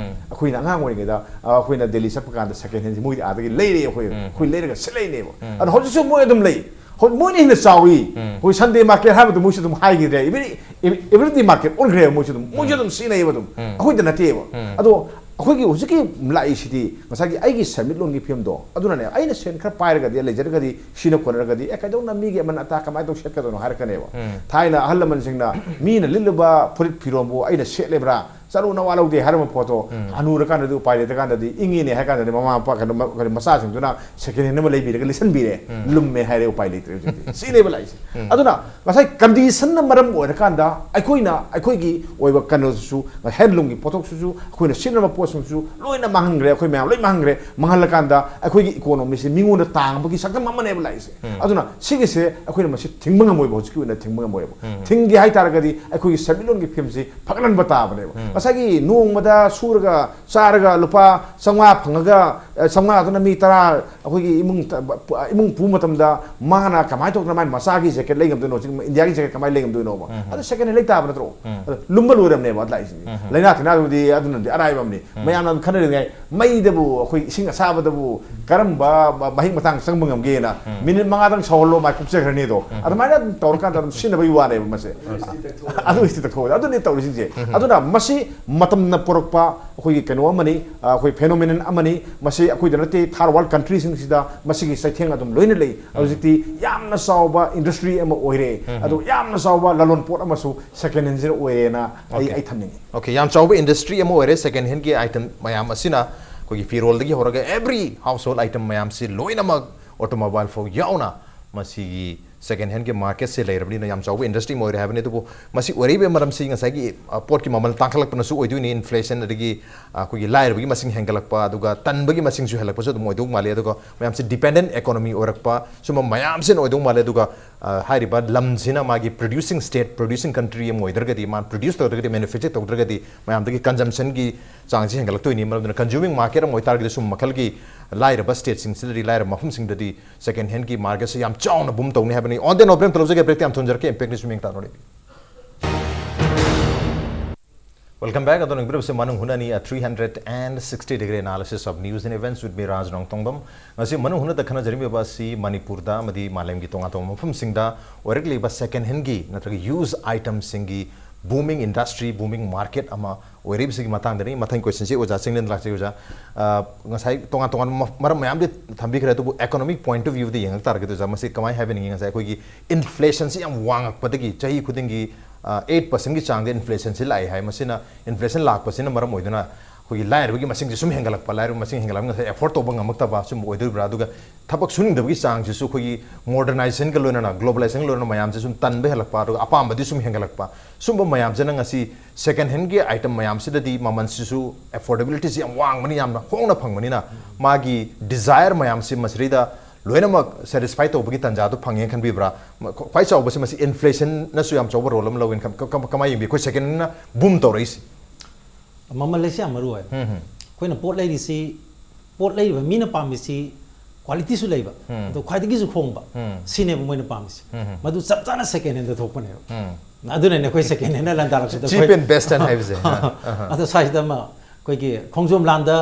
ꯑꯩꯈꯣꯏꯅ ꯑꯉꯥꯡ ꯑꯣꯏꯔꯤꯉꯩꯗ, ꯑ, ꯑꯩꯈꯣꯏꯅ ꯗꯦꯜꯂꯤ ꯆꯠꯄ ꯀꯥꯟꯗ second handꯁꯦ ꯃꯣꯏꯗꯤ ꯑꯥꯗꯒꯤ ꯂꯩꯔꯛꯑꯦ, ꯑꯩꯈꯣꯏ, ꯑꯩꯈꯣꯏ ꯂꯩꯔꯒ ꯁꯤꯠꯂꯛꯏꯅꯦꯕ꯫ ꯑꯗꯣ ꯍꯧꯖꯤꯛꯁꯨ ꯃꯣꯏ ꯑꯗꯨꯝ ꯂꯩ꯫ ꯍꯧ-, ꯃꯣꯏꯅ ꯍꯦꯟꯅ ꯆꯥꯎꯏ꯫ ꯑꯩꯈꯣꯏ Sunday market ꯍꯥꯏꯕꯗꯣ ꯃꯣꯏꯁꯨ ꯑꯗꯨꯝ ꯍꯥꯏꯈꯤꯗ꯭ꯔꯦ꯫ Every, everyday market ꯑꯣꯟꯈ꯭ꯔꯦꯕ ꯃꯣꯏꯁꯨ ꯑꯗꯨꯝ꯫ ꯃꯣꯏꯁꯨ ꯑꯗꯨꯝ ꯁꯤꯖꯤꯟꯅꯩꯌꯦꯕ ꯑꯗꯨꯝ꯫ ꯑꯩꯈꯣꯏꯗ ꯅꯠꯇꯦꯕ꯫ ꯑꯗꯣ ꯑꯩꯈꯣꯏꯒꯤ ꯍꯧꯖꯤꯛꯀꯤ ꯂꯥꯛꯏꯁꯤꯗꯤ ꯉꯁꯥꯏꯒꯤ ꯑꯩꯒꯤ ꯁꯦꯟꯃꯤꯠꯂꯣꯟꯒꯤ ꯐꯤꯕꯝꯗꯣ ꯑꯗꯨꯅꯅꯦ꯫ ꯑꯩꯅ ꯁꯦꯟ ꯈꯔ ꯄꯥꯏꯔꯒꯗꯤ, ꯂꯩꯖꯔꯒꯗꯤ, ꯁꯤꯅ ꯀꯣꯟꯅꯔꯒꯗꯤ, "ꯑꯦ, ꯀꯩꯗꯧꯅ ꯃꯤꯒꯤ ꯑꯃꯟ ꯑꯇꯥ ꯀꯃꯥꯏꯅ ꯇꯧ ꯁꯦꯠꯀꯗꯣꯏꯅꯣ?" ꯍꯥꯏꯔꯛꯀꯅꯦꯕ꯫ ꯊꯥꯏꯅ ꯑꯍꯜ ꯂꯃꯟꯁꯤꯡꯅ ꯃꯤꯅ ꯂꯤꯠꯂꯨꯕ ꯐꯨꯔꯤꯠ ꯐꯤꯔꯣꯟꯕꯨ ꯑꯩꯅ ꯁꯦꯠꯂꯤꯕ꯭ꯔꯥ, ꯆꯔꯨ ꯅꯋꯥ ꯂꯧꯗꯦ ꯍꯥꯏꯔꯝꯕ ꯄꯣꯠꯇꯣ ꯍꯅꯨꯔꯀꯥꯟꯗꯗꯤ, ꯎꯄꯥꯏ ꯂꯩꯇ꯭ꯔꯀꯥꯟꯗꯗꯤ, ꯏꯪꯉꯤꯅꯦ ꯍꯥꯏ ꯀꯥꯟꯗꯗꯤ ꯃꯃꯥ ꯃꯄꯥ, ꯀꯩꯅꯣ, ꯃ-, ꯀꯩꯅꯣ, ꯃꯆꯥꯁꯤꯡꯗꯨꯅ second hand ꯑꯃ ꯂꯩꯕꯤꯔꯒ ꯂꯤꯠꯁꯟꯕꯤꯔꯦ꯫ ꯂꯨꯝꯃꯦ ꯍꯥꯏꯔꯦ, ꯎꯄꯥꯏ ꯂꯩꯇ꯭ꯔꯦ ꯍꯧꯖꯤꯛꯇꯤ꯫ ꯁꯤꯅꯦꯕ ꯂꯥꯛꯏꯁꯦ꯫ ꯑꯗꯨꯅ ꯉꯁꯥꯏ conditionꯅ ꯃꯔꯝ ꯑꯣꯏꯔꯀꯥꯟꯗ ꯑꯩꯈꯣꯏꯅ, ꯑꯩꯈꯣꯏꯒꯤ ꯑꯣꯏꯕ ꯀꯩꯅꯣꯁꯤꯁꯨ, handloomꯒꯤ ꯄꯣꯠꯊꯣꯛꯁꯤꯁꯨ, ꯑꯩꯈꯣꯏꯅ ꯁꯤꯖꯤꯟꯅꯕ ꯄꯣꯠꯁꯤꯡꯁꯨ ꯂꯣꯏꯅ ꯃꯥꯡꯍꯟꯈ꯭ꯔꯦ, ꯑꯩꯈꯣꯏ ꯃꯌꯥꯝ ꯂꯣꯏ ꯃꯥꯡꯍꯟꯈ꯭ꯔꯦ꯫ ꯃꯥꯡꯍꯜꯂꯀꯥꯟꯗ ꯑꯩꯈꯣꯏꯒꯤ economyꯁꯦ ꯃꯤꯉꯣꯟꯗ ꯇꯥꯡꯕꯒꯤ ꯁꯛꯇꯝ ꯑꯃꯅꯦꯕ ꯂꯥꯛꯏꯁꯦ꯫ ꯑꯗꯨꯅ ꯁꯤꯒꯤꯁꯦ ꯑꯩꯈꯣꯏꯅ ꯃꯁꯤ ꯊꯤꯡꯕ ꯉꯝꯃꯣꯏꯕ, ꯍꯧꯖꯤꯛꯀꯤ ꯑꯣꯏꯅ ꯊꯤꯡꯕ ꯉꯝꯃꯣꯏꯕ꯫ ꯊꯤꯡꯒꯦ ꯍꯥꯏꯇꯥꯔꯒꯗꯤ ꯑꯩꯈꯣꯏꯒꯤ ꯁꯦꯟꯃꯤꯠꯂꯣꯟꯒꯤ ꯐꯤꯕꯝꯁꯤ ꯐꯒꯠꯍꯟꯕ ꯇꯥꯕꯅꯦꯕ꯫ ꯉꯁꯥꯏꯒꯤ ꯅꯣꯡꯃꯗ ꯁꯨꯔꯒ ꯆꯥꯔꯒ ꯂꯨꯄꯥ ꯆꯥꯝꯃꯉꯥ ꯐꯪꯉꯒ, ꯑ, ꯆꯥꯝꯃꯉꯥꯗꯨꯅ ꯃꯤ ꯇꯔꯥ ꯑꯩꯈꯣꯏꯒꯤ ꯏꯃꯨꯡ ꯇ-, ꯕ-, ꯄ-, ꯏꯃꯨꯡ ꯄꯨꯕ ꯃꯇꯝꯗ ꯃꯥꯅ ꯀꯃꯥꯏꯅ ꯇꯧꯗꯅ ꯃꯥꯒꯤ ꯃꯆꯥꯒꯤ jacket ꯂꯩ ꯉꯝꯗꯣꯏꯅꯣ? ꯍꯧꯖꯤꯛ ꯏꯟꯗꯤꯌꯥꯒꯤ jacket ꯀꯃꯥꯏꯅ ꯂꯩ ꯉꯝꯗꯣꯏꯅꯣꯕ? ꯑꯗꯨ second hand ꯂꯩ ꯇꯥꯕ ꯅꯠꯇ꯭ꯔꯣ? ꯑꯗꯨ ꯂꯨꯝꯕ ꯂꯣꯏꯔꯕꯅꯦꯕ ꯂꯥꯛꯏꯁꯤꯗꯤ꯫ ꯂꯥꯏꯅꯥ ꯇꯤꯟꯅꯥꯗꯨꯗꯤ ꯑꯗꯨꯅꯗꯤ ꯑꯔꯥꯏꯕ ꯑꯃꯅꯤ꯫ ꯃꯌꯥꯝꯅ ꯑꯗꯨꯝ ꯈꯟꯅꯔꯤꯉꯩ ꯃꯩꯗꯕꯨ ꯑꯩꯈꯣꯏ ꯏꯁꯤꯡ ꯑꯁꯥꯕꯗꯕꯨ ꯀꯔꯝꯕ ꯃ-, ꯃꯍꯤꯛ ꯃꯇꯥꯡ ꯆꯪꯕ ꯉꯝꯒꯦꯅ minute ꯃꯉꯥꯗꯪ ꯁꯧꯍꯜꯂꯣ, ꯃꯥꯏ ꯀꯨꯞꯆꯈ꯭ꯔꯅꯤ ꯑꯗꯣ꯫ ꯑꯗꯨꯃꯥꯏꯅ ꯑꯗꯨꯝ ꯇꯧꯔꯀꯥꯟꯗ ꯑꯗꯨꯝ ꯁꯤꯖꯤꯟꯅꯕꯒꯤ ꯋꯥꯅꯦꯕ ꯃꯁꯦ꯫ ꯑꯗꯨ ꯏꯁꯇꯤ ꯇꯛꯊꯣꯛꯑꯣ꯫ ꯑꯗꯨꯅꯤ ꯇꯧꯔꯤꯁꯤꯡꯁꯦ꯫ ꯑꯗꯨꯅ ꯃꯁꯤ ꯃꯇꯝꯅ ꯄꯨꯔꯛꯄ ꯑꯩꯈꯣꯏꯒꯤ ꯀꯩꯅꯣ ꯑꯃꯅꯤ, ꯑ, ꯑꯩꯈꯣꯏ phenomenon ꯑꯃꯅꯤ꯫ ꯃꯁꯤ ꯑꯩꯈꯣꯏꯗ ꯅꯠꯇꯦ, third world countryꯁꯤꯡꯁꯤꯗ ꯃꯁꯤꯒꯤ ꯆꯩꯊꯦꯡ ꯑꯗꯨꯝ ꯂꯣꯏꯅ ꯂꯩ꯫ ꯍꯧꯖꯤꯛꯇꯤ ꯌꯥꯝꯅ ꯆꯥꯎꯕ industry ꯑꯃ ꯑꯣꯏꯔꯦ꯫ ꯑꯗꯨ ꯌꯥꯝꯅ ꯆꯥꯎꯕ ꯂꯂꯣꯟ ꯄꯣꯠ ꯑꯃꯁꯨ second handꯁꯤꯅ ꯑꯣꯏꯔꯦꯅ ꯑꯩ, Okay꯫ ꯑꯩ ꯊꯝꯅꯤꯡꯉꯤ꯫ Okay, ꯌꯥꯝ ꯆꯥꯎꯕ industry ꯑꯃ ꯑꯣꯏꯔꯦ second handꯒꯤ item ꯃꯌꯥꯝ ꯑꯁꯤꯅ꯫ ꯑꯩꯈꯣꯏꯒꯤ ꯐꯤꯔꯣꯜꯗꯒꯤ ꯍꯧꯔꯒ every household item ꯃꯌꯥꯝꯁꯤ ꯂꯣꯏꯅꯃꯛ, automobile ꯐꯥꯎ ꯌꯥꯎꯅ, ꯃꯁꯤꯒꯤ ꯁꯦꯀꯦꯟ ꯍꯦꯟꯒꯤ ꯃꯥꯔꯀꯦꯠꯁꯦ ꯂꯩꯔꯕꯅꯤꯅ ꯌꯥꯝ ꯆꯥꯎꯕ ꯏꯟꯗꯁꯇ꯭ꯔꯤ ꯑꯃ ꯑꯣꯏꯔꯦ ꯍꯥꯏꯕꯅꯤ꯫ ꯑꯗꯨꯕꯨ ꯃꯁꯤ ꯑꯣꯏꯔꯛꯏꯕꯒꯤ ꯃꯔꯝꯁꯤ ꯉꯁꯥꯏꯒꯤ, ꯑ, ꯄꯣꯠꯀꯤ ꯃꯃꯜ ꯇꯥꯡꯈꯠꯂꯛꯄꯅꯁꯨ ꯑꯣꯏꯗꯣꯏꯅꯤ, ꯏꯟꯐ꯭ꯂꯦꯁꯟ, ꯑꯗꯒꯤ, ꯑ, ꯑꯩꯈꯣꯏꯒꯤ ꯂꯥꯏꯔꯕꯒꯤ ꯃꯁꯤꯡ ꯍꯦꯟꯒꯠꯂꯛꯄ, ꯑꯗꯨꯒ ꯇꯟꯕꯒꯤ ꯃꯁꯤꯡꯁꯨ ꯍꯦꯜꯂꯛꯄꯁꯨ ꯑꯗꯨꯝ ꯑꯣꯏꯗꯧ ꯃꯥꯜꯂꯤ꯫ ꯑꯗꯨꯒ ꯃꯌꯥꯝꯁꯦ ꯗꯤꯄꯦꯟꯗꯦꯟ ꯏꯀꯣꯅꯣꯃꯤ ꯑꯣꯏꯔꯛꯄ, ꯁꯨꯝꯕ ꯃꯌꯥꯝꯁꯤꯅ ꯑꯣꯏꯗꯧ ꯃꯥꯜꯂꯦ꯫ ꯑꯗꯨꯒ, ꯑ, ꯍꯥꯏꯔꯤꯕ ꯂꯝꯁꯤꯅ ꯃꯥꯒꯤ ꯄ꯭ꯔꯣꯗ꯭ꯌꯨꯁꯤꯡ ꯁ꯭ꯇꯦꯠ, ꯄ꯭ꯔꯣꯗ꯭ꯌꯨꯁꯤꯡ ꯀꯟꯇ꯭ꯔꯤ ꯑꯃ ꯑꯣꯏꯗ꯭ꯔꯒꯗꯤ, ꯃꯥꯅ ꯄ꯭ꯔꯣꯗ꯭ꯌꯨꯁ ꯇꯧꯗ꯭ꯔꯒꯗꯤ, ꯃꯦꯅꯨꯐꯦꯛꯆꯔ ꯇꯧꯗ꯭ꯔꯒꯗꯤ, ꯃꯌꯥꯝꯗꯒꯤ ꯀꯟꯖꯝꯁꯟꯒꯤ ꯆꯥꯡꯁꯤ ꯍꯦꯟꯒꯠꯂꯛꯇꯣꯏꯅꯤ꯫ ꯃꯔꯝ ꯑꯗꯨꯅ ꯀꯟꯖꯨꯃꯤꯡ ꯃꯥꯔꯀꯦꯠ ꯑꯃ ꯑꯣꯏꯇꯥꯔꯒꯗꯤ ꯁꯨꯝ ꯃꯈꯜꯒꯤ ꯂꯥꯏꯔꯕ ꯁ꯭ꯇꯦꯠꯁꯤꯡꯁꯤꯗꯗꯤ, ꯂꯥꯏꯔꯕ ꯃꯐꯝꯁꯤꯡꯗꯗꯤ ꯁꯦꯀꯦꯟ ꯍꯦꯟꯒꯤ ꯃꯥꯔꯀꯦꯠꯁꯦ ꯌꯥꯝ ꯆꯥꯎꯅ ꯕꯨꯝ ꯇꯧꯅꯤ ꯍꯥꯏꯕꯅꯤ꯫ On the note, break ꯑꯝꯇ ꯂꯧꯖꯒꯦ, break ꯌꯥꯝ ꯊꯨꯅ ꯖꯔꯛꯀꯦ, impact ꯅꯤꯌꯨꯁ ꯃꯤꯠ ꯌꯦꯡꯕ ꯇꯥꯟꯅꯔꯤꯕꯤ꯫ Welcome back. ꯑꯗꯣ ꯅꯪꯕꯤꯔꯕꯁꯦ ꯃꯅꯨꯡ ꯍꯨꯠꯅꯅꯤ, a three hundred and sixty degree analysis of news and events with me, ꯔꯥꯖ ꯅꯣꯡꯊꯣꯡꯕꯝ꯫ ꯉꯁꯤ ꯃꯅꯨꯡ ꯍꯨꯠꯅꯗ ꯈꯟꯅꯖꯔꯤꯕ ꯑꯁꯤ ꯃꯅꯤꯄꯨꯔꯗ ꯑꯃꯗꯤ ꯃꯥꯂꯦꯝꯒꯤ ꯇꯣꯉꯥꯟ ꯇꯣꯉꯥꯟꯕ ꯃꯐꯝꯁꯤꯡꯗ ꯑꯣꯏꯔꯛꯂꯤꯕ ꯁꯦꯀꯦꯟ ꯍꯦꯟꯒꯤ ꯅꯠꯇ꯭ꯔꯒ use ꯑꯥꯏꯇꯝꯁꯤꯡꯒꯤ booming industry, booming market ꯑꯃ ꯑꯣꯏꯔꯤꯕꯁꯤꯒꯤ ꯃꯇꯥꯡꯗꯅꯤ꯫ ꯃꯊꯪ ꯀꯣꯏꯁꯟꯁꯤ ꯑꯣꯖꯥ ꯆꯤꯡꯂꯦꯟ ꯂꯥꯛꯆꯩ꯫ ꯑꯣꯖꯥ, ꯑ, ꯉꯁꯥꯏ ꯇꯣꯉꯥꯟ ꯇꯣꯉꯥꯟꯕ ꯃ-, ꯃꯔꯝ ꯃꯌꯥꯝꯗꯤ ꯊꯝꯕꯤꯈ꯭ꯔꯦ, ꯑꯗꯨꯕꯨ economic point of viewꯗ ꯌꯦꯡꯉꯛ ꯇꯥꯔꯒꯗꯤ ꯑꯣꯖꯥ, ꯃꯁꯤ ꯀꯃꯥꯏꯅ ꯍꯥꯏꯕꯤꯅꯤꯡꯉꯤ? ꯉꯁꯥꯏ ꯑꯩꯈꯣꯏꯒꯤ ꯏꯟꯐ꯭ꯂꯦꯁꯟꯁꯤ ꯌꯥꯝ ꯋꯥꯡꯉꯛꯄꯗꯒꯤ ꯆꯍꯤ ꯈꯨꯗꯤꯡꯒꯤ, ꯑ, eight percentꯀꯤ ꯆꯥꯡꯗ ꯏꯟꯐ꯭ꯂꯦꯁꯟꯁꯤ ꯂꯥꯛꯑꯦ ꯍꯥꯏ꯫ ꯃꯁꯤꯅ, ꯏꯟꯐ꯭ꯂꯦꯁꯟ ꯂꯥꯛꯄꯁꯤꯅ ꯃꯔꯝ ꯑꯣꯏꯗꯨꯅ ꯑꯩꯈꯣꯏꯒꯤ ꯂꯥꯏꯔꯕꯒꯤ ꯃꯁꯤꯡꯁꯤ ꯁꯨꯝ ꯍꯦꯟꯒꯠꯂꯛꯄ, ꯂꯥꯏꯔꯕ ꯃꯁꯤꯡ ꯍꯦꯟꯒꯠꯂꯛꯄ, ꯉꯁꯥꯏ ꯑꯦꯐꯣꯔꯗ ꯇꯧꯕ ꯉꯝꯃꯛꯇꯕ ꯁꯨꯝꯕ ꯑꯣꯏꯗꯣꯔꯤꯕ꯭ꯔꯥ? ꯑꯗꯨꯒ ꯊꯕꯛ ꯁꯨꯅꯤꯡꯗꯕꯒꯤ ꯆꯥꯡꯁꯤꯁꯨ ꯑꯩꯈꯣꯏꯒꯤ ꯃꯣꯗꯔꯅꯥꯏꯖꯦꯁꯟꯒ ꯂꯣꯏꯅꯅ, ꯒ꯭ꯂꯣꯕꯦꯂꯥꯏꯖꯦꯁꯟꯒ ꯂꯣꯏꯅꯅ ꯃꯌꯥꯝꯁꯦ ꯁꯨꯝ ꯇꯟꯕ ꯍꯦꯜꯂꯛꯄ, ꯑꯗꯨꯒ ꯑꯄꯥꯝꯕꯗꯤ ꯁꯨꯝ ꯍꯦꯟꯒꯠꯂꯛꯄ, ꯁꯨꯝꯕ ꯃꯌꯥꯝꯁꯤꯅ ꯉꯁꯤ ꯁꯦꯀꯦꯟ ꯍꯦꯟꯒꯤ ꯑꯥꯏꯇꯝ ꯃꯌꯥꯝꯁꯤꯗꯗꯤ ꯃꯃꯜꯁꯤꯁꯨ, ꯑꯦꯐꯣꯔꯗꯦꯕꯤꯂꯤꯇꯤꯁꯤ ꯌꯥꯝ ꯋꯥꯡꯕꯅꯤ, ꯌꯥꯝꯅ ꯍꯣꯡꯅ ꯐꯪꯕꯅꯤꯅ ꯃꯥꯒꯤ ꯗꯤꯖꯥꯌꯔ ꯃꯌꯥꯝꯁꯤ ꯃꯁꯤꯗꯩꯗ ꯂꯣꯏꯅꯃꯛ ꯁꯦꯇꯤꯁꯐꯥꯏ ꯇꯧꯕꯒꯤ ꯇꯥꯟꯖꯥꯗꯨ ꯐꯪꯉꯦꯅ ꯈꯟꯕꯤꯕ꯭ꯔꯥ? ꯃ-, ꯈ꯭ꯋꯥꯏ ꯆꯥꯎꯕꯁꯤ ꯃꯁꯤ ꯏꯟꯐ꯭ꯂꯦꯁꯟꯅꯁꯨ ꯌꯥꯝ ꯆꯥꯎꯕ ꯔꯣꯜ ꯑꯃ ꯂꯧꯋꯦꯅ ꯈꯟ-, ꯀ-, ꯀ-, ꯀꯃꯥꯏꯅ ꯌꯦꯡꯕꯤ? ꯑꯩꯈꯣꯏ ꯁꯦꯀꯦꯟ ꯍꯦꯟꯅ ꯕꯨꯝ ꯇꯧꯔꯛꯏꯁꯤ꯫ ꯃꯃꯜ ꯍꯥꯏꯁꯦ ꯌꯥꯝ ꯃꯔꯨ ꯑꯣꯏ꯫ ꯎꯝ, ꯎꯝ꯫ ꯑꯩꯈꯣꯏꯅ ꯄꯣꯠ ꯂꯩꯔꯤꯁꯤ, ꯄꯣꯠ ꯂꯩꯔꯤꯕ ꯃꯤꯅ ꯄꯥꯝꯃꯤꯁꯤ ꯀ꯭ꯋꯥꯂꯤꯇꯤꯁꯨ ꯂꯩꯕ, ꯎꯝ꯫ ꯑꯗꯣ ꯈ꯭ꯋꯥꯏꯗꯒꯤꯁꯨ ꯍꯣꯡꯕ, ꯎꯝ꯫ ꯁꯤꯅꯦꯕ ꯃꯣꯏꯅ ꯄꯥꯝꯃꯤꯁꯤ꯫ ꯎꯝ, ꯎꯝ꯫ ꯃꯗꯨ ꯆꯞ ꯆꯥꯅ ꯁꯦꯀꯦꯟ ꯍꯦꯟꯗ ꯊꯣꯛꯄꯅꯦꯕ꯫ ꯎꯝ꯫ ꯑꯗꯨꯅꯅꯦ ꯑꯩꯈꯣꯏ ꯁꯦꯀꯦꯟ ꯍꯦꯟꯅ ꯂꯥꯟꯗꯥꯔꯛꯄꯗ cheap ꯑꯩꯈꯣꯏ and best ꯍꯥꯏꯅ ꯍꯥꯏꯕꯁꯦ꯫ ꯑ, ꯑꯍ꯫ ꯑꯗꯣ ꯁ꯭ꯋꯥꯏꯁꯤꯗ ꯑꯃ ꯑꯩꯈꯣꯏꯒꯤ ꯈꯣꯡꯖꯣꯝ ꯂꯥꯟꯗ,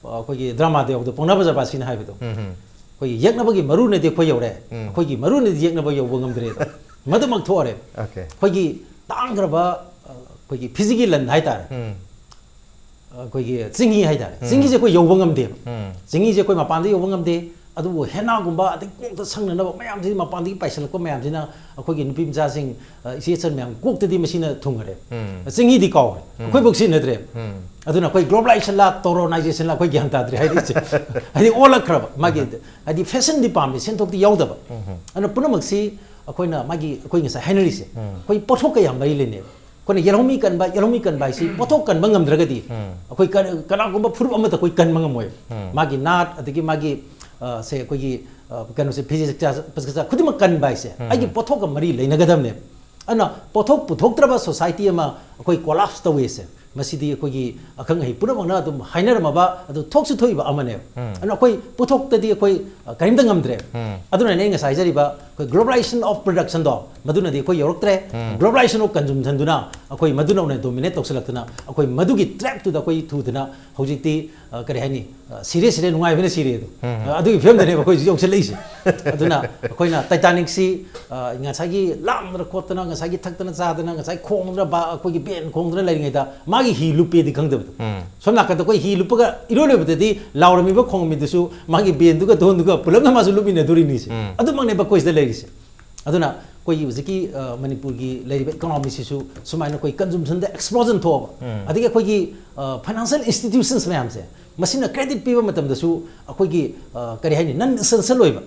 ꯑ, ꯑꯩꯈꯣꯏꯒꯤ ꯗ꯭ꯔꯃꯥꯗ ꯌꯥꯎꯕꯗꯣ ꯄꯥꯎꯅꯥ ꯕ꯭ꯔꯖꯕꯥꯁꯤꯅ ꯍꯥꯏꯕꯗꯣ, ꯎꯝ, ꯎꯝ꯫ ꯑꯩꯈꯣꯏꯒꯤ ꯌꯦꯛꯅꯕꯒꯤ ꯃꯔꯨꯅꯗꯤ ꯑꯩꯈꯣꯏ ꯌꯧꯔꯦ, ꯎꯝ꯫ ꯑꯩꯈꯣꯏꯒꯤ ꯃꯔꯨꯅꯗꯤ ꯌꯦꯛꯅꯕ ꯌꯧꯕ ꯉꯝꯗ꯭ꯔꯦꯗꯣ꯫ ꯃꯗꯨꯃꯛ ꯊꯣꯛꯑꯔꯦ꯫ Okay꯫ ꯑꯩꯈꯣꯏꯒꯤ ꯇꯥꯡꯈ꯭ꯔꯕ, ꯑ, ꯑꯩꯈꯣꯏꯒꯤ ꯐꯤꯖꯤꯒꯤ ꯂꯟ ꯍꯥꯏꯇꯥꯔꯦ꯫ ꯎꯝ꯫ ꯑꯩꯈꯣꯏꯒꯤ ꯆꯤꯡꯍꯤ ꯍꯥꯏꯇꯥꯔꯦ꯫ ꯎꯝ꯫ ꯆꯤꯡꯍꯤꯁꯦ ꯑꯩꯈꯣꯏ ꯌꯧꯕ ꯉꯝꯗꯦꯕ꯫ ꯎꯝ꯫ ꯆꯤꯡꯍꯤꯁꯦ ꯑꯩꯈꯣꯏ ꯃꯄꯥꯟꯗ ꯌꯧꯕ ꯉꯝꯗꯦ꯫ ꯑꯗꯨꯕꯨ ꯍꯦꯟꯅꯥꯒꯨꯝꯕ ꯑꯗꯩ ꯀꯣꯛꯇ ꯁꯪꯅꯅꯕ ꯃꯌꯥꯝꯁꯤ ꯃꯄꯥꯟꯗꯒꯤ ꯄꯥꯏꯁꯤꯜꯂꯛꯄ ꯃꯌꯥꯝꯁꯤꯅ ꯑꯩꯈꯣꯏꯒꯤ ꯅꯨꯄꯤ ꯃꯆꯥꯁꯤꯡ, ꯑ, ꯏꯆꯦ ꯏꯆꯟ ꯃꯌꯥꯝ ꯀꯣꯛꯇꯗꯤ ꯃꯁꯤꯅ ꯊꯨꯡꯉꯔꯦ꯫ ꯎꯝ꯫ ꯆꯤꯡꯍꯤꯗꯤ ꯀꯥꯎꯔꯦ꯫ ꯎꯝ꯫ ꯑꯩꯈꯣꯏꯐꯧ ꯁꯤꯖꯤꯟꯅꯗ꯭ꯔꯦ꯫ ꯎꯝ꯫ ꯑꯗꯨꯅ ꯑꯩꯈꯣꯏ globalization ꯂꯥ, toronisation ꯂꯥ, ꯑꯩꯈꯣꯏ ꯒ꯭ꯌꯥꯟ ꯇꯥꯗ꯭ꯔꯦ꯫ ꯍꯥꯏꯗꯤ ꯏꯆꯦ, ꯍꯥꯏꯗꯤ ꯑꯣꯜꯂꯛꯈ꯭ꯔꯕ ꯃꯥꯒꯤ, ꯍꯥꯏꯗꯤ fashionꯗꯤ ꯄꯥꯝꯃꯤ, ꯁꯦꯟꯊꯣꯛꯇꯤ ꯌꯥꯎꯗꯕ꯫ ꯑꯗꯨꯅ ꯄꯨꯝꯅꯃꯛꯁꯤ ꯑꯩꯈꯣꯏꯅ ꯃꯥꯒꯤ, ꯑꯩꯈꯣꯏ ꯉꯁꯥꯏ ꯍꯥꯏꯅꯔꯤꯁꯦ, ꯑꯩꯈꯣꯏ ꯄꯣꯠꯊꯣꯛꯀ ꯌꯥꯝ ꯃꯔꯤ ꯂꯩꯅꯩꯕ꯫ ꯑꯩꯈꯣꯏꯅ ꯌꯦꯜꯍꯧꯃꯤ ꯀꯟꯕ, ꯌꯦꯜꯍꯧꯃꯤ ꯀꯟꯕ ꯍꯥꯏꯁꯤ ꯄꯣꯠꯊꯣꯛ ꯀꯟꯕ ꯉꯝꯗ꯭ꯔꯒꯗꯤ ꯑꯩꯈꯣꯏ ꯀ-, ꯀꯅꯥꯒꯨꯝꯕ ꯐꯨꯔꯨꯞ ꯑꯃꯠꯇ ꯑꯩꯈꯣꯏ ꯀꯟꯕ ꯉꯝꯃꯣꯏꯕ꯫ ꯃꯥꯒꯤ ꯅꯥꯠ, ꯑꯗꯒꯤ ꯃꯥꯒꯤ, ꯑ, ꯁꯦ ꯑꯩꯈꯣꯏꯒꯤ, ꯑ, ꯀꯩꯅꯣꯁꯦ, ꯐꯤꯖꯦꯠ ꯆꯥꯛꯆꯥ, ꯆꯥꯛꯆꯥ ꯈꯨꯗꯤꯡꯃꯛ ꯀꯟꯕ ꯍꯥꯏꯁꯦ ꯑꯩꯒꯤ ꯄꯣꯠꯊꯣꯛꯀ ꯃꯔꯤ ꯂꯩꯅꯒꯗꯕꯅꯦꯕ꯫ ꯑꯗꯨꯅ ꯄꯣꯠꯊꯣꯛ ꯄꯨꯊꯣꯛꯇ꯭ꯔꯕ society ꯑꯃ ꯑꯩꯈꯣꯏ collapse ꯇꯧꯋꯦꯁꯦ, ꯃꯁꯤꯗꯤ ꯑꯩꯈꯣꯏꯒꯤ ꯑꯈꯪ ꯑꯍꯩ ꯄꯨꯝꯅꯃꯛꯅ ꯑꯗꯨꯝ ꯍꯥꯏꯅꯔꯝꯃꯕ, ꯑꯗꯨ ꯊꯣꯛꯁꯨ ꯊꯣꯛꯏꯕ ꯑꯃꯅꯦꯕ꯫ ꯑꯗꯨꯅ ꯑꯩꯈꯣꯏ ꯄꯨꯊꯣꯛꯇꯗꯤ ꯑꯩꯈꯣꯏ, ꯑ, ꯀꯔꯤꯝꯇ ꯉꯝꯗ꯭ꯔꯦ꯫ ꯑꯗꯨꯅꯅꯦ ꯑꯩ ꯉꯁꯥꯏ ꯍꯥꯏꯖꯔꯤꯕ ꯑꯩꯈꯣꯏ globalization of productionꯗꯣ, ꯃꯗꯨꯅꯗꯤ ꯑꯩꯈꯣꯏ ꯌꯧꯔꯛꯇ꯭ꯔꯦ꯫ Globalization of consumptionꯗꯨꯅ ꯑꯩꯈꯣꯏ ꯃꯗꯨꯅ ꯑꯣꯏꯅ dominate ꯇꯧꯁꯤꯜꯂꯛꯇꯅ ꯑꯩꯈꯣꯏ ꯃꯗꯨꯒꯤ trapꯇꯨꯗ ꯑꯩꯈꯣꯏ ꯊꯨꯗꯅ ꯍꯧꯖꯤꯛꯇꯤ, ꯑ, ꯀꯔꯤ ꯍꯥꯏꯅꯤ, ꯑ, ꯁꯤꯔꯦ ꯁꯤꯔꯦ, ꯅꯨꯡꯉꯥꯏꯕꯅ ꯁꯤꯔꯦ ꯑꯗꯣ꯫ ꯑ, ꯑꯗꯨꯒꯤ ꯐꯤꯕꯝꯗꯅꯦꯕ ꯑꯩꯈꯣꯏ ꯍꯧꯖꯤꯛ ꯌꯧꯁꯤꯜꯂꯛꯏꯁꯦ꯫ ꯑꯗꯨꯅ ꯑꯩꯈꯣꯏꯅ Titanicꯁꯤ, ꯑ, ꯉꯁꯥꯏꯒꯤ ꯂꯥꯡꯗꯅ ꯈꯣꯠꯇꯅ, ꯉꯁꯥꯏꯒꯤ ꯊꯛꯇꯅ ꯆꯥꯗꯅ, ꯉꯁꯥꯏ ꯈꯣꯡꯗꯅ ꯕꯥ-, ꯑꯩꯈꯣꯏꯒꯤ band ꯈꯣꯡꯗꯅ ꯂꯩꯔꯤꯉꯩꯗ ꯃꯥꯒꯤ ꯍꯤ ꯂꯨꯞꯄꯦꯗꯤ ꯈꯪꯗꯕꯗꯣ꯫ ꯁꯣꯝ ꯅꯥꯀꯟꯗ ꯑꯩꯈꯣꯏ ꯍꯤ ꯂꯨꯞꯄꯒ ꯏꯔꯣꯏ ꯂꯣꯏꯕꯗꯗꯤ ꯂꯥꯎꯔꯝꯃꯤꯕ ꯈꯣꯡꯉꯝꯃꯤꯗꯨꯁꯨ ꯃꯥꯒꯤ bandꯗꯨꯒ ꯙꯣꯟꯗꯨꯒ ꯄꯨꯂꯞꯅ ꯃꯥꯁꯨ ꯂꯨꯞꯃꯤꯟꯅꯗꯣꯔꯤꯅꯤꯁꯦ꯫ ꯑꯗꯨꯃꯛꯅꯦꯕ ꯑꯩꯈꯣꯏ ꯁꯤꯗ ꯂꯩꯔꯤꯁꯦ꯫ ꯑꯗꯨꯅ ꯑꯩꯈꯣꯏꯒꯤ ꯍꯧꯖꯤꯛꯀꯤ, ꯑ, ꯃꯅꯤꯄꯨꯔꯒꯤ ꯂꯩꯔꯤꯕ economyꯁꯤꯁꯨ ꯁꯨꯃꯥꯏꯅ ꯑꯩꯈꯣꯏ consumptionꯗ explosion ꯊꯣꯛꯑꯕ, ꯑꯗꯒꯤ ꯑꯩꯈꯣꯏꯒꯤ, ꯑ, financial institutions ꯃꯌꯥꯝꯁꯦ, ꯃꯁꯤꯅ credit ꯄꯤꯕ ꯃꯇꯝꯗꯁꯨ ꯑꯩꯈꯣꯏꯒꯤ, ꯑ, ꯀꯔꯤ ꯍꯥꯏꯅꯤ, non essential ꯑꯣꯏꯕ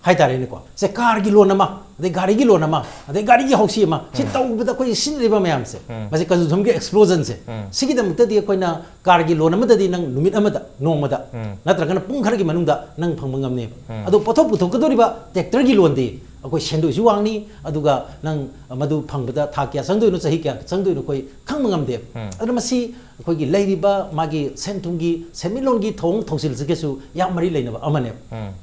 ꯍꯥꯏꯇꯥꯔꯦꯅꯦꯀꯣ꯫ ꯁꯦ, carꯒꯤ loan ꯑꯃ, ꯑꯗꯩ ꯒꯥꯔꯤꯒꯤ loan ꯑꯃ, ꯑꯗꯩ ꯒꯥꯔꯤꯒꯤ ꯍꯧꯁꯤ ꯑꯃ, ꯁꯤ ꯇꯧꯕꯗ ꯑꯩꯈꯣꯏꯒꯤ ꯁꯤꯖꯤꯟꯅꯔꯤꯕ ꯃꯌꯥꯝꯁꯦ, ꯃꯁꯤ consumptionꯒꯤ explosionꯁꯦ, ꯁꯤꯒꯤꯗꯃꯛꯇꯗꯤ ꯑꯩꯈꯣꯏꯅ carꯒꯤ loan ꯑꯃꯗꯗꯤ ꯅꯪ ꯅꯨꯃꯤꯠ ꯑꯃꯗ, ꯅꯣꯡꯃꯗ, ꯅꯠꯇ꯭ꯔꯒꯅ ꯄꯨꯡ ꯈꯔꯒꯤ ꯃꯅꯨꯡꯗ ꯅꯪ ꯐꯪꯕ ꯉꯝꯅꯦꯕ꯫ ꯑꯗꯣ ꯄꯣꯠꯊꯣꯛ ꯄꯨꯊꯣꯛꯀꯗꯧꯔꯤꯕ tractorꯒꯤ loanꯗꯤ ꯑꯩꯈꯣꯏ ꯁꯦꯟꯗꯣꯏꯁꯨ ꯋꯥꯡꯅꯤ, ꯑꯗꯨꯒ ꯅꯪ ꯃꯗꯨ ꯐꯪꯕꯗ ꯊꯥ ꯀꯌꯥ ꯆꯪꯗꯣꯏꯅꯣ, ꯆꯍꯤ ꯀꯌꯥ ꯆꯪꯗꯣꯏꯅꯣ ꯑꯩꯈꯣꯏ ꯈꯪꯕ ꯉꯝꯗꯦꯕ꯫ ꯑꯗꯨꯅ ꯃꯁꯤ ꯑꯩꯈꯣꯏꯒꯤ ꯂꯩꯔꯤꯕ ꯃꯥꯒꯤ ꯁꯦꯟ ꯊꯨꯝꯒꯤ ꯁꯦꯟꯃꯤꯠꯂꯣꯟꯒꯤ ꯊꯧꯑꯣꯡ ꯊꯧꯁꯤꯜꯁꯤꯒꯁꯨ ꯌꯥꯝ ꯃꯔꯤ ꯂꯩꯅꯕ ꯑꯃꯅꯦꯕ꯫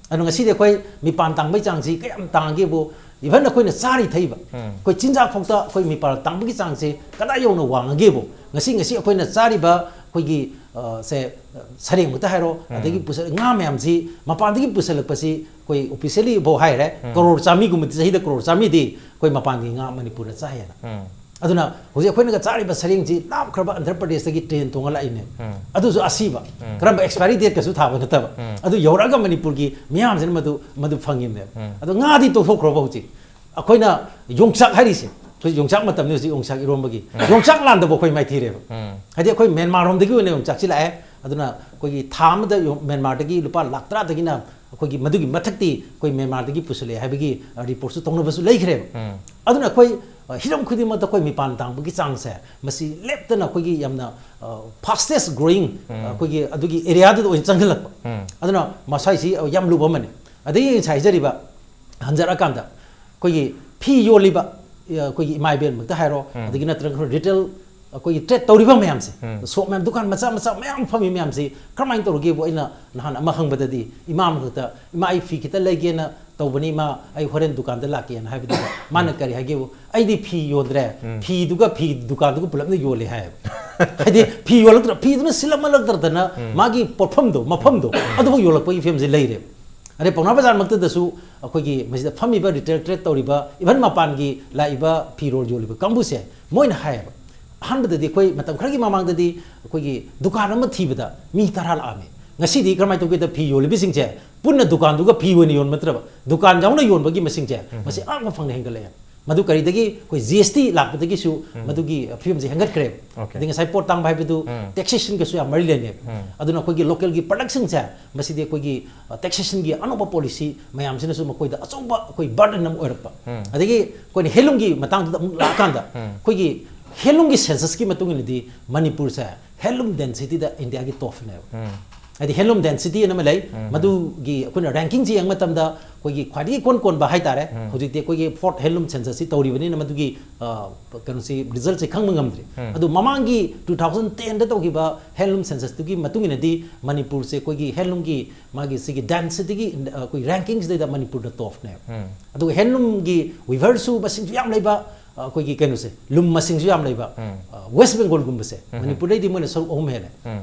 ꯑꯗꯨꯅ ꯉꯁꯤꯗꯤ ꯑꯩꯈꯣꯏ ꯃꯤꯄꯥꯟ ꯇꯥꯡꯕꯒꯤ ꯆꯥꯡꯁꯤ ꯀꯌꯥꯝ ꯇꯥꯡꯒꯦꯕꯨ, even ꯑꯩꯈꯣꯏꯅ ꯆꯥꯔꯤ ꯊꯛꯏꯕ, ꯑꯩꯈꯣꯏ ꯆꯤꯟꯖꯥꯛ ꯐꯥꯎꯗ ꯑꯩꯈꯣꯏ ꯃꯤꯄꯥꯟ ꯇꯥꯡꯕꯒꯤ ꯆꯥꯡꯁꯦ ꯀꯗꯥꯏ ꯌꯧꯅ ꯋꯥꯡꯉꯒꯦꯕꯨ, ꯉꯁꯤ, ꯉꯁꯤ ꯑꯩꯈꯣꯏꯅ ꯆꯥꯔꯤꯕ ꯑꯩꯈꯣꯏꯒꯤ, ꯑ, ꯁꯦ, ꯁꯔꯦꯡꯃꯛꯇ ꯍꯥꯏꯔꯣ, ꯑꯗꯒꯤ ꯄꯨꯁꯜ-, ꯉꯥ ꯃꯌꯥꯝꯁꯤ ꯃꯄꯥꯟꯗꯒꯤ ꯄꯨꯁꯜꯂꯛꯄꯁꯤ ꯑꯩꯈꯣꯏ officially ꯐꯥꯎ ꯍꯥꯏꯔꯦ, ꯀꯔꯣꯔ ꯆꯥꯝꯃꯔꯤꯒꯨꯝꯕꯗꯤ, ꯆꯍꯤꯗ ꯀꯔꯣꯔ ꯆꯥꯝꯃꯔꯤꯗꯤ ꯑꯩꯈꯣꯏ ꯃꯄꯥꯟꯒꯤ ꯉꯥ ꯃꯅꯤꯄꯨꯔꯗ ꯆꯥꯏꯌꯦꯅ꯫ ꯑꯗꯨꯅ ꯍꯧꯖꯤꯛ ꯑꯩꯈꯣꯏꯅꯒ ꯆꯥꯔꯤꯕ ꯁꯔꯦꯡꯁꯤ ꯂꯥꯞꯈ꯭ꯔꯕ ꯑꯟꯙ꯭ꯔ ꯄ꯭ꯔꯗꯦꯁꯇꯒꯤ train ꯇꯣꯡꯉ ꯂꯥꯛꯏꯅꯦ꯫ ꯑꯗꯨꯁꯨ ꯑꯁꯤꯕ, ꯀꯔꯝꯕ expiry dateꯀꯁꯨ ꯊꯥꯕ ꯅꯠꯇꯕ꯫ ꯑꯗꯨ ꯌꯧꯔꯛꯑꯒ ꯃꯅꯤꯄꯨꯔꯒꯤ ꯃꯤꯌꯥꯝꯁꯤꯅ ꯃꯗꯨ, ꯃꯗꯨ ꯐꯪꯉꯤꯕꯅꯦꯕ꯫ ꯑꯗꯣ ꯉꯥꯗꯤ ꯇꯣꯛꯊꯣꯛꯈ꯭ꯔꯣꯕ ꯍꯧꯖꯤꯛ꯫ ꯑꯩꯈꯣꯏꯅ ꯌꯣꯡꯆꯥꯛ ꯍꯥꯏꯔꯤꯁꯦ, ꯑꯩꯈꯣꯏ ꯌꯣꯡꯆꯥꯛ ꯃꯇꯝꯅꯤ ꯍꯧꯖꯤꯛ, ꯌꯣꯡꯆꯥꯛ ꯏꯔꯣꯝꯕꯒꯤ꯫ ꯌꯣꯡꯆꯥꯛ ꯂꯥꯟꯗꯕ ꯑꯩꯈꯣꯏ ꯃꯥꯏꯊꯤꯔꯦꯕ꯫ ꯍꯥꯏꯗꯤ ꯑꯩꯈꯣꯏ ꯃ꯭ꯌꯥꯟꯃꯥꯔ ꯔꯣꯝꯗꯒꯤ ꯑꯣꯏꯅ ꯌꯣꯡꯆꯥꯛꯁꯤ ꯂꯥꯛꯑꯦ꯫ ꯑꯗꯨꯅ ꯑꯩꯈꯣꯏꯒꯤ ꯊꯥ ꯑꯃꯗ ꯌꯣ-, ꯃ꯭ꯌꯥꯟꯃꯥꯔꯗꯒꯤ ꯂꯨꯄꯥ ꯂꯥꯛ ꯇꯔꯥꯗꯒꯤꯅ ꯑꯩꯈꯣꯏꯒꯤ ꯃꯗꯨꯒꯤ ꯃꯊꯛꯇꯤ ꯑꯩꯈꯣꯏ ꯃ꯭ꯌꯥꯟꯃꯥꯔꯗꯒꯤ ꯄꯨꯁꯤꯜꯂꯛꯑꯦ ꯍꯥꯏꯕꯒꯤ, ꯑ, ꯔꯤꯄꯣꯔꯠꯁꯨ ꯇꯧꯅꯕꯁꯨ ꯂꯩꯈ꯭ꯔꯦꯕ꯫ ꯑꯗꯨꯅ ꯑꯩꯈꯣꯏ, ꯑ, ꯍꯤꯔꯝ ꯈꯨꯗꯤꯡꯃꯛꯇ ꯑꯩꯈꯣꯏ ꯃꯤꯄꯥꯟ ꯇꯥꯡꯕꯒꯤ ꯆꯥꯡꯁꯦ ꯃꯁꯤ ꯂꯦꯞꯇꯅ ꯑꯩꯈꯣꯏꯒꯤ ꯌꯥꯝꯅ, ꯑ, fastest growing, ꯑ, ꯑꯩꯈꯣꯏꯒꯤ ꯑꯗꯨꯒꯤ ꯑꯦꯔꯤꯌꯥꯗꯨꯗ ꯑꯣꯏꯅ ꯆꯪꯁꯤꯜꯂꯛꯄ꯫ ꯑꯗꯨꯅ ꯃꯁꯥꯏꯁꯤ, ꯑ, ꯌꯥꯝ ꯂꯨꯕ ꯑꯃꯅꯤ꯫ ꯑꯗꯒꯤ ꯉꯁꯥꯏ ꯍꯥꯏꯖꯔꯤꯕ ꯍꯟꯖꯔꯛꯑꯀꯥꯟꯗ ꯑꯩꯈꯣꯏꯒꯤ ꯐꯤ ꯌꯣꯜꯂꯤꯕ, ꯑ, ꯑꯩꯈꯣꯏꯒꯤ ꯏꯃꯥ ꯏꯕꯦꯟꯃꯛꯇ ꯍꯥꯏꯔꯣ, ꯑꯗꯒꯤ ꯅꯠꯇ꯭ꯔꯒ retail ꯑꯩꯈꯣꯏꯒꯤ trade ꯇꯧꯔꯤꯕ ꯃꯌꯥꯝꯁꯦ, shop ꯃꯌꯥꯝ, ꯗꯨꯀꯥꯟ ꯃꯆꯥ ꯃꯆꯥ ꯃꯌꯥꯝ ꯐꯝꯃꯤ ꯃꯌꯥꯝꯁꯤ ꯀꯔꯝꯍꯥꯏꯅ ꯇꯧꯔꯒꯦꯕꯨ ꯑꯩꯅ ꯅꯍꯥꯟ ꯑꯃ ꯍꯪꯕꯗꯗꯤ ꯏꯃꯥ ꯑꯃꯈꯛꯇ, "ꯏꯃꯥ, ꯑꯩ ꯐꯤ ꯈꯤꯇ ꯂꯩꯒꯦꯅ ꯇꯧꯕꯅꯤ ꯏꯃꯥ, ꯑꯩ ꯍꯣꯔꯦꯟ ꯗꯨꯀꯥꯟꯗ ꯂꯥꯛꯀꯦꯅ" ꯍꯥꯏꯕꯗꯨꯗ ꯃꯥꯅ ꯀꯔꯤ ꯍꯥꯏꯒꯦꯕꯨ, "ꯑꯩꯗꯤ ꯐꯤ ꯌꯣꯟꯗ꯭ꯔꯦ, ꯐꯤꯗꯨꯒ ꯐꯤ ꯗꯨꯀꯥꯟꯗꯨꯒ ꯄꯨꯂꯞꯅ ꯌꯣꯜꯂꯦ" ꯍꯥꯏꯌꯦꯕ꯫ ꯍꯥꯏꯗꯤ ꯐꯤ ꯌꯣꯜꯂꯛꯇ꯭ꯔ, ꯐꯤꯗꯨꯅ ꯁꯤꯜꯂꯛꯃꯜꯂꯛꯇ꯭ꯔꯗꯅ ꯃꯥꯒꯤ ꯄꯣꯠꯐꯝꯗꯣ, ꯃꯐꯝꯗꯣ, ꯑꯗꯨꯐꯥꯎ ꯌꯣꯜꯂꯛꯄꯒꯤ ꯐꯤꯕꯝꯁꯤ ꯂꯩꯔꯦꯕ꯫ ꯑꯗꯩ ꯄꯥꯎꯅꯥ ꯕꯖꯥꯔꯃꯛꯇꯗꯁꯨ ꯑꯩꯈꯣꯏꯒꯤ ꯃꯁꯤꯗ ꯐꯝꯃꯤꯕ retail trade ꯇꯧꯔꯤꯕ, even ꯃꯄꯥꯟꯒꯤ ꯂꯥꯛꯏꯕ ꯐꯤꯔꯣꯜ ꯌꯣꯜꯂꯤꯕ ꯀꯥꯡꯕꯨꯁꯦ ꯃꯣꯏꯅ ꯍꯥꯏꯌꯦꯕ, ꯑꯍꯥꯟꯕꯗꯗꯤ ꯑꯩꯈꯣꯏ ꯃꯇꯝ ꯈꯔꯒꯤ ꯃꯃꯥꯡꯗꯗꯤ ꯑꯩꯈꯣꯏꯒꯤ ꯗꯨꯀꯥꯟ ꯑꯃ ꯊꯤꯕꯗ ꯃꯤ ꯇꯔꯥ ꯂꯥꯛꯑꯝꯃꯤ꯫ ꯉꯁꯤꯗꯤ ꯀꯔꯝꯍꯥꯏꯅ ꯇꯧꯒꯦꯗ, ꯐꯤ ꯌꯣꯜꯂꯤꯕꯁꯤꯡꯁꯦ ꯄꯨꯟꯅ ꯗꯨꯀꯥꯟꯗꯨꯒ ꯐꯤ ꯑꯣꯏꯅ ꯌꯣꯟꯕ ꯅꯠꯇ꯭ꯔꯕ, ꯗꯨꯀꯥꯟ ꯌꯥꯎꯅ ꯌꯣꯟꯕꯒꯤ ꯃꯁꯤꯡꯁꯦ ꯃꯁꯤ ꯑꯉꯛꯄ ꯐꯪꯅ ꯍꯦꯟꯒꯠꯂꯛꯑꯦ꯫ ꯃꯗꯨ ꯀꯔꯤꯗꯒꯤ? ꯑꯩꯈꯣꯏ G S T ꯂꯥꯛꯄꯗꯒꯤꯁꯨ ꯃꯗꯨꯒꯤ ꯐꯤꯕꯝꯁꯦ ꯍꯦꯟꯒꯠꯈ꯭ꯔꯦꯕ꯫ ꯑꯗꯩ ꯉꯁꯥꯏ ꯄꯣꯠ ꯇꯥꯡꯕ ꯍꯥꯏꯕꯗꯨ taxation ꯒꯁꯨ ꯌꯥꯝ ꯃꯔꯤ ꯂꯩꯅꯩꯕ꯫ ꯑꯗꯨꯅ ꯑꯩꯈꯣꯏꯒꯤ local ꯒꯤ product ꯁꯤꯡꯁꯦ ꯃꯁꯤꯗꯤ ꯑꯩꯈꯣꯏꯒꯤ, ꯑ, taxation ꯒꯤ ꯑꯅꯧꯕ policy ꯃꯌꯥꯝꯁꯤꯅꯁꯨ ꯃꯈꯣꯏꯗ ꯑꯆꯧꯕ ꯑꯩꯈꯣꯏ burden ꯑꯃ ꯑꯣꯏꯔꯛꯄ꯫ ꯑꯗꯒꯤ ꯑꯩꯈꯣꯏꯅ handloom ꯒꯤ ꯃꯇꯥꯡꯗꯨꯗ ꯑꯃꯨꯛ ꯂꯥꯛꯑꯀꯥꯟꯗ ꯑꯩꯈꯣꯏꯒꯤ handloom ꯒꯤ census ꯀꯤ ꯃꯇꯨꯡ ꯏꯟꯅꯗꯤ ꯃꯅꯤꯄꯨꯔꯁꯦ handloom density ꯗ India ꯒꯤ top ꯅꯦꯕ꯫ ꯍꯥꯏꯗꯤ handloom density ꯑꯅ ꯑꯃ ꯂꯩ, ꯃꯗꯨꯒꯤ ꯑꯩꯈꯣꯏꯅ ranking ꯁꯤ ꯌꯦꯡꯕ ꯃꯇꯝꯗ ꯑꯩꯈꯣꯏꯒꯤ ꯈ꯭ꯋꯥꯏꯗꯒꯤ ꯏꯀꯣꯟ ꯀꯣꯟꯕ ꯍꯥꯏꯇꯥꯔꯦ꯫ ꯍꯧꯖꯤꯛꯇꯤ ꯑꯩꯈꯣꯏꯒꯤ fourth handloom census ꯁꯤ ꯇꯧꯔꯤꯕꯅꯤꯅ ꯃꯗꯨꯒꯤ, ꯑ, ꯀꯩꯅꯣꯁꯤ, result ꯁꯤ ꯈꯪꯕ ꯉꯝꯗ꯭ꯔꯤ꯫ ꯑꯗꯨ ꯃꯃꯥꯡꯒꯤ two thousand ten ꯗ ꯇꯧꯈꯤꯕ handloom census ꯇꯨꯒꯤ ꯃꯇꯨꯡ ꯏꯟꯅꯗꯤ ꯃꯅꯤꯄꯨꯔꯁꯦ ꯑꯩꯈꯣꯏꯒꯤ handloom ꯒꯤ ꯃꯥꯒꯤ ꯁꯤꯒꯤ density ꯒꯤ, ꯑ, ꯑꯩꯈꯣꯏ ranking ꯁꯤꯗꯩꯗ ꯃꯅꯤꯄꯨꯔꯅ top ꯅꯦꯕ꯫ ꯑꯗꯨꯒ handloom ꯒꯤ weaver ꯁꯨ ꯃꯁꯤꯡꯁꯨ ꯌꯥꯝ ꯂꯩꯕ, ꯑ, ꯑꯩꯈꯣꯏꯒꯤ ꯀꯩꯅꯣꯁꯦ, ꯂꯨꯝ ꯃꯁꯤꯡꯁꯨ ꯌꯥꯝ ꯂꯩꯕ, ꯑ, West Bengal ꯒꯨꯝꯕꯁꯦ, ꯃꯅꯤꯄꯨꯔꯗꯩꯗꯤ ꯃꯣꯏꯅ ꯁꯔꯨꯛ ꯑꯍꯨꯝ ꯍꯦꯜꯂꯦ꯫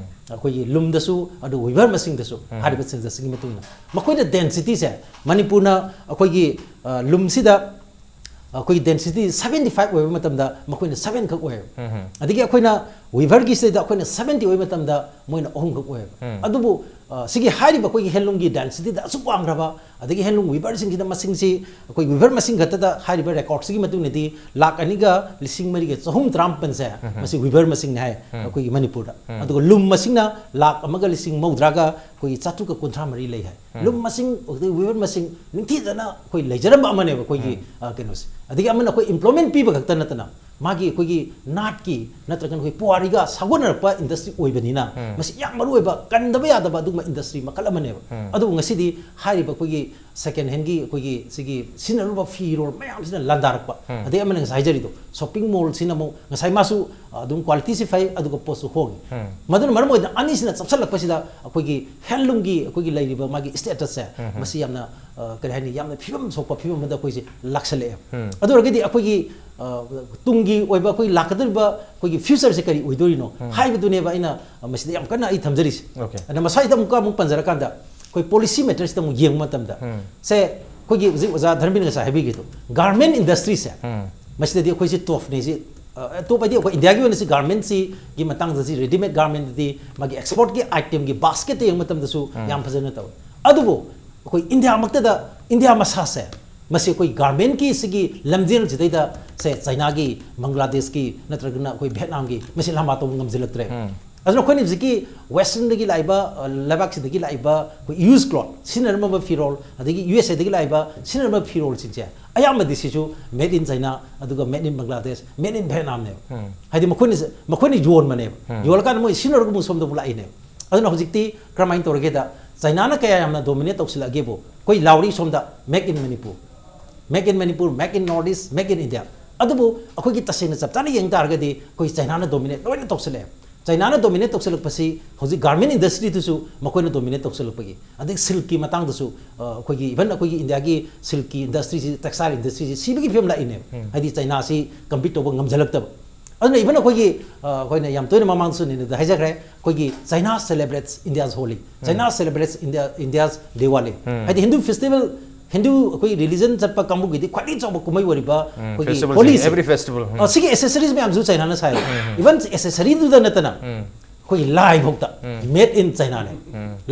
ꯑꯩꯈꯣꯏꯒꯤ ꯂꯨꯝꯗꯁꯨ, ꯑꯗꯨ weaver ꯃꯁꯤꯡꯗꯁꯨ, ꯍꯥꯏꯔꯤꯕ census ꯁꯤꯒꯤ ꯃꯇꯨꯡ ꯏꯟꯅ ꯃꯈꯣꯏꯅ density ꯁꯦ, ꯃꯅꯤꯄꯨꯔꯅ ꯑꯩꯈꯣꯏꯒꯤ, ꯑ, ꯂꯨꯝꯁꯤꯗ ꯑꯩꯈꯣꯏꯒꯤ density seventy five ꯑꯣꯏꯕ ꯃꯇꯝꯗ ꯃꯈꯣꯏꯅ seven ꯈꯛ ꯑꯣꯏꯌꯦꯕ꯫ ꯑꯗꯒꯤ ꯑꯩꯈꯣꯏꯅ ꯋꯤꯚꯔꯒꯤꯁꯤꯗ ꯑꯩꯈꯣꯏꯅ ꯁꯕꯦꯟꯇꯤ ꯑꯣꯏꯕ ꯃꯇꯝꯗ ꯃꯣꯏꯅ ꯑꯍꯨꯝꯈꯛ ꯑꯣꯏꯌꯦꯕ꯫ ꯑꯗꯨꯕꯨ ꯑ, ꯁꯤꯒꯤ ꯍꯥꯏꯔꯤꯕ ꯑꯩꯈꯣꯏꯒꯤ ꯍꯦꯟꯂꯨꯝꯒꯤ ꯗꯦꯟꯁꯤꯇꯤꯗ ꯑꯁꯨꯛ ꯋꯥꯡꯈ꯭ꯔꯕ, ꯑꯗꯒꯤ ꯍꯦꯟꯂꯨꯝ ꯋꯤꯚꯔꯁꯤꯡꯁꯤꯗ ꯃꯁꯤꯡꯁꯤ ꯑꯩꯈꯣꯏ ꯋꯤꯚꯔ ꯃꯁꯤꯡ ꯈꯛꯇꯗ ꯍꯥꯏꯔꯤꯕ ꯔꯦꯀꯣꯔꯠꯁꯤꯒꯤ ꯃꯇꯨꯡ ꯏꯟꯅꯗꯤ ꯂꯥꯛ ꯑꯅꯤꯒ ꯂꯤꯁꯤꯡ ꯃꯔꯤꯒ ꯆꯍꯨꯝ ꯇꯔꯥꯃꯥꯄꯟꯁꯦ ꯃꯁꯤ ꯋꯤꯚꯔ ꯃꯁꯤꯡꯅꯤ ꯍꯥꯏ ꯑꯩꯈꯣꯏꯒꯤ ꯃꯅꯤꯄꯨꯔꯗ꯫ ꯑꯗꯨꯒ ꯂꯨꯝ ꯃꯁꯤꯡꯅ ꯂꯥꯛ ꯑꯃꯒ ꯂꯤꯁꯤꯡ ꯃꯧꯗ꯭ꯔꯥꯒ ꯑꯩꯈꯣꯏꯒꯤ ꯆꯥꯇ꯭ꯔꯨꯛꯀ ꯀꯨꯟꯊ꯭ꯔꯥ ꯃꯔꯤ ꯂꯩ ꯍꯥꯏ꯫ ꯂꯨꯝ ꯃꯁꯤꯡ ꯑꯗꯒꯤ ꯋꯤꯚꯔ ꯃꯁꯤꯡ ꯅꯤꯡꯊꯤꯖꯅ ꯑꯩꯈꯣꯏ ꯂꯩꯖꯔꯝꯕ ꯑꯃꯅꯦꯕ ꯑꯩꯈꯣꯏꯒꯤ, ꯑ, ꯀꯩꯅꯣꯁꯦ꯫ ꯑꯗꯒꯤ ꯑꯃꯅ ꯑꯩꯈꯣꯏ employment ꯄꯤꯕ ꯈꯛꯇ ꯅꯠꯇꯅ ꯃꯥꯒꯤ ꯑꯩꯈꯣꯏꯒꯤ ꯅꯥꯠꯀꯤ ꯅꯠꯇ꯭ꯔꯒꯅ ꯑꯩꯈꯣꯏ ꯄꯨꯋꯥꯔꯤꯒ ꯁꯥꯒꯣꯟꯅꯔꯛꯄ industry ꯑꯣꯏꯕꯅꯤꯅ ꯃꯁꯤ ꯌꯥꯝ ꯃꯔꯨ ꯑꯣꯏꯕ, ꯀꯟꯗꯕ ꯌꯥꯗꯕ ꯑꯗꯨꯒꯨꯝꯕ industry ꯃꯈꯜ ꯑꯃꯅꯦꯕ꯫ ꯑꯗꯨꯕꯨ ꯉꯁꯤꯗꯤ ꯍꯥꯏꯔꯤꯕ ꯑꯩꯈꯣꯏꯒꯤ second handꯒꯤ ꯑꯩꯈꯣꯏꯒꯤ ꯁꯤꯒꯤ ꯁꯤꯖꯤꯟꯅꯔꯨꯕ ꯐꯤꯔꯣꯜ ꯃꯌꯥꯝꯁꯤꯅ ꯂꯥꯟꯗꯥꯔꯛꯄ꯫ ꯑꯗꯩ ꯑꯃꯅ ꯉꯁꯥꯏ ꯍꯥꯏꯖꯔꯤꯗꯣ, shopping mallꯁꯤꯅ ꯑꯃꯨꯛ ꯉꯁꯥꯏ ꯃꯥꯁꯨ ꯑꯗꯨꯝ qualityꯁꯤ ꯐꯩ, ꯑꯗꯨꯒ ꯄꯣꯠꯁꯨ ꯍꯣꯡꯉꯤ꯫ ꯃꯗꯨꯅ ꯃꯔꯝ ꯑꯣꯏꯗꯅ ꯑꯅꯤꯁꯤꯅ ꯆꯞꯁꯤꯜꯂꯛꯄꯁꯤꯗ ꯑꯩꯈꯣꯏꯒꯤ handloomꯒꯤ ꯑꯩꯈꯣꯏꯒꯤ ꯂꯩꯔꯤꯕ ꯃꯥꯒꯤ statusꯁꯦ ꯃꯁꯤ ꯌꯥꯝꯅ, ꯑ, ꯀꯔꯤ ꯍꯥꯏꯅꯤ, ꯌꯥꯝꯅ ꯐꯤꯕꯝ ꯁꯣꯛꯄ ꯐꯤꯕꯝ ꯑꯃꯗ ꯑꯩꯈꯣꯏꯁꯦ ꯂꯥꯛꯁꯜꯂꯛꯑꯦ꯫ ꯑꯗꯨ ꯑꯣꯏꯔꯒꯗꯤ ꯑꯩꯈꯣꯏꯒꯤ, ꯑ, ꯇꯨꯡꯒꯤ ꯑꯣꯏꯕ ꯑꯩꯈꯣꯏ ꯂꯥꯛꯀꯗꯧꯔꯤꯕ ꯑꯩꯈꯣꯏꯒꯤ futureꯁꯦ ꯀꯔꯤ ꯑꯣꯏꯗꯣꯔꯤꯅꯣ ꯍꯥꯏꯕꯗꯨꯅꯦꯕ ꯑꯩꯅ, ꯑ, ꯃꯁꯤꯗ ꯌꯥꯝ ꯀꯟꯅ ꯑꯩ ꯊꯝꯖꯔꯤꯁꯦ꯫ Okay. ꯑꯗ ꯃꯁꯥꯁꯤꯗ ꯑꯃꯨꯛꯀ ꯑꯃꯨꯛ ꯄꯟꯖꯔꯀꯥꯟꯗ ꯑꯩꯈꯣꯏ policy matterꯁꯤꯗ ꯑꯃꯨꯛ ꯌꯦꯡꯕ ꯃꯇꯝꯗ ꯁꯦ ꯑꯩꯈꯣꯏꯒꯤ ꯍꯧꯖꯤꯛ ꯑꯣꯖꯥ ꯙꯔꯃꯦꯟꯗ꯭ꯔ ꯉꯁꯥꯏ ꯍꯥꯏꯕꯤꯈꯤꯗꯣ, garment industryꯁꯦ ꯃꯁꯤꯗꯗꯤ ꯑꯩꯈꯣꯏꯁꯤ topꯅꯤ꯫ ꯁꯤ, ꯑ, top ꯍꯥꯏꯗꯤ ꯑꯩꯈꯣꯏ ꯏꯟꯗꯤꯌꯥꯒꯤ ꯑꯣꯏꯅ ꯁꯤ garmentꯁꯤꯒꯤ ꯃꯇꯥꯡꯗ ꯁꯤ readymade garmentꯗꯗꯤ ꯃꯥꯒꯤ exportꯀꯤ itemꯒꯤ basketꯇ ꯌꯦꯡꯕ ꯃꯇꯝꯗꯁꯨ ꯌꯥꯝ ꯐꯖꯅ ꯇꯧꯋꯤ꯫ ꯑꯗꯨꯕꯨ ꯑꯩꯈꯣꯏ ꯏꯟꯗꯤꯌꯥꯃꯛꯇꯗ, ꯏꯟꯗꯤꯌꯥ ꯃꯁꯥꯁꯦ ꯃꯁꯤ ꯑꯩꯈꯣꯏ garmentꯀꯤ ꯁꯤꯒꯤ ꯂꯝꯖꯦꯜꯁꯤꯗꯩꯗ ꯁꯦ ꯆꯥꯏꯅꯥꯒꯤ, ꯕꯪꯒ꯭ꯂꯥꯗꯦꯁꯀꯤ ꯅꯠꯇ꯭ꯔꯒꯅ ꯑꯩꯈꯣꯏ ꯚꯦꯠꯅꯥꯝꯒꯤ ꯃꯁꯤ ꯂꯝꯕꯥ ꯇꯧꯕ ꯉꯝꯁꯤꯜꯂꯛꯇ꯭ꯔꯦ꯫ ꯑꯗꯨꯅ ꯑꯩꯈꯣꯏꯅ ꯍꯧꯖꯤꯛꯀꯤ westernꯗꯒꯤ ꯂꯥꯛꯏꯕ, ꯑ, ꯂꯩꯕꯥꯛꯁꯤꯗꯒꯤ ꯂꯥꯛꯏꯕ ꯑꯩꯈꯣꯏ used cloth, ꯁꯤꯖꯤꯟꯅꯔꯝꯕ ꯐꯤꯔꯣꯜ, ꯑꯗꯒꯤ ꯌꯨ ꯑꯦꯁ ꯑꯦꯗꯒꯤ ꯂꯥꯛꯏꯕ ꯁꯤꯖꯤꯟꯅꯔꯝꯕ ꯐꯤꯔꯣꯜꯁꯤꯡꯁꯦ ꯑꯌꯥꯝꯕꯗꯤ ꯁꯤꯁꯨ made in China, ꯑꯗꯨꯒ made in Bangladesh, made in Vietnamꯅꯦꯕ꯫ ꯍꯥꯏꯗꯤ ꯃꯈꯣꯏꯅ, ꯃꯈꯣꯏꯅ ꯌꯣꯟꯕꯅꯦꯕ꯫ ꯌꯣꯜꯂꯀꯥꯟꯗ ꯃꯣꯏ ꯁꯤꯖꯤꯟꯅꯔꯒ ꯑꯃꯨꯛ ꯁꯣꯝꯗ ꯑꯃꯨꯛ ꯂꯥꯛꯏꯅꯦꯕ꯫ ꯑꯗꯨꯅ ꯍꯧꯖꯤꯛꯇꯤ ꯀꯔꯝꯍꯥꯏꯅ ꯇꯧꯔꯒꯦꯗ, ꯆꯥꯏꯅꯥꯅ ꯀꯌꯥ ꯌꯥꯝꯅ dominate ꯇꯧꯁꯤꯜꯂꯛꯑꯒꯦꯕꯨ ꯑꯩꯈꯣꯏ ꯂꯥꯎꯔꯤ ꯁꯣꯝꯗ make in Manipur, make in Manipur, make in North East, make in India꯫ ꯑꯗꯨꯕꯨ ꯑꯩꯈꯣꯏꯒꯤ ꯇꯁꯦꯡꯅ ꯆꯞ ꯆꯥꯅ ꯌꯦꯡ ꯇꯥꯔꯒꯗꯤ ꯑꯩꯈꯣꯏ ꯆꯥꯏꯅꯥꯅ dominate ꯂꯣꯏꯅ ꯇꯧꯁꯤꯜꯂꯛꯑꯦ꯫ ꯆꯥꯏꯅꯥꯅ dominate ꯇꯧꯁꯤꯜꯂꯛꯄꯁꯤ ꯍꯧꯖꯤꯛ garment industryꯗꯨꯁꯨ ꯃꯈꯣꯏꯅ dominate ꯇꯧꯁꯤꯜꯂꯛꯄꯒꯤ, ꯑꯗꯩ silkꯀꯤ ꯃꯇꯥꯡꯗꯁꯨ, ꯑ, ꯑꯩꯈꯣꯏꯒꯤ even ꯑꯩꯈꯣꯏꯒꯤ ꯏꯟꯗꯤꯌꯥꯒꯤ silkꯀꯤ industryꯁꯤ, textile industryꯁꯤ ꯁꯤꯕꯒꯤ ꯐꯤꯕꯝ ꯂꯥꯛꯏꯅꯦꯕ꯫ ꯍꯥꯏꯗꯤ ꯆꯥꯏꯅꯥꯁꯤ compete ꯇꯧꯕ ꯉꯝꯖꯜꯂꯛꯇꯕ꯫ ꯑꯗꯨꯅ even ꯑꯩꯈꯣꯏꯒꯤ, ꯑ, ꯑꯩꯈꯣꯏꯅ ꯌꯥꯝ ꯇꯣꯏꯅ ꯃꯃꯥꯡꯗꯁꯨ ꯅꯦꯅꯦꯗ ꯍꯥꯏꯖꯈ꯭ꯔꯦ, ꯑꯩꯈꯣꯏꯒꯤ China celebrates India's Holi, China celebrates India, India's Diwali꯫ ꯍꯥꯏꯗꯤ Hindu festival ꯍꯤꯟꯗꯨ ꯑꯩꯈꯣꯏ ꯔꯤꯂꯤꯖꯟ ꯆꯠꯄ ꯀꯥꯡꯕꯨꯒꯤꯗꯤ ꯈ꯭ꯋꯥꯏꯗꯒꯤ ꯆꯥꯎꯕ ꯀꯨꯝꯍꯩ ꯑꯣꯏꯔꯤꯕ ꯑꯩꯈꯣꯏꯒꯤ Festival, ꯍꯣꯂꯤꯁꯦ꯫ Every festival. ꯑ, ꯁꯤꯒꯤ ꯑꯦꯁꯦꯁꯔꯤꯁ ꯃꯌꯥꯝꯁꯨ ꯆꯥꯏꯅꯥꯅ ꯁꯥꯏ꯫ ꯏꯚꯟ ꯑꯦꯁꯦꯁꯔꯤꯗꯨꯗ ꯅꯠꯇꯅ ꯑꯩꯈꯣꯏꯒꯤ ꯂꯥꯏ ꯐꯥꯎꯗ ꯃꯦꯠ ꯏꯟ ꯆꯥꯏꯅꯥꯅꯦ꯫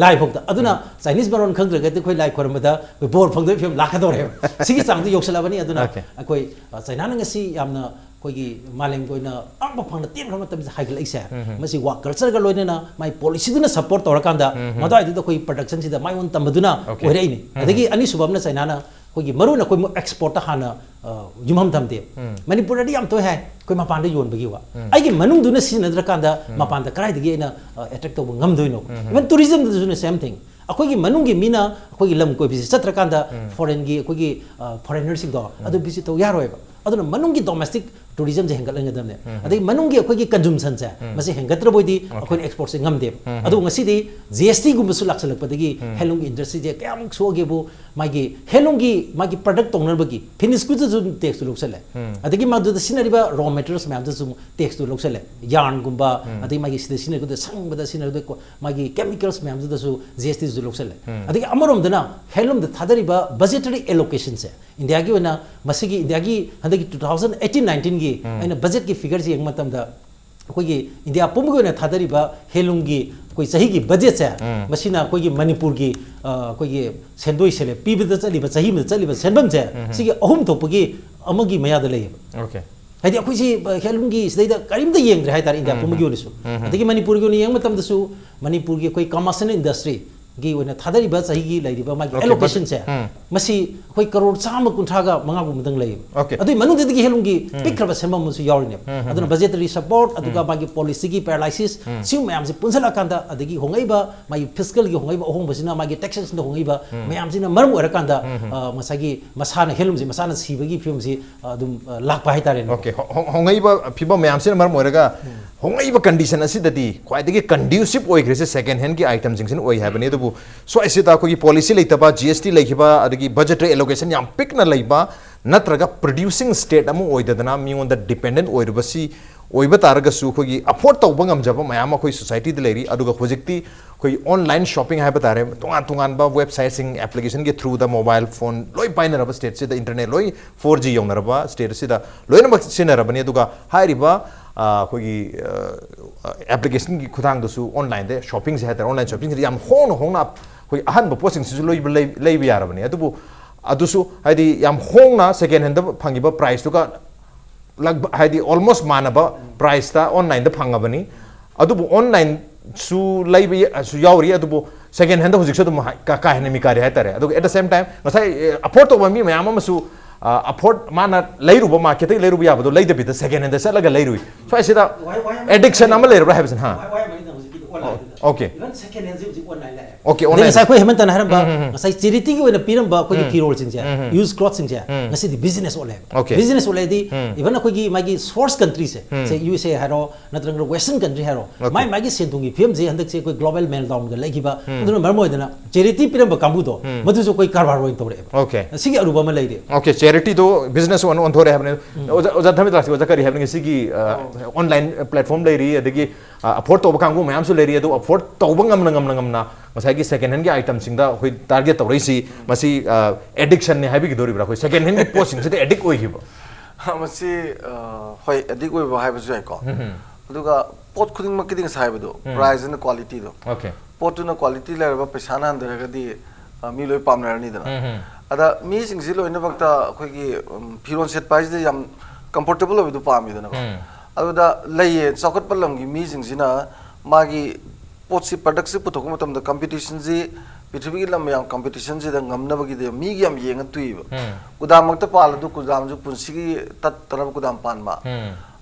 ꯂꯥꯏ ꯐꯥꯎꯗ꯫ ꯑꯗꯨꯅ ꯆꯥꯏꯅꯤꯁ ꯃꯔꯣꯟ ꯈꯪꯗ꯭ꯔꯒꯗꯤ ꯑꯩꯈꯣꯏ ꯂꯥꯏ ꯈꯣꯏꯔꯝꯕꯗ ꯑꯩꯈꯣꯏ ꯕꯣꯔ ꯐꯪꯗꯣꯏ ꯐꯤꯕꯝ ꯂꯥꯛꯀꯗꯧꯔꯦꯕ꯫ ꯁꯤꯒꯤ ꯆꯥꯡꯗ ꯌꯧꯁꯜꯂꯕꯅꯤ꯫ ꯑꯗꯨꯅ Okay. ꯑꯩꯈꯣꯏ, ꯑ, ꯆꯥꯏꯅꯥꯅ ꯉꯁꯤ ꯌꯥꯝꯅ ꯑꯩꯈꯣꯏꯒꯤ ꯃꯥꯂꯦꯝꯒꯤ ꯑꯣꯏꯅ ꯑꯔꯥꯞꯄ ꯐꯪꯅ ꯇꯦꯟꯈ꯭ꯔꯕ ꯃꯇꯝꯁꯤꯗ ꯍꯥꯏꯒꯠꯂꯛꯏꯁꯦ, ꯃꯁꯤ ꯋꯥꯛ ꯀꯜꯆꯔꯒ ꯂꯣꯏꯅꯅ ꯃꯥꯏ ꯄꯣꯂꯤꯁꯤꯗꯨꯅ ꯁꯞꯄꯣꯔꯠ ꯇꯧꯔꯀꯥꯟꯗ ꯃꯗꯨꯋꯥꯏꯗꯨꯗ ꯑꯩꯈꯣꯏ ꯄ꯭ꯔꯗꯛꯁꯟꯁꯤꯗ ꯃꯥꯏꯑꯣꯟ ꯇꯝꯕꯗꯨꯅ Okay. ꯑꯣꯏꯔꯛꯏꯅꯤ꯫ ꯑꯗꯒꯤ ꯑꯅꯤꯁꯨꯕ ꯑꯃꯅ ꯆꯥꯏꯅꯥꯅ ꯑꯩꯈꯣꯏꯒꯤ ꯃꯔꯨꯑꯣꯏꯅ ꯑꯩꯈꯣꯏ ꯑꯦꯛꯁꯄꯣꯔꯠꯇ ꯍꯥꯟꯅ, ꯑ, ꯌꯨꯝꯐꯝ ꯊꯝꯗꯦ꯫ ꯃꯅꯤꯄꯨꯔꯗꯗꯤ ꯌꯥꯝ ꯇꯣꯏ ꯍꯥꯏ, ꯑꯩꯈꯣꯏ ꯃꯄꯥꯟꯗ ꯌꯣꯟꯕꯒꯤ ꯋꯥ꯫ ꯑꯩꯒꯤ ꯃꯅꯨꯡꯗꯨꯅ ꯁꯤꯖꯤꯟꯅꯗ꯭ꯔꯀꯥꯟꯗ ꯃꯄꯥꯟꯗ ꯀꯗꯥꯏꯗꯒꯤ ꯑꯩꯅ ꯑꯦꯇ꯭ꯔꯦꯛ ꯇꯧꯕ ꯉꯝꯗꯣꯏꯅꯣ? ꯏꯚꯟ ꯇꯨꯔꯤꯖꯝꯗꯁꯨꯅꯦ, ꯁꯦꯝ ꯊꯤꯡ꯫ ꯑꯩꯈꯣꯏꯒꯤ ꯃꯅꯨꯡꯒꯤ ꯃꯤꯅ ꯑꯩꯈꯣꯏꯒꯤ ꯂꯝ ꯀꯣꯏꯕꯁꯤ ꯆꯠꯇ꯭ꯔꯀꯥꯟꯗ ꯐꯣꯔꯦꯟꯒꯤ ꯑꯩꯈꯣꯏꯒꯤ, ꯑ, ꯐꯣꯔꯦꯅꯔꯁꯤꯡꯗꯣ ꯑꯗꯨ ꯚꯤꯖꯤꯠ ꯇꯧ ꯌꯥꯔꯣꯏꯕ꯫ ꯑꯗꯨꯅ ꯃꯅꯨꯡꯒꯤ ꯗꯣꯃꯦꯁꯇꯤꯛ ꯇꯨꯔꯤꯖꯝꯁꯦ ꯍꯦꯟꯒꯠꯍꯟꯒꯗꯕꯅꯦ꯫ ꯑꯗꯒꯤ ꯃꯅꯨꯡꯒꯤ ꯑꯩꯈꯣꯏꯒꯤ ꯀꯟꯖꯨꯝꯁꯟꯁꯦ ꯃꯁꯤ ꯍꯦꯟꯒꯠꯇ꯭ꯔꯕꯣꯏꯗꯤ ꯑꯩꯈꯣꯏꯅ ꯑꯦꯛꯁꯄꯣꯔꯠꯁꯦ ꯉꯝꯗꯦꯕ꯫ ꯑꯗꯣ ꯉꯁꯤꯗꯤ ꯖꯤ ꯑꯦꯁ ꯇꯤꯒꯨꯝꯕꯁꯨ ꯂꯥꯛꯁꯜꯂꯛꯄꯗꯒꯤ ꯍꯦꯟꯂꯨꯝꯒꯤ ꯏꯟꯗꯁꯇ꯭ꯔꯤꯁꯦ ꯀꯌꯥꯃꯨꯛ ꯁꯣꯛꯑꯒꯦꯕꯨ, ꯃꯥꯒꯤ ꯍꯦꯟꯂꯨꯝꯒꯤ ꯃꯥꯒꯤ ꯄ꯭ꯔꯗꯛ ꯇꯧꯅꯕꯒꯤ ꯐꯤꯅꯤꯁ ꯒꯨꯗꯇꯁꯨ ꯇꯦꯛꯁꯇꯨ ꯂꯧꯁꯜꯂꯦ꯫ ꯑꯗꯒꯤ ꯃꯗꯨꯗ ꯁꯤꯖꯤꯟꯅꯔꯤꯕ ꯔꯣ ꯃꯦꯇꯔꯤꯌꯦꯜꯁ ꯃꯌꯥꯝꯗꯁꯨ ꯇꯦꯛꯁꯇꯨ ꯂꯧꯁꯜꯂꯦ꯫ ꯌꯥꯔꯟꯒꯨꯝꯕ, ꯑꯗꯒꯤ ꯃꯥꯒꯤ ꯁꯤꯗ ꯁꯤꯖꯤꯟꯅꯒꯗꯕ ꯁꯪꯕꯗ ꯁꯤꯖꯤꯟꯅꯒꯗꯕ ꯀꯣ-, ꯃꯥꯒꯤ ꯀꯦꯃꯤꯀꯦꯜꯁ ꯃꯌꯥꯝꯗꯨꯗꯁꯨ ꯖꯤ ꯑꯦꯁ ꯇꯤꯁꯨ ꯂꯧꯁꯜꯂꯦ꯫ ꯑꯗꯒꯤ ꯑꯃꯔꯣꯝꯗꯅ ꯍꯦꯟꯂꯨꯝꯗ ꯊꯥꯗꯔꯤꯕ ꯕꯖꯦꯇꯔꯤ ꯑꯦꯂꯣꯀꯦꯁꯟꯁꯦ ꯏꯟꯗꯤꯌꯥꯒꯤ ꯑꯣꯏꯅ ꯃꯁꯤꯒꯤ ꯏꯟꯗꯤꯌꯥꯒꯤ ꯍꯟꯗꯛꯀꯤ ꯇꯨ ꯊꯥꯎꯖꯟ ꯑꯩꯠꯇꯤꯟ ꯅꯥꯏꯟꯇꯤꯟꯒꯤ ꯑꯩꯅ ꯕꯖꯦꯠꯀꯤ ꯐꯤꯒꯔꯁꯤ ꯌꯦꯡꯕ ꯃꯇꯝꯗ ꯑꯩꯈꯣꯏꯒꯤ ꯏꯟꯗꯤꯌꯥ ꯄꯨꯝꯕꯒꯤ ꯑꯣꯏꯅ ꯊꯥꯗꯔꯤꯕ ꯍꯦꯟꯂꯨꯝꯒꯤ ꯑꯩꯈꯣꯏ ꯆꯍꯤꯒꯤ ꯕꯖꯦꯠꯁꯦ ꯃꯁꯤꯅ ꯑꯩꯈꯣꯏꯒꯤ ꯃꯅꯤꯄꯨꯔꯒꯤ, ꯑ, ꯑꯩꯈꯣꯏꯒꯤ ꯁꯦꯟꯗꯣꯏ ꯁꯦꯂꯦꯞ ꯄꯤꯕꯗ ꯆꯠꯂꯤꯕ, ꯆꯍꯤ ꯑꯃꯗ ꯆꯠꯂꯤꯕ ꯁꯦꯟꯐꯝꯁꯦ ꯁꯤꯒꯤ ꯑꯍꯨꯝ ꯊꯣꯛꯄꯒꯤ ꯑꯃꯒꯤ ꯃꯌꯥꯗ ꯂꯩꯌꯦꯕ꯫ Okay. ꯍꯥꯏꯗꯤ ꯑꯩꯈꯣꯏꯁꯤ, ꯑ, ꯍꯦꯟꯂꯨꯝꯒꯤ ꯁꯤꯗꯩꯗ ꯀꯔꯤꯝꯇ ꯌꯦꯡꯗ꯭ꯔꯦ ꯍꯥꯏꯇꯥꯔꯦ, ꯏꯟꯗꯤꯌꯥ ꯄꯨꯝꯕꯒꯤ ꯑꯣꯏꯅꯁꯨ꯫ ꯑꯗꯒꯤ ꯃꯅꯤꯄꯨꯔꯒꯤ ꯑꯣꯏꯅ ꯌꯦꯡꯕ ꯃꯇꯝꯗꯁꯨ ꯃꯅꯤꯄꯨꯔꯒꯤ ꯑꯩꯈꯣꯏ ꯀꯃꯔꯁꯤꯌꯦꯜ ꯏꯟꯗꯁꯇ꯭ꯔꯤꯒꯤ ꯑꯣꯏꯅ ꯊꯥꯗꯔꯤꯕ ꯆꯍꯤꯒꯤ ꯂꯩꯔꯤꯕ ꯃꯥꯒꯤ Okay, ꯑꯦꯂꯣꯀꯦꯁꯟꯁꯦ ꯎꯝ. ꯃꯁꯤ ꯑꯩꯈꯣꯏ ꯀꯔꯣꯔ ꯆꯥꯝꯃ ꯀꯨꯟꯊ꯭ꯔꯥꯒ ꯃꯉꯥꯒꯨꯝꯕꯗꯪ ꯂꯩꯌꯦꯕ꯫ Okay. ꯑꯗꯨꯒꯤ ꯃꯅꯨꯡꯗꯒꯤ ꯍꯦꯟꯂꯨꯝꯒꯤ ꯄꯤꯛꯈ꯭ꯔꯕ ꯁꯦꯟꯐꯝ ꯑꯃꯁꯨ ꯌꯥꯎꯔꯤꯅꯦꯕ꯫ ꯑꯗꯨꯅ ꯕꯖꯦꯇꯔꯤ ꯁꯄꯣꯔꯠ, ꯑꯗꯨꯒ ꯃꯥꯒꯤ ꯄꯣꯂꯤꯁꯤꯒꯤ ꯄꯦꯔꯥꯂꯥꯏꯁꯤꯁ, ꯁꯤ ꯃꯌꯥꯝꯁꯦ ꯄꯨꯟꯁꯤꯜꯂꯛꯑꯀꯥꯟꯗ, ꯑꯗꯒꯤ ꯍꯣꯡꯉꯛꯏꯕ ꯃꯥꯒꯤ ꯐꯤꯁꯀꯦꯜꯒꯤ ꯍꯣꯡꯉꯛꯏꯕ ꯑꯍꯣꯡꯕꯁꯤꯅ, ꯃꯥꯒꯤ ꯇꯦꯛꯁꯦꯁꯟꯗ ꯍꯣꯡꯉꯛꯏꯕ ꯃꯌꯥꯝꯁꯤꯅ ꯃꯔꯝ ꯑꯣꯏꯔꯀꯥꯟꯗ, ꯑ, ꯉꯁꯥꯏꯒꯤ ꯃꯁꯥꯅ ꯍꯦꯟꯂꯨꯝꯁꯤ ꯃꯁꯥꯅ ꯁꯤꯕꯒꯤ ꯐꯤꯕꯝꯁꯤ, ꯑ, ꯑꯗꯨꯝ, ꯑ, ꯂꯥꯛꯄ ꯍꯥꯏꯇꯥꯔꯦꯅꯦ꯫ Okay. ꯍꯣ-, ꯍꯣ-, ꯍꯣꯡꯉꯛꯏꯕ ꯐꯤꯕꯝ ꯃꯌꯥꯝꯁꯤꯅ ꯃꯔꯝ ꯑꯣꯏꯔꯒ ꯍꯣꯡꯉꯛꯏꯕ ꯀꯟꯗꯤꯁꯟ ꯑꯁꯤꯗꯗꯤ ꯈ꯭ꯋꯥꯏꯗꯒꯤ ꯀꯟꯗ꯭ꯌꯨꯁꯤꯞ ꯑꯣꯏꯈ꯭ꯔꯤꯁꯦ ꯁꯦꯀꯦꯟ ꯍꯦꯟꯒꯤ ꯑꯥꯏꯇꯝꯁꯤꯡꯁꯤꯅ ꯑꯣꯏ ꯍꯥꯏꯕꯅꯤ꯫ ꯑꯗꯨꯕꯨ ꯁ꯭ꯋꯥꯏꯁꯤꯗ ꯑꯩꯈꯣꯏꯒꯤ ꯄꯣꯂꯤꯁꯤ ꯂꯩꯇꯕ, ꯖꯤ ꯑꯦꯁ ꯇꯤ ꯂꯩꯈꯤꯕ, ꯑꯗꯒꯤ ꯕꯖꯦꯇꯔꯤ ꯑꯦꯂꯣꯀꯦꯁꯟ ꯌꯥꯝ ꯄꯤꯛꯅ ꯂꯩꯕ, ꯅꯠꯇ꯭ꯔꯒ ꯄ꯭ꯔꯗ꯭ꯌꯨꯁꯤꯡ ꯁ꯭ꯇꯦꯠ ꯑꯃ ꯑꯣꯏꯗꯗꯅ ꯃꯤꯉꯣꯟꯗ ꯗꯤꯄꯦꯟꯗꯦꯟ ꯑꯣꯏꯔꯨꯕꯁꯤ ꯑꯣꯏꯕ ꯇꯥꯔꯒꯁꯨ ꯑꯩꯈꯣꯏꯒꯤ ꯑꯐꯣꯔꯗ ꯇꯧꯕ ꯉꯝꯖꯕ ꯃꯌꯥꯝ ꯑꯩꯈꯣꯏ ꯁꯣꯁꯥꯏꯇꯤꯗ ꯂꯩꯔꯤ꯫ ꯑꯗꯨꯒ ꯍꯧꯖꯤꯛꯇꯤ ꯑꯩꯈꯣꯏ online shopping ꯍꯥꯏꯕ ꯇꯥꯔꯦ, ꯇꯣꯉꯥꯟ ꯇꯣꯉꯥꯟꯕ ꯋꯦꯕꯁꯥꯏꯠꯁꯤꯡ, ꯑꯦꯄ꯭ꯂꯤꯀꯦꯁꯟꯒꯤ ꯊ꯭ꯔꯨꯗ, ꯃꯣꯕꯥꯏꯜ ꯐꯣꯟ ꯂꯣꯏ ꯄꯥꯏꯅꯔꯕ ꯁ꯭ꯇꯦꯠꯁꯤꯗ, ꯏꯟꯇꯔꯅꯦꯠ ꯂꯣꯏ, ꯐꯣꯔ ꯖꯤ ꯌꯧꯅꯔꯕ ꯁ꯭ꯇꯦꯠ ꯑꯁꯤꯗ ꯂꯣꯏꯅꯃꯛ ꯁꯤꯖꯤꯟꯅꯔꯕꯅꯤ꯫ ꯑꯗꯨꯒ ꯍꯥꯏꯔꯤꯕ ꯑꯩꯈꯣꯏꯒꯤ ꯑꯦꯄ꯭ꯂꯤꯀꯦꯁꯟꯒꯤ ꯈꯨꯊꯥꯡꯗꯁꯨ ꯑꯣꯟꯂꯥꯏꯟꯗ ꯁꯣꯞꯄꯤꯡꯁꯦ ꯍꯥꯏ ꯇꯥꯔꯦ, ꯑꯣꯟꯂꯥꯏꯟ ꯁꯣꯞꯄꯤꯡꯁꯤꯗ ꯌꯥꯝ ꯍꯣꯡꯅ ꯍꯣꯡꯅ ꯑꯩꯈꯣꯏ ꯑꯍꯟꯕ ꯄꯣꯠꯁꯤꯡꯁꯤꯁꯨ ꯂꯣꯏꯕ ꯂꯩꯕ ꯌꯥꯔꯕꯅꯤ꯫ ꯑꯗꯨꯕꯨ ꯑꯗꯨꯁꯨ ꯍꯥꯏꯗꯤ ꯌꯥꯝ ꯍꯣꯡꯅ ꯁꯦꯀꯦꯟ ꯍꯦꯟꯗ ꯐꯪꯉꯤꯕ ꯄ꯭ꯔꯥꯏꯁꯇꯨꯒ ꯍꯥꯏꯗꯤ ꯑꯣꯜꯃꯣꯁ ꯃꯥꯟꯅꯕ ꯄ꯭ꯔꯥꯏꯁꯇ ꯑꯣꯟꯂꯥꯏꯟꯗ ꯐꯪꯉꯕꯅꯤ꯫ ꯑꯗꯨꯕꯨ ꯑꯣꯟꯂꯥꯏꯟꯁꯨ ꯂꯩꯕꯁꯨ ꯌꯥꯎꯔꯤ, ꯑꯗꯨꯕꯨ ꯁꯦꯀꯦꯟ ꯍꯦꯟꯗ ꯍꯧꯖꯤꯛꯁꯨ ꯑꯗꯨꯝ ꯀꯥ ꯍꯦꯟꯅ ꯃꯤꯀꯥꯔꯤ ꯍꯥꯏꯇꯥꯔꯦ꯫ ꯑꯗꯨꯒ at the same time ꯉꯁꯥꯏ ꯑꯐꯣꯔꯗ ꯇꯧꯕ ꯃꯤ ꯃꯌꯥꯝ ꯑꯃꯁꯨ ꯑꯐꯣꯔꯗ, ꯃꯥꯅ ꯂꯩꯔꯨꯕ, ꯃꯥꯔꯀꯦꯠꯇꯒꯤ ꯂꯩꯔꯨꯕ ꯌꯥꯕꯗꯣ ꯂꯩꯗꯕꯤꯗ ꯁꯦꯀꯦꯟ ꯍꯦꯟꯗ ꯆꯠꯂꯒ ꯂꯩꯔꯨꯏ꯫ ꯁ꯭ꯋꯥꯏꯁꯤꯗ ꯑꯦꯗꯤꯛꯁꯟ ꯑꯃ ꯂꯩꯔꯕ꯭ꯔꯥ ꯍꯥꯏꯕꯁꯤꯅ, ꯍꯥ? Okay. ꯑꯗꯩ ꯉꯁꯥꯏ ꯑꯩꯈꯣꯏ ꯍꯦꯃꯟꯇꯅ ꯍꯥꯏꯔꯝꯕ ꯉꯁꯥꯏ ꯆꯦꯔꯤꯇꯤꯒꯤ ꯑꯣꯏꯅ ꯄꯤꯔꯝꯕ ꯑꯩꯈꯣꯏꯒꯤ ꯐꯤꯔꯣꯜꯁꯤꯡꯁꯦ, ꯌꯨꯁ ꯀ꯭ꯂꯣꯠꯁꯤꯡꯁꯦ ꯉꯁꯤꯗꯤ ꯕꯤꯖꯤꯅꯦꯁ ꯑꯣꯜꯂꯦꯕ꯫ ꯕꯤꯖꯤꯅꯦꯁ ꯑꯣꯜꯂꯦꯗꯤ ꯏꯚꯟ ꯑꯩꯈꯣꯏꯒꯤ ꯃꯥꯒꯤ ꯁꯣꯔꯁ ꯀꯟꯇ꯭ꯔꯤꯁꯦ, ꯁꯦ ꯌꯨ ꯑꯦꯁ ꯑꯦ ꯍꯥꯏꯔꯣ ꯅꯠꯇ꯭ꯔꯒꯅ ꯋꯦꯁꯇꯔꯟ ꯀꯟꯇ꯭ꯔꯤ ꯍꯥꯏꯔꯣ, ꯃꯥꯏ ꯃꯥꯒꯤ ꯁꯦꯟ ꯊꯨꯝꯒꯤ ꯐꯤꯕꯝꯁꯦ ꯍꯟꯗꯛꯁꯦ ꯑꯩꯈꯣꯏ ꯒ꯭ꯂꯣꯕꯦꯜ ꯃꯦꯜꯗꯥꯎꯟꯒ ꯂꯩꯈꯤꯕ, ꯑꯗꯨꯅ ꯃꯔꯝ ꯑꯣꯏꯗꯅ ꯆꯦꯔꯤꯇꯤ ꯄꯤꯔꯝꯕ ꯀꯥꯡꯕꯨꯗꯣ ꯃꯗꯨꯁꯨ ꯑꯩꯈꯣꯏ ꯀꯔꯕꯥꯔ ꯑꯣꯏꯅ ꯇꯧꯔꯛꯑꯦꯕ꯫ Okay. Okay, ꯆꯦꯔꯤꯇꯤꯗꯣ ꯕꯤꯖꯤꯅꯦꯁ ꯑꯣꯏꯅ ꯑꯣꯟꯊꯣꯔꯛꯑꯦ ꯍꯥꯏꯕꯅꯤ꯫ ꯑꯣꯖꯥ, ꯑꯣꯖꯥ ꯊꯃꯤꯇꯥꯁꯤ, ꯑꯣꯖꯥ ꯀꯔꯤ ꯍꯥꯏꯕꯅꯤ ꯉꯁꯤꯒꯤ ꯑꯣꯟꯂꯥꯏꯟ ꯄ꯭ꯂꯦꯠꯐꯣꯝ ꯂꯩꯔꯤ, ꯑꯗꯒꯤ ꯑꯐꯣꯔꯗ ꯇꯧꯕ ꯀꯥꯡꯕꯨ ꯃꯌꯥꯝꯁꯨ ꯂꯩꯔꯤ, ꯑꯗꯨ ꯑꯐꯣꯔꯗ ꯇꯧꯕ ꯉꯝꯅ ꯉꯝꯅ ꯉꯝꯅ ꯉꯁꯥꯏꯒꯤ ꯁꯦꯀꯦꯟ ꯍꯦꯟꯒꯤ ꯑꯥꯏꯇꯝꯁꯤꯡꯗ ꯑꯩꯈꯣꯏ ꯇꯥꯔꯒꯦꯠ ꯇꯧꯔꯛꯏꯁꯤ, ꯃꯁꯤ ꯑꯦꯗꯤꯛꯁꯟꯅꯤ ꯍꯥꯏꯕꯤꯒꯗꯧꯔꯤꯕ꯭ꯔꯥ? ꯑꯩꯈꯣꯏ ꯁꯦꯀꯦꯟ ꯍꯦꯟꯒꯤ ꯄꯣꯠꯁꯤꯡꯁꯤꯗ ꯑꯦꯗꯤꯛ ꯑꯣꯏꯈꯤꯕ? ꯃꯁꯤ ꯑ, ꯍꯣꯏ, ꯑꯦꯗꯤꯛ ꯑꯣꯏꯕ ꯍꯥꯏꯕꯁꯨ ꯌꯥꯏꯀꯣ꯫ ꯑꯗꯨꯒ ꯄꯣꯠ ꯈꯨꯗꯤꯡꯃꯛꯀꯤꯗꯤ ꯉꯁꯥꯏ ꯍꯥꯏꯕꯗꯣ, ꯄ꯭ꯔꯥꯏꯁ ꯑꯃꯗꯤ ꯀ꯭ꯋꯥꯂꯤꯇꯤꯗꯣ꯫ Okay. ꯄꯣꯠꯇꯨꯅ ꯀ꯭ꯋꯥꯂꯤꯇꯤ ꯂꯩꯔꯕ, ꯄꯩꯁꯥꯅ ꯍꯟꯊꯔꯒꯗꯤ ꯑ, ꯃꯤ ꯂꯣꯏ ꯄꯥꯝꯅꯔꯅꯤꯗꯅ꯫ ꯑꯗ ꯃꯤꯁꯤꯡꯁꯤ ꯂꯣꯏꯅꯃꯛꯇ ꯑꯩꯈꯣꯏꯒꯤ ꯎꯝ, ꯐꯤꯔꯣꯟ ꯁꯦꯠꯄ ꯍꯥꯏꯁꯤꯗ ꯌꯥꯝ ꯀꯝꯐꯣꯔꯇꯦꯕꯜ ꯑꯣꯏꯕꯗꯨ ꯄꯥꯝꯃꯤꯗꯅꯀꯣ꯫ ꯑꯗꯨꯗ ꯂꯩꯌꯦ, ꯆꯥꯎꯈꯠꯄ ꯂꯝꯒꯤ ꯃꯤꯁꯤꯡꯁꯤꯅ ꯃꯥꯒꯤ ꯄꯣꯠꯁꯤ, ꯄ꯭ꯔꯗꯛꯁꯤ ꯄꯨꯊꯣꯛꯄ ꯃꯇꯝꯗ ꯀꯝꯄꯤꯇꯤꯁꯟꯁꯤ, ꯄ꯭ꯔꯤꯊꯤꯕꯤꯒꯤ ꯂꯝ ꯃꯌꯥꯝ ꯀꯝꯄꯤꯇꯤꯁꯟꯁꯤꯗ ꯉꯝꯅꯕꯒꯤꯗꯤ ꯃꯤꯒꯤ ꯌꯥꯝ ꯌꯦꯡꯉ ꯇꯨꯏꯕ꯫ ꯒꯨꯗꯥꯝꯃꯛꯇ ꯄꯥꯜꯂꯗꯨ ꯒꯨꯗꯥꯝꯁꯨ ꯄꯨꯟꯁꯤꯒꯤ ꯇꯠꯇꯅꯕ ꯒꯨꯗꯥꯝ ꯄꯥꯟꯕ꯫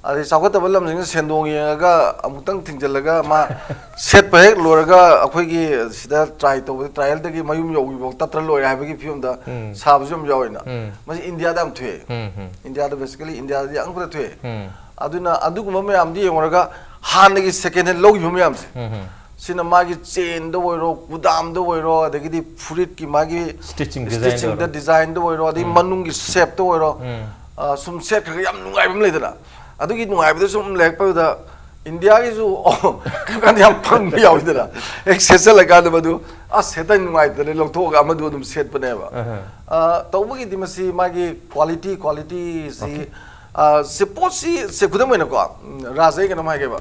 ꯑꯗꯩ ꯆꯥꯎꯈꯠꯇꯕ ꯂꯝꯁꯤꯡꯅ ꯁꯦꯟꯗꯣꯡ ꯌꯦꯡꯉꯒ ꯑꯃꯨꯛꯇꯪ ꯊꯤꯡꯖꯤꯜꯂꯒ ꯃꯥ ꯁꯦꯠꯄ ꯍꯦꯛ ꯂꯣꯏꯔꯒ ꯑꯩꯈꯣꯏꯒꯤ ꯁꯤꯗ ꯇ꯭ꯔꯥꯏ ꯇꯧꯕꯗ, ꯇ꯭ꯔꯥꯏꯌꯦꯜꯗꯒꯤ ꯃꯌꯨꯝ ꯌꯧꯕꯤꯐꯥꯎ ꯇꯠꯇ꯭ꯔ ꯂꯣꯏꯔꯦ ꯍꯥꯏꯕꯒꯤ ꯐꯤꯕꯝꯗ ꯁꯥꯕꯁꯨ ꯌꯥꯝ ꯌꯥꯎꯋꯦꯅ꯫ ꯃꯁꯤ ꯏꯟꯗꯤꯌꯥꯗ ꯌꯥꯝ ꯊꯣꯛꯑꯦ꯫ ꯏꯟꯗꯤꯌꯥꯗ, basically ꯏꯟꯗꯤꯌꯥꯗꯗꯤ ꯑꯉꯛꯄꯗ ꯊꯣꯛꯑꯦ꯫ ꯑꯗꯨꯅ ꯑꯗꯨꯒꯨꯝꯕ ꯃꯌꯥꯝꯗꯤ ꯌꯦꯡꯉꯨꯔꯒ ꯍꯥꯟꯅꯒꯤ ꯁꯦꯀꯦꯟ ꯍꯦꯟ ꯂꯧꯈꯤꯕ ꯃꯌꯥꯝꯁꯦ, ꯁꯤꯅ ꯃꯥꯒꯤ ꯆꯦꯟꯗ ꯑꯣꯏꯔꯣ, ꯒꯨꯗꯥꯝꯗ ꯑꯣꯏꯔꯣ, ꯑꯗꯒꯤꯗꯤ ꯐꯨꯔꯤꯠꯀꯤ ꯃꯥꯒꯤ Stitching design ꯁ꯭ꯇꯤꯆꯤꯡꯗ ꯑꯣꯏꯔꯣ꯫ ꯗꯤꯖꯥꯏꯟꯗ ꯑꯣꯏꯔꯣ, ꯑꯗꯩ ꯃꯅꯨꯡꯒꯤ ꯁꯦꯞꯇ ꯑꯣꯏꯔꯣ, ꯑ, ꯁꯨꯝ ꯁꯦꯠꯈ꯭ꯔꯒ ꯌꯥꯝ ꯅꯨꯡꯉꯥꯏꯕ ꯑꯃ ꯂꯩꯗꯅ, ꯑꯗꯨꯒꯤ ꯅꯨꯡꯉꯥꯏꯕꯗ ꯁꯨꯝ ꯂꯩꯔꯛꯄꯗꯨꯗ ꯏꯟꯗꯤꯌꯥꯒꯤꯁꯨ ꯑꯣ, ꯀꯩꯝ ꯀꯥꯟꯗ ꯌꯥꯝ ꯐꯪꯕ ꯌꯥꯎꯋꯤꯗꯅ, ꯍꯦꯛ ꯁꯦꯠꯆꯜꯂꯀꯥꯟꯗ ꯃꯗꯨ ꯑꯁ ꯍꯦꯛꯇ ꯅꯨꯡꯉꯥꯏꯇꯅ ꯂꯧꯊꯣꯛꯑꯒ ꯑꯃꯗꯨ ꯑꯗꯨꯝ ꯁꯦꯠꯄꯅꯦꯕ꯫ ꯑꯍ꯫ ꯑ, ꯇꯧꯕꯒꯤꯗꯤ ꯃꯁꯤ ꯃꯥꯒꯤ ꯀ꯭ꯋꯥꯂꯤꯇꯤ ꯀ꯭ꯋꯥꯂꯤꯇꯤꯁꯤ ꯑꯣꯀꯦ꯫ ꯑ, ꯁꯤ ꯄꯣꯠꯁꯤ ꯁꯦ ꯈꯨꯗꯝ ꯑꯣꯏꯅꯀꯣ, ꯎꯝ, ꯔꯥꯖ, ꯑꯩ ꯀꯩꯅꯣꯝ ꯍꯥꯏꯒꯦꯕ꯫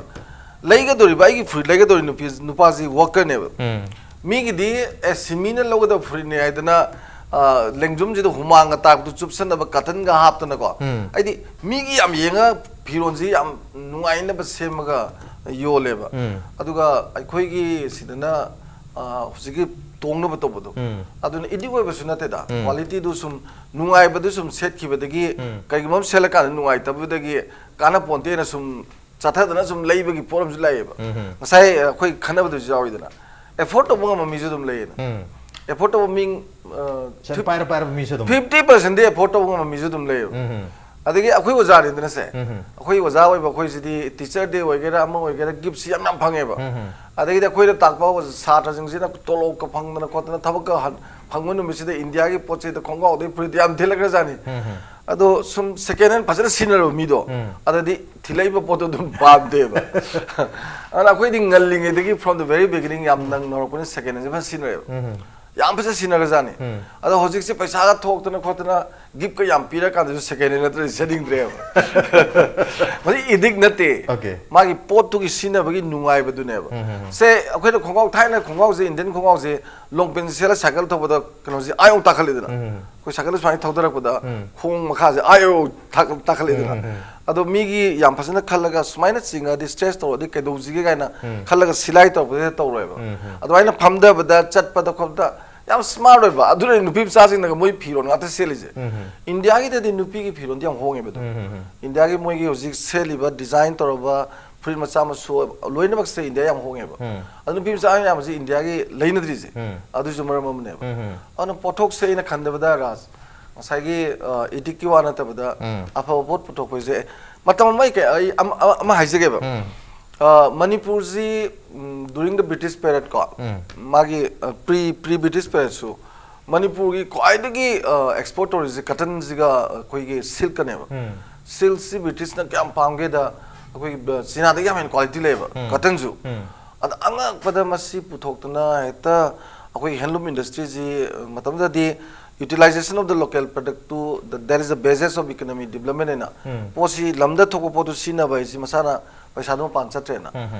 ꯂꯩꯒꯗꯧꯔꯤꯕ, ꯑꯩꯒꯤ ꯐꯨꯔꯤꯠ ꯂꯩꯒꯗꯧꯔꯤ ꯅꯨꯄꯤ ꯅꯨꯄꯥꯁꯤ ꯋꯥꯔꯀꯔꯅꯦꯕ꯫ ꯎꯝ꯫ ꯃꯤꯒꯤꯗꯤ ꯑꯦ ꯁꯤ ꯃꯤꯅ ꯂꯧꯒꯗꯕ ꯐꯨꯔꯤꯠꯅꯦ ꯍꯥꯏꯗꯅ, ꯑ, ꯂꯦꯡꯖꯨꯝꯁꯤꯗ ꯍꯨꯃꯥꯡꯒ ꯇꯥꯔꯛꯄꯗꯨ ꯆꯨꯞꯁꯟꯅꯕ ꯀꯇꯟꯒ ꯍꯥꯞꯇꯅꯀꯣ꯫ ꯎꯝ꯫ ꯍꯥꯏꯗꯤ ꯃꯤꯒꯤ ꯌꯥꯝ ꯌꯦꯡꯉ ꯐꯤꯔꯣꯟꯁꯤ ꯌꯥꯝ ꯅꯨꯡꯉꯥꯏꯅꯕ ꯁꯦꯝꯃꯒ ꯌꯣꯜꯂꯦꯕ꯫ ꯎꯝ꯫ ꯑꯗꯨꯒ ꯑꯩꯈꯣꯏꯒꯤ ꯁꯤꯗꯅ, ꯑ, ꯍꯧꯖꯤꯛꯀꯤ ꯇꯣꯡꯅꯕ ꯇꯧꯕꯗꯣ, ꯎꯝ꯫ ꯑꯗꯨꯅ ꯏꯗꯤꯛ ꯑꯣꯏꯕꯁꯨ ꯅꯠꯇꯦꯗ꯫ ꯎꯝ꯫ ꯀ꯭ꯋꯥꯂꯤꯇꯤꯗꯨ ꯁꯨꯝ ꯅꯨꯡꯉꯥꯏꯕꯗꯨ ꯁꯨꯝ ꯁꯦꯠꯈꯤꯕꯗꯒꯤ ꯎꯝ꯫ ꯀꯩꯒꯨꯝꯕ ꯑꯃ ꯁꯦꯠꯂꯀꯥꯟꯗ ꯅꯨꯡꯉꯥꯏꯇꯕꯗꯒꯤ ꯀꯥꯟꯅ ꯄꯣꯟꯇꯦꯅ ꯁꯨꯝ ꯆꯠꯊꯗꯅ ꯁꯨꯝ ꯂꯩꯕꯒꯤ ꯄꯣꯠ ꯑꯃꯁꯨ ꯂꯩꯌꯦꯕ꯫ ꯎꯝ꯫ ꯉꯁꯥꯏ ꯑꯩꯈꯣꯏ ꯈꯟꯅꯕꯗꯁꯨ ꯌꯥꯎꯋꯤꯗꯅ, ꯑꯦꯐꯣꯔꯗ ꯇꯧꯕ ꯉꯝꯕ ꯃꯤꯁꯨ ꯑꯗꯨꯝ ꯂꯩꯌꯦꯅ꯫ ꯎꯝ꯫ ꯑꯦꯐꯣꯔꯗ ꯇꯧꯕ ꯃꯤ, ꯑ, ꯁꯦꯟ ꯄꯥꯏꯔ ꯄꯥꯏꯔꯕ ꯃꯤꯁꯨ ꯑꯗꯨꯝ꯫ ꯐꯤꯐꯇꯤ ꯄꯥꯔꯁꯦꯟꯗꯤ ꯑꯦꯐꯣꯔꯗ ꯇꯧꯕ ꯉꯝꯕ ꯃꯤꯁꯨ ꯑꯗꯨꯝ ꯂꯩꯌꯦꯕ꯫ ꯎꯝ꯫ ꯑꯗꯒꯤ ꯑꯩꯈꯣꯏ ꯑꯣꯖꯥꯅꯤꯗꯅ ꯁꯦ, ꯎꯝ꯫ ꯑꯩꯈꯣꯏ ꯑꯣꯖꯥ ꯑꯣꯏꯕ ꯑꯩꯈꯣꯏꯁꯤꯗꯤ ꯇꯤꯆꯔ ꯗꯦ ꯑꯣꯏꯒꯦꯔꯥ ꯑꯃ ꯑꯣꯏꯒꯦꯔꯥ ꯒꯤꯐꯁꯤ ꯌꯥꯝ ꯌꯥꯝ ꯐꯪꯉꯦꯕ꯫ ꯎꯝ꯫ ꯑꯗꯒꯤꯗꯤ ꯑꯩꯈꯣꯏꯗ ꯇꯥꯛꯄ ꯁꯥꯇ꯭ꯔꯁꯤꯡꯁꯤꯅ ꯇꯣꯂꯣꯞꯀ ꯐꯪꯗꯅ ꯈꯣꯠꯇꯅ ꯊꯕꯛꯀ ꯍꯟ-, ꯐꯪꯕ ꯅꯨꯃꯤꯠꯁꯤꯗ ꯏꯟꯗꯤꯌꯥꯒꯤ ꯄꯣꯠ ꯆꯩꯗ ꯈꯣꯡꯒ꯭ꯔꯥꯎꯗꯩ ꯐꯨꯔꯤꯠꯇ ꯌꯥꯝ ꯊꯤꯜꯂꯛꯈ꯭ꯔꯖꯥꯠꯅꯤ꯫ ꯎꯝ꯫ ꯑꯗꯣ ꯁꯨꯝ ꯁꯦꯀꯦꯟ ꯍꯦꯟ ꯐꯖꯅ ꯁꯤꯖꯤꯟꯅꯔꯕ ꯃꯤꯗꯣ, ꯎꯝ꯫ ꯑꯗꯨꯗꯤ ꯊꯤꯜꯂꯛꯏꯕ ꯄꯣꯠꯇꯣ ꯑꯗꯨꯝ ꯄꯥꯝꯗꯦꯕ꯫ ꯑꯗꯨꯅ ꯑꯩꯈꯣꯏꯗꯤ ꯉꯜꯂꯤꯉꯩꯗꯒꯤ from the very beginning ꯌꯥꯝ ꯅꯪꯅ ꯍꯧꯔꯛꯄꯅꯤꯅ ꯁꯦꯀꯦꯟ ꯍꯦꯟꯁꯦ ꯐꯖꯅ ꯁꯤꯖꯤꯟꯅꯔꯦꯕ꯫ ꯎꯝ꯫ ꯌꯥꯝ ꯐꯖꯅ ꯁꯤꯖꯤꯟꯅꯈ꯭ꯔꯖꯥꯠꯅꯤ꯫ ꯎꯝ꯫ ꯑꯗꯣ ꯍꯧꯖꯤꯛꯁꯦ ꯄꯩꯁꯥꯒ ꯊꯣꯛꯇꯅ ꯈꯣꯠꯇꯅ ꯒꯤꯐꯀ ꯌꯥꯝ ꯄꯤꯔꯀꯥꯟꯗꯁꯨ ꯁꯦꯀꯦꯟ ꯍꯦꯟ ꯅꯠꯇ꯭ꯔꯗꯤ ꯁꯦꯠꯅꯤꯡꯗ꯭ꯔꯦꯕ꯫ ꯃꯁꯤ ꯏꯗꯤꯛ ꯅꯠꯇꯦ꯫ ꯑꯣꯀꯦ꯫ ꯃꯥꯒꯤ ꯄꯣꯠꯇꯨꯒꯤ ꯁꯤꯖꯤꯟꯅꯕꯒꯤ ꯅꯨꯡꯉꯥꯏꯕꯗꯨꯅꯦꯕ꯫ ꯎꯝ, ꯎꯝ, ꯎꯝ꯫ ꯁꯦ ꯑꯩꯈꯣꯏꯅ ꯈꯣꯡꯒ꯭ꯔꯥꯎ, ꯊꯥꯏꯅ ꯈꯣꯡꯒ꯭ꯔꯥꯎꯁꯦ, ꯏꯟꯗꯤꯌꯟ ꯈꯣꯡꯒ꯭ꯔꯥꯎꯁꯦ ꯂꯣꯡ ꯄꯦꯟ ꯁꯦꯠꯂ ꯁꯥꯏꯀꯜ ꯊꯧꯕꯗ ꯀꯩꯅꯣꯁꯦ ꯑꯥ ꯌꯧ ꯇꯥꯈꯠꯂꯤꯗꯅ꯫ ꯎꯝ, ꯎꯝ꯫ ꯑꯩꯈꯣꯏ ꯁꯥꯏꯀꯜꯗ ꯁꯨꯃꯥꯏꯅ ꯊꯧꯗꯔꯛꯄꯗ ꯎꯝ꯫ ꯈꯣꯡ ꯃꯈꯥꯁꯦ ꯑꯥ ꯌꯧ ꯊꯥ-, ꯇꯥꯈꯠꯂꯤꯗꯅ꯫ ꯎꯝ, ꯎꯝ, ꯎꯝ꯫ ꯑꯗꯣ ꯃꯤꯒꯤ ꯌꯥꯝ ꯐꯖꯅ ꯈꯜꯂꯒ ꯁꯨꯃꯥꯏꯅ ꯆꯤꯡꯉꯗꯤ ꯁ꯭ꯇ꯭ꯔꯦꯆ ꯇꯧꯔꯗꯤ ꯀꯩꯗꯧꯁꯤꯒꯦ ꯀꯥꯏꯅ ꯎꯝ꯫ ꯈꯜꯂꯒ ꯁꯤꯂꯥꯏ ꯇꯧꯔꯛꯄꯗꯤ ꯇꯧꯔꯣꯏꯕ꯫ ꯎꯝ, ꯎꯝ꯫ ꯑꯗꯨꯃꯥꯏꯅ ꯐꯝꯊꯕꯗ, ꯆꯠꯄꯗ ꯈꯣꯠꯄꯗ ꯌꯥꯝ ꯁ꯭ꯃꯥꯔꯠ ꯑꯣꯏꯕ꯫ ꯑꯗꯨꯅ ꯅꯨꯄꯤ ꯃꯆꯥꯁꯤꯡꯅꯒ ꯃꯣꯏ ꯐꯤꯔꯣꯜ ꯉꯥꯛꯇ ꯁꯦꯠꯂꯤꯁꯦ꯫ ꯎꯝ, ꯎꯝ꯫ ꯏꯟꯗꯤꯌꯥꯒꯤꯗꯗꯤ ꯅꯨꯄꯤꯒꯤ ꯐꯤꯔꯣꯜꯗꯤ ꯌꯥꯝ ꯍꯣꯡꯉꯦꯕ ꯑꯗꯨꯝ꯫ ꯎꯝ, ꯎꯝ, ꯎꯝ꯫ ꯏꯟꯗꯤꯌꯥꯒꯤ ꯃꯣꯏꯒꯤ ꯍꯧꯖꯤꯛ ꯁꯦꯠꯂꯤꯕ ꯗꯤꯖꯥꯏꯟ ꯇꯧꯔꯕ ꯐꯨꯔꯤꯠ ꯃꯆꯥ ꯃꯁꯨ ꯂꯣꯏꯅꯃꯛꯁꯦ ꯏꯟꯗꯤꯌꯥ ꯌꯥꯝ ꯍꯣꯡꯉꯦꯕ꯫ ꯎꯝ꯫ ꯑꯗꯨ ꯅꯨꯄꯤ ꯃꯆꯥ ꯃꯌꯥꯝꯁꯦ ꯏꯟꯗꯤꯌꯥꯒꯤ ꯂꯩꯅꯗ꯭ꯔꯤꯁꯦ꯫ ꯎꯝ꯫ ꯑꯗꯨꯁꯨ ꯃꯔꯝ ꯑꯃꯅꯦꯕ꯫ ꯎꯝ, ꯎꯝ꯫ ꯑꯗꯨꯅ ꯄꯣꯠꯊꯣꯛꯁꯦ ꯑꯩꯅ ꯈꯟꯗꯕꯗ ꯔꯥꯖ, ꯉꯁꯥꯏꯒꯤ, ꯑ, ꯏꯗꯤꯛꯀꯤ ꯋꯥ ꯅꯠꯇꯕꯗ ꯎꯝ꯫ ꯑꯐꯕ ꯄꯣꯠ ꯄꯨꯊꯣꯛꯄꯁꯦ, ꯑꯦ, ꯃꯇꯝ ꯑꯃ ꯑꯩ ꯀꯩ-, ꯑꯩ ꯑꯃ, ꯑꯃ, ꯑꯃ ꯍꯥꯏꯖꯒꯦꯕ꯫ ꯎꯝ꯫ ꯑ, ꯃꯅꯤꯄꯨꯔꯁꯤ, ꯎꯝ, during the British period ꯀꯣ, ꯎꯝ꯫ ꯃꯥꯒꯤ, ꯑ, pre, pre British periodꯁꯨ ꯃꯅꯤꯄꯨꯔꯒꯤ ꯈ꯭ꯋꯥꯏꯗꯒꯤ, ꯑ, ꯑꯦꯛꯁꯄꯣꯔꯠ ꯇꯧꯔꯤꯁꯦ ꯀꯇꯟꯁꯤꯒ ꯑꯩꯈꯣꯏꯒꯤ ꯁꯤꯜꯛꯀꯅꯦꯕ꯫ ꯎꯝ꯫ ꯁꯤꯜꯛꯁꯤ ꯕ꯭ꯔꯤꯇꯤꯁꯅ ꯀꯌꯥꯝ ꯄꯥꯝꯒꯦꯗ, ꯑꯩꯈꯣꯏꯒꯤ ꯆꯤꯅꯥꯗꯒꯤ ꯌꯥꯝ ꯍꯦꯟꯅ ꯀ꯭ꯋꯥꯂꯤꯇꯤ ꯂꯩꯌꯦꯕ ꯀꯇꯟꯁꯨ꯫ ꯑꯗ ꯑꯉꯛꯄꯗ ꯃꯁꯤ ꯄꯨꯊꯣꯛꯇꯅ ꯍꯦꯛꯇ ꯑꯩꯈꯣꯏꯒꯤ ꯍꯦꯟꯂꯨꯝ ꯏꯟꯗꯁꯇ꯭ꯔꯤꯁꯤ ꯃꯇꯝꯗꯨꯗꯗꯤ utilization of the local product to the, that is the basis of economy development ꯍꯥꯏꯅ ꯄꯣꯠꯁꯤ ꯂꯝꯗ ꯊꯣꯛꯄ ꯄꯣꯠꯇꯨ ꯁꯤꯖꯤꯟꯅꯕ ꯍꯥꯏꯁꯤ ꯃꯁꯥꯅ ꯄꯩꯁꯥꯗꯣ ꯃꯄꯥꯟ ꯆꯠꯇ꯭ꯔꯦꯅ꯫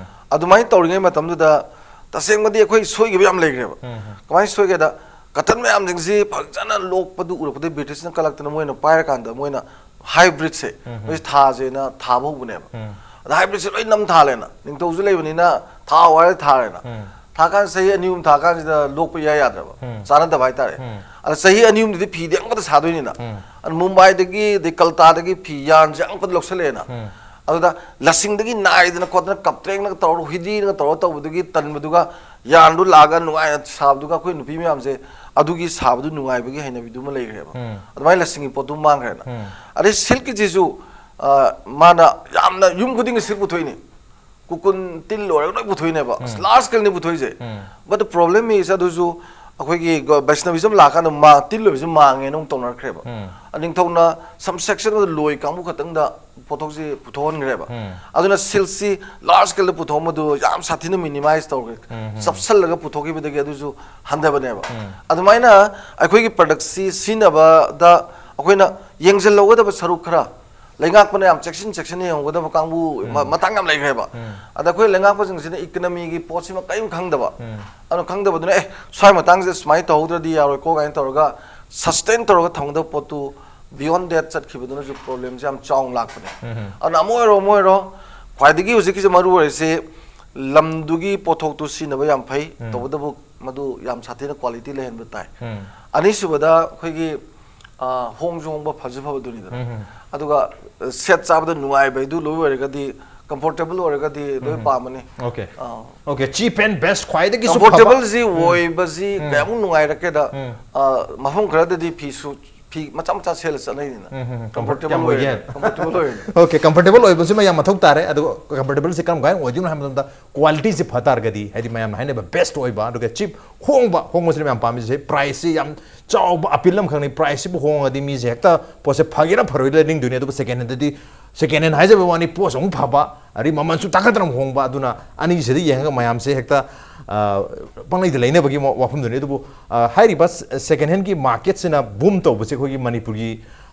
ꯑꯗꯨꯃꯥꯏꯅ ꯇꯧꯔꯤꯉꯩ ꯃꯇꯝꯗꯨꯗ ꯇꯁꯦꯡꯕꯗꯤ ꯑꯩꯈꯣꯏ ꯁꯣꯏꯈꯤꯕ ꯌꯥꯝ ꯂꯩꯈ꯭ꯔꯦꯕ꯫ ꯀꯃꯥꯏꯅ ꯁꯣꯏꯒꯦꯗ, ꯀꯇꯟ ꯃꯌꯥꯝꯁꯤꯡꯁꯤ ꯐꯖꯅ ꯂꯣꯛꯄꯗꯨ ꯎꯔꯛꯄꯗꯩ ꯕ꯭ꯔꯤꯇꯤꯁꯅ ꯀꯜꯂꯛꯇꯅ ꯃꯣꯏꯅ ꯄꯥꯏꯔꯀꯥꯟꯗ ꯃꯣꯏꯅ ꯍꯥꯏꯕ꯭ꯔꯤꯠꯁꯦ ꯃꯣꯏꯁꯦ ꯊꯥꯁꯦꯅ ꯊꯥꯕ ꯍꯧꯕꯅꯦꯕ꯫ ꯑꯗ ꯍꯥꯏꯕ꯭ꯔꯤꯠꯁꯦ ꯂꯣꯏ ꯅꯝ ꯊꯥꯜꯂꯦꯅ, ꯅꯤꯡꯊꯧꯁꯨ ꯂꯩꯕꯅꯤꯅ ꯊꯥꯎ ꯍꯥꯏꯔ ꯊꯥꯔꯦꯅ꯫ ꯊꯥꯀꯥꯟꯗ ꯆꯍꯤ ꯑꯅꯤ ꯑꯍꯨꯝ ꯊꯥꯀꯥꯟꯁꯤꯗ ꯂꯣꯛꯄ ꯏꯌꯥ ꯌꯥꯗ꯭ꯔꯕ, ꯆꯥꯟꯅꯗꯕ ꯍꯥꯏꯇꯥꯔꯦ꯫ ꯑꯗ ꯆꯍꯤ ꯑꯅꯤ ꯑꯍꯨꯝꯗꯨꯗꯤ ꯐꯤꯗꯤ ꯑꯃꯈꯛꯇ ꯁꯥꯗꯣꯏꯅꯤꯅ꯫ ꯑꯗ ꯃꯨꯝꯕꯥꯏꯗꯒꯤ ꯑꯗꯩ ꯀꯜꯇꯥꯗꯒꯤ ꯐꯤ ꯌꯥꯔꯟꯁꯦ ꯑꯃꯈꯛꯇ ꯂꯧꯁꯜꯂꯛꯑꯦꯅ꯫ ꯑꯗꯨꯗ ꯂꯁꯤꯡꯗꯒꯤ ꯅꯥꯏꯗꯅ ꯈꯣꯠꯇꯅ ꯀꯞꯇ꯭ꯔꯦꯡꯅꯒ ꯇꯧꯔꯒ ꯍꯨꯏꯗꯤꯅꯒ ꯇꯧꯔꯒ ꯇꯧꯕꯗꯨꯒꯤ ꯇꯟꯕꯗꯨꯒ ꯌꯥꯔꯟꯗꯨ ꯂꯥꯛꯑꯒ ꯅꯨꯡꯉꯥꯏꯅ ꯁꯥꯕꯗꯨꯒ ꯑꯩꯈꯣꯏ ꯅꯨꯄꯤ ꯃꯌꯥꯝꯁꯦ ꯑꯗꯨꯒꯤ ꯁꯥꯕꯗꯨ ꯅꯨꯡꯉꯥꯏꯕꯒꯤ ꯍꯩꯅꯕꯤꯗꯨꯃ ꯂꯩꯈ꯭ꯔꯦꯕ꯫ ꯑꯗꯨꯃꯥꯏꯅ ꯂꯁꯤꯡꯒꯤ ꯄꯣꯠꯇꯨ ꯃꯥꯡꯈ꯭ꯔꯦꯅ꯫ ꯑꯗꯩ ꯁꯤꯜꯛꯀꯤꯁꯤꯁꯨ ꯑ, ꯃꯥꯅ ꯌꯥꯝꯅ ꯌꯨꯝ ꯈꯨꯗꯤꯡꯒꯤ ꯁꯤꯜꯛ ꯄꯨꯊꯣꯛꯏꯅꯤ꯫ ꯀꯨꯀꯨꯟ ꯇꯤꯜ ꯂꯣꯏꯔꯒ ꯂꯣꯏ ꯄꯨꯊꯣꯛꯏꯅꯦꯕ꯫ ꯎꯝ꯫ ꯂꯥꯔꯖ ꯁ꯭ꯀꯦꯜꯅꯤ ꯄꯨꯊꯣꯛꯏꯁꯦ꯫ Um. But the problem is, ꯑꯗꯨꯁꯨ ꯑꯩꯈꯣꯏꯒꯤ ꯒ-, ꯕꯩꯁꯅꯕꯤꯖꯝ ꯂꯥꯛꯀꯥꯟꯗ ꯃꯥ-, ꯇꯤꯜ ꯂꯣꯏꯕꯁꯤ ꯃꯥꯡꯉꯦꯅ ꯑꯃꯨꯛ ꯇꯧꯅꯔꯛꯈ꯭ꯔꯦꯕ꯫ ꯎꯝ꯫ ꯑ, ꯅꯤꯡꯊꯧꯅ some section ꯑꯃꯗ ꯂꯣꯏ ꯀꯥꯡꯕꯨ ꯈꯛꯇꯪꯗ ꯄꯣꯠꯊꯣꯛꯁꯤ ꯄꯨꯊꯣꯛꯍꯟꯈ꯭ꯔꯦꯕ꯫ ꯎꯝ꯫ ꯑꯗꯨꯅ ꯁꯤꯜꯛꯁꯤ ꯂꯥꯔꯖ ꯁ꯭ꯀꯦꯜꯗ ꯄꯨꯊꯣꯛꯑꯝꯕꯗꯨ ꯌꯥꯝ ꯁꯥꯊꯤꯅ ꯃꯤꯅꯤꯃꯥꯏꯁ ꯇꯧꯈ꯭ꯔꯦ꯫ ꯎꯝ, ꯎꯝ꯫ ꯆꯞꯁꯜꯂꯒ ꯄꯨꯊꯣꯛꯈꯤꯕꯗꯒꯤ ꯑꯗꯨꯁꯨ ꯍꯟꯊꯕꯅꯦꯕ꯫ ꯎꯝ꯫ ꯑꯗꯨꯃꯥꯏꯅ ꯑꯩꯈꯣꯏꯒꯤ ꯄ꯭ꯔꯗꯛꯁꯤ ꯁꯤꯖꯤꯟꯅꯕꯗ ꯑꯩꯈꯣꯏꯅ ꯌꯦꯡꯁꯤꯜꯍꯧꯒꯗꯕ ꯁꯔꯨꯛ ꯈꯔ, ꯂꯩꯉꯥꯛꯄꯅ ꯌꯥꯝ ꯆꯦꯛꯁꯤꯟ ꯆꯦꯛꯁꯤꯟꯅ ꯌꯦꯡꯍꯧꯒꯗꯕ ꯀꯥꯡꯕꯨ ꯃ-, ꯎꯝ꯫ ꯃꯇꯥꯡ ꯌꯥꯝ ꯂꯩꯈ꯭ꯔꯦꯕ꯫ ꯎꯝ꯫ ꯑꯗ ꯑꯩꯈꯣꯏ ꯂꯩꯉꯥꯛꯄꯁꯤꯡꯁꯤꯅ ꯏꯀꯅꯃꯤꯒꯤ ꯄꯣꯠꯁꯤꯃ ꯀꯔꯤꯝ ꯈꯪꯗꯕ, ꯎꯝ꯫ ꯑꯗꯨꯅ ꯈꯪꯗꯕꯗꯨꯅ, "ꯑꯦ, ꯁ꯭ꯋꯥꯏ ꯃꯇꯥꯡꯁꯤꯗ ꯁꯨꯃꯥꯏꯅ ꯇꯧꯍꯧꯗ꯭ꯔꯗꯤ ꯌꯥꯔꯣꯏꯀꯣ" ꯀꯥꯏꯅ ꯇꯧꯔꯒ ꯁꯁꯇꯦꯟ ꯇꯧꯔꯒ ꯊꯝꯒꯗꯕ ꯄꯣꯠꯇꯨ beyond that ꯆꯠꯈꯤꯕꯗꯨꯅꯁꯨ ꯄ꯭ꯔꯣꯕ꯭ꯂꯦꯝꯁꯦ ꯌꯥꯝ ꯆꯥꯎꯅ ꯂꯥꯛꯄꯅꯦ꯫ ꯎꯝ꯫ ꯑꯗꯨꯅ ꯑꯃ ꯑꯣꯏꯔꯣ ꯑꯃ ꯑꯣꯏꯔꯣ, ꯈ꯭ꯋꯥꯏꯗꯒꯤ ꯍꯧꯖꯤꯛꯀꯤꯁꯦ ꯃꯔꯨ ꯑꯣꯏꯔꯤꯁꯦ ꯂꯝꯗꯨꯒꯤ ꯄꯣꯠꯊꯣꯛꯇꯨ ꯁꯤꯖꯤꯟꯅꯕ ꯌꯥꯝ ꯐꯩ꯫ ꯎꯝ꯫ ꯇꯧꯕꯇꯕꯨ ꯃꯗꯨ ꯌꯥꯝ ꯁꯥꯊꯤꯅ ꯀ꯭ꯋꯥꯂꯤꯇꯤ ꯂꯩꯍꯟꯕ ꯇꯥꯏ꯫ ꯎꯝ꯫ ꯑꯅꯤꯁꯨꯕꯗ ꯑꯩꯈꯣꯏꯒꯤ, ꯑ, ꯍꯣꯡꯁꯨ ꯍꯣꯡꯕ, ꯐꯁꯨ ꯐꯕꯗꯨꯅꯤꯗꯅ꯫ ꯎꯝ꯫ ꯑꯗꯨꯒ, ꯑ, ꯁꯦꯠ ꯆꯥꯕꯗ ꯅꯨꯡꯉꯥꯏꯕ ꯍꯥꯏꯗꯨ ꯂꯣꯏ ꯑꯣꯏꯔꯒꯗꯤ, ꯀꯝꯐꯣꯔꯇꯦꯕꯜ ꯑꯣꯏꯔꯒꯗꯤ ꯂꯣꯏ ꯎꯝ꯫ ꯄꯥꯝꯃꯅꯤ꯫ ꯑꯣꯀꯦ꯫ ꯑ, ꯑꯣꯀꯦ, cheap and best, ꯈ꯭ꯋꯥꯏꯗꯒꯤ ꯀꯝꯐꯣꯔꯇꯦꯕꯜꯁꯤ ꯎꯝ꯫ ꯑꯣꯏꯕꯁꯤ ꯎꯝ꯫ ꯀꯌꯥꯃꯨꯛ ꯅꯨꯡꯉꯥꯏꯔꯛꯀꯦꯗ, ꯎꯝ꯫ ꯑ, ꯃꯐꯝ ꯈꯔꯗꯗꯤ ꯐꯤꯁꯨ ꯐꯤ ꯃꯆꯥ ꯃꯆꯥ ꯁꯦꯠꯂ ꯆꯠꯅꯩꯗꯅ꯫ ꯎꯝ, ꯎꯝ, ꯎꯝ. Comfortable ꯌꯥꯝ ꯑꯣꯏꯒꯦ ꯑꯣꯏꯅ, ꯍꯥꯏꯅ. Comfortable ꯑꯣꯏꯅ. Okay, comfortable ꯑꯣꯏꯕꯁꯤꯃ ꯌꯥꯝ ꯃꯊꯧ ꯇꯥꯔꯦ. ꯑꯗꯨꯒ comfortable ꯁꯤ ꯀꯔꯝ ꯀꯥꯏꯅ ꯑꯣꯏꯗꯣꯏꯅꯣ ꯍꯥꯏꯕ ꯃꯇꯝꯗ, quality ꯁꯤ ꯐ ꯇꯥꯔꯒꯗꯤ, ꯍꯥꯏꯗꯤ ꯃꯌꯥꯝꯅ ꯍꯥꯏꯅꯕ best ꯑꯣꯏꯕ, ꯑꯗꯨꯒ cheap, ꯍꯣꯡꯕ, ꯍꯣꯡꯕꯁꯤꯅ ꯃꯌꯥꯝ ꯄꯥꯝꯃꯤꯁꯦ. Price ꯁꯤ ꯌꯥꯝ ꯆꯥꯎꯕ appeal ꯑꯃꯈꯛꯅꯤ. Price ꯁꯤꯕꯨ ꯍꯣꯡꯉꯒꯗꯤ ꯃꯤꯁꯦ ꯍꯦꯛꯇ ꯄꯣꯠꯁꯦ ꯐꯒꯦꯔꯥ ꯐꯔꯣꯏꯗ ꯂꯩꯅꯤꯡꯗꯣꯏꯅꯤ. ꯑꯗꯨꯕꯨ second hand ꯗꯗꯤ, second hand ꯍꯥꯏꯖꯕ ꯋꯥꯅꯤ, ꯄꯣꯠꯁꯨ ꯑꯃꯨꯛ ꯐꯕ, ꯑꯗꯩ ꯃꯃꯜꯁꯨ ꯇꯥꯡꯈꯠꯇꯅ ꯑꯃꯨꯛ ꯍꯣꯡꯕ. ꯑꯗꯨꯅ ꯑꯅꯤꯁꯤꯗ ꯌꯦꯡꯉꯒ ꯃꯌꯥꯝꯁꯦ ꯍꯦꯛꯇ, ꯑ, ꯄꯪꯂꯩꯗ ꯂꯩꯅꯕꯒꯤ ꯃ-, ꯋꯥꯐꯝꯗꯨꯅꯤ. ꯑꯗꯨꯕꯨ, ꯑ, ꯍꯥꯏꯔꯤꯕ ꯁ-, second hand ꯒꯤ market ꯁꯤꯅ boom ꯇꯧꯕꯁꯦ ꯑꯩꯈꯣꯏꯒꯤ ꯃꯅꯤꯄꯨꯔꯒꯤ,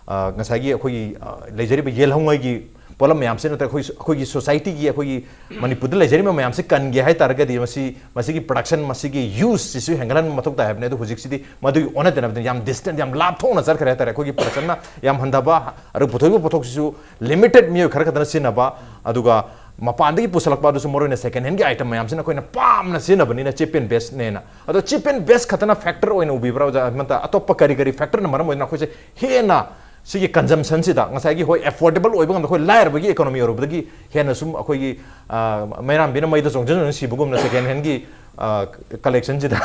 ꯑ, ꯉꯁꯥꯏꯒꯤ ꯑꯩꯈꯣꯏꯒꯤ, ꯑ, ꯂꯩꯖꯔꯤꯕ ꯌꯦꯜꯍꯧꯉꯩꯒꯤ ꯄꯣꯠꯂꯝ ꯃꯌꯥꯝꯁꯦ ꯅꯠꯇ꯭ꯔꯒ ꯑꯩꯈꯣꯏ, ꯑꯩꯈꯣꯏꯒꯤ society ꯒꯤ, ꯑꯩꯈꯣꯏꯒꯤ ꯃꯅꯤꯄꯨꯔꯗ ꯂꯩꯖꯔꯤꯕ ꯃꯌꯥꯝꯁꯦ ꯀꯟꯒꯦ ꯍꯥꯏ ꯇꯥꯔꯒꯗꯤ, ꯃꯁꯤ, ꯃꯁꯤꯒꯤ production, ꯃꯁꯤꯒꯤ use ꯁꯤꯁꯨ ꯍꯦꯟꯒꯠꯍꯟꯕ ꯃꯊꯧ ꯇꯥꯏ ꯍꯥꯏꯕꯅꯤ. ꯑꯗꯨ ꯍꯧꯖꯤꯛꯁꯤꯗꯤ ꯃꯗꯨꯒꯤ ꯑꯣꯟꯅ ꯇꯩꯅꯕꯗ ꯌꯥꯝ distant, ꯌꯥꯝ ꯂꯥꯞꯊꯣꯛꯅ ꯆꯠꯈ꯭ꯔꯦ ꯍꯥꯏ ꯇꯥꯔꯦ. ꯑꯩꯈꯣꯏꯒꯤ production ꯅ ꯌꯥꯝ ꯍꯟꯊꯕ, ꯑꯗꯨꯒ ꯄꯨꯊꯣꯛꯂꯤꯕ ꯄꯣꯠꯊꯣꯛꯁꯤꯁꯨ limited, ꯃꯤꯑꯣꯏ ꯈꯔ ꯈꯛꯇꯅ ꯁꯤꯖꯤꯟꯅꯕ, ꯑꯗꯨꯒ ꯃꯄꯥꯟꯗꯒꯤ ꯄꯨꯁꯜꯂꯛꯄ, ꯑꯗꯨꯁꯨ ꯃꯔꯨꯑꯣꯏꯅ second hand ꯒꯤ item ꯃꯌꯥꯝꯁꯤꯅ ꯑꯩꯈꯣꯏꯅ ꯄꯥꯝꯅ ꯁꯤꯖꯤꯟꯅꯕꯅꯤꯅ cheap and best ꯅꯦꯅ. ꯑꯗꯣ cheap and best ꯈꯛꯇꯅ factor ꯑꯣꯏꯅ ꯎꯕꯤꯕ꯭ꯔꯥ, ꯑꯣꯖꯥ ꯍꯦꯃꯟꯇ? ꯑꯇꯣꯞꯄ ꯀꯔꯤ ꯀꯔꯤ factor ꯅ ꯃꯔꯝ ꯑꯣꯏꯗꯨꯅ ꯑꯩꯈꯣꯏꯁꯦ ꯍꯦꯟꯅ ꯁꯤꯒꯤ consumption ꯁꯤꯗ, ꯉꯁꯥꯏꯒꯤ, ꯍꯣꯏ, affordable ꯑꯣꯏꯕ ꯉꯝꯗ, ꯑꯩꯈꯣꯏ ꯂꯥꯏꯔꯕꯒꯤ economy ꯑꯣꯏꯔꯨꯕꯗꯒꯤ ꯍꯦꯟꯅ ꯁꯨꯝ ꯑꯩꯈꯣꯏꯒꯤ, ꯑ, ꯃꯩꯔꯥꯝꯕꯤꯅ ꯃꯩꯗ ꯆꯣꯡꯁꯤꯟ ꯆꯣꯡꯁꯤꯟ ꯁꯤꯕꯒꯨꯝꯅ second hand ꯒꯤ, ꯑ, collection ꯁꯤꯗ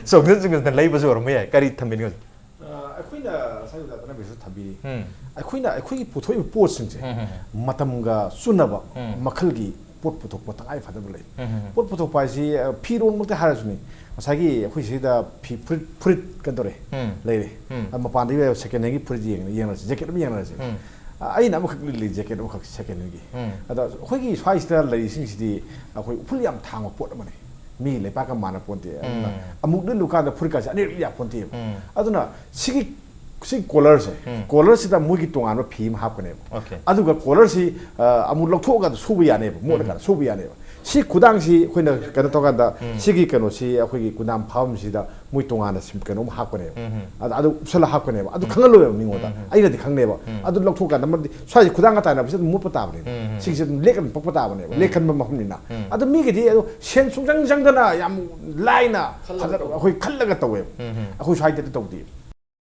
ꯆꯣꯡꯁꯤꯟ ꯆꯣꯡꯁꯤꯟꯗꯅ ꯂꯩꯕꯁꯨ ꯑꯣꯏꯔꯝꯕ ꯌꯥꯏ꯫ ꯀꯔꯤ ꯊꯝꯕꯤꯅꯤꯡꯉꯤ? ꯑ, ꯑꯩꯈꯣꯏꯅ ꯉꯁꯥꯏ ꯑꯣꯖꯥ ꯇꯅꯕꯤꯁꯨ ꯊꯝꯕꯤꯔꯤ. ꯎꯝ. ꯑꯩꯈꯣꯏꯅ, ꯑꯩꯈꯣꯏꯒꯤ ꯄꯨꯊꯣꯛꯏꯕ ꯄꯣꯠꯁꯤꯡꯁꯦ ꯎꯝ, ꯎꯝ, ꯃꯇꯝꯒ ꯆꯨꯅꯕ ꯎꯝ. ꯃꯈꯜꯒꯤ ꯄꯣꯠ ꯄꯨꯊꯣꯛꯄ ꯇꯉꯥꯏ ꯐꯗꯕ ꯂꯩ. ꯎꯝ, ꯎꯝ, ꯎꯝ. ꯄꯣꯠ ꯄꯨꯊꯣꯛꯄ ꯍꯥꯏꯁꯤ, ꯑ, ꯐꯤꯔꯣꯜꯃꯛꯇ ꯍꯥꯏꯔꯁꯨꯅꯤ, ꯉꯁꯥꯏꯒꯤ ꯑꯩꯈꯣꯏ ꯁꯤꯗ ꯐꯤ, ꯐꯨꯔꯤꯠ, ꯐꯨꯔꯤꯠ ꯀꯩꯅꯣ ꯇꯧꯔꯦ, ꯎꯝ. ꯂꯩꯔꯦ. ꯎꯝ. ꯑ, ꯃꯄꯥꯟꯗꯒꯤ ꯂꯩꯕ second hand ꯒꯤ ꯐꯨꯔꯤꯠ ꯌꯦꯡ-, ꯌꯦꯡꯉꯁꯤ, jacket ꯑꯃ ꯌꯦꯡꯉꯁꯤ. ꯎꯝ. ꯑ, ꯑꯩꯅ ꯑꯃꯈꯛ ꯂꯤꯠꯂꯤ, jacket ꯑꯃꯈꯛ second hand ꯒꯤ. ꯎꯝ. ꯑꯗ ꯑꯩꯈꯣꯏꯒꯤ ꯁ꯭ꯋꯥꯏꯁꯤꯗ ꯂꯩꯔꯤꯁꯤꯡꯁꯤꯗꯤ ꯑꯩꯈꯣꯏ ꯎꯐꯨꯜ ꯌꯥꯝ ꯊꯥꯡꯕ ꯄꯣꯠ ꯑꯃꯅꯤ, ꯃꯤ ꯂꯩꯄꯥꯛꯀ ꯃꯥꯟꯅ ꯄꯣꯟꯇꯦ. ꯑꯗꯨꯅ ꯎꯝ. ꯑꯃꯨꯛ ꯂꯤꯠꯂꯨꯀꯥꯟꯗ ꯐꯨꯔꯤꯠꯀꯥꯁꯦ ꯑꯅꯤꯔꯛ ꯂꯤꯠ ꯌꯥ ꯄꯣꯟꯇꯦꯕ. ꯎꯝ. ꯑꯗꯨꯅ ꯁꯤꯒꯤ, ꯁꯤꯒꯤ collar ꯁꯦ, ꯎꯝ. collar ꯁꯤꯗ ꯃꯣꯏꯒꯤ ꯇꯣꯉꯥꯟꯕ ꯐꯤ ꯑꯃ ꯍꯥꯞꯀꯅꯦꯕ. Okay. ꯑꯗꯨꯒ collar ꯁꯤ, ꯑ, ꯑꯃꯨꯛ ꯂꯧꯊꯣꯛꯑꯀꯥꯟꯗ ꯁꯨꯕ ꯌꯥꯅꯦꯕ, ꯃꯣꯠꯂꯀꯥꯟꯗ ꯁꯨꯕ ꯌꯥꯅꯦꯕ. ꯁꯤ ꯈꯨꯗꯥꯡꯁꯤ ꯑꯩꯈꯣꯏꯅ ꯀꯩꯅꯣ ꯇꯧꯀꯥꯟꯗ, ꯎꯝ. ꯁꯤꯒꯤ ꯀꯩꯅꯣꯁꯤ ꯑꯩꯈꯣꯏꯒꯤ ꯒꯨꯗꯥꯝ ꯐꯥꯐꯝꯁꯤꯗ ꯃꯣꯏ ꯇꯣꯉꯥꯟꯅ ꯁꯤꯝ-, ꯀꯩꯅꯣꯝ ꯍꯥꯞꯀꯅꯦꯕ. ꯎꯝ. ꯑꯗ ꯑꯗꯨ ꯎꯞꯁꯜꯂ ꯍꯥꯞꯀꯅꯦꯕ. ꯑꯗꯨ ꯎꯝ. ꯈꯪꯍꯜꯂꯣꯏꯕ ꯃꯤꯉꯣꯟꯗ. ꯎꯝ. ꯑꯩꯅꯗꯤ ꯈꯪꯅꯦꯕ. ꯎꯝ. ꯑꯗꯨ ꯂꯧꯊꯣꯛꯀꯥꯟꯗ ꯃꯔꯝꯗꯤ ꯁ꯭ꯋꯥꯏꯁꯦ ꯈꯨꯗꯥꯡꯒ ꯇꯥꯏꯅꯕꯁꯤꯗ ꯑꯗꯨꯝ ꯃꯣꯠꯄ ꯇꯥꯕꯅꯦꯕ. ꯎꯝ. ꯁꯤꯒꯤꯁꯦ ꯑꯗꯨꯝ ꯂꯦꯛꯀꯟ ꯄꯛꯄ ꯇꯥꯕꯅꯦꯕ. ꯎꯝ. ꯂꯦꯛꯀꯟꯕ ꯃꯐꯝꯅꯤꯅ. ꯎꯝ. ꯑꯗꯨ ꯃꯤꯒꯤꯗꯤ ꯑꯗꯨ ꯁꯦꯟ ꯁꯨꯡꯆꯪ ꯆꯪꯗꯅ ꯌꯥꯝ ꯂꯥꯏꯅ ꯈꯜꯂꯒ ꯐꯖꯅ ꯇꯧꯕ. ꯑꯩꯈꯣꯏ ꯈꯜꯂꯒ ꯇꯧꯋꯦꯕ. ꯎꯝ, ꯎꯝ. ꯑꯩꯈꯣꯏ ꯁ꯭ꯋꯥꯏꯗꯗꯤ ꯇꯧꯗꯦ.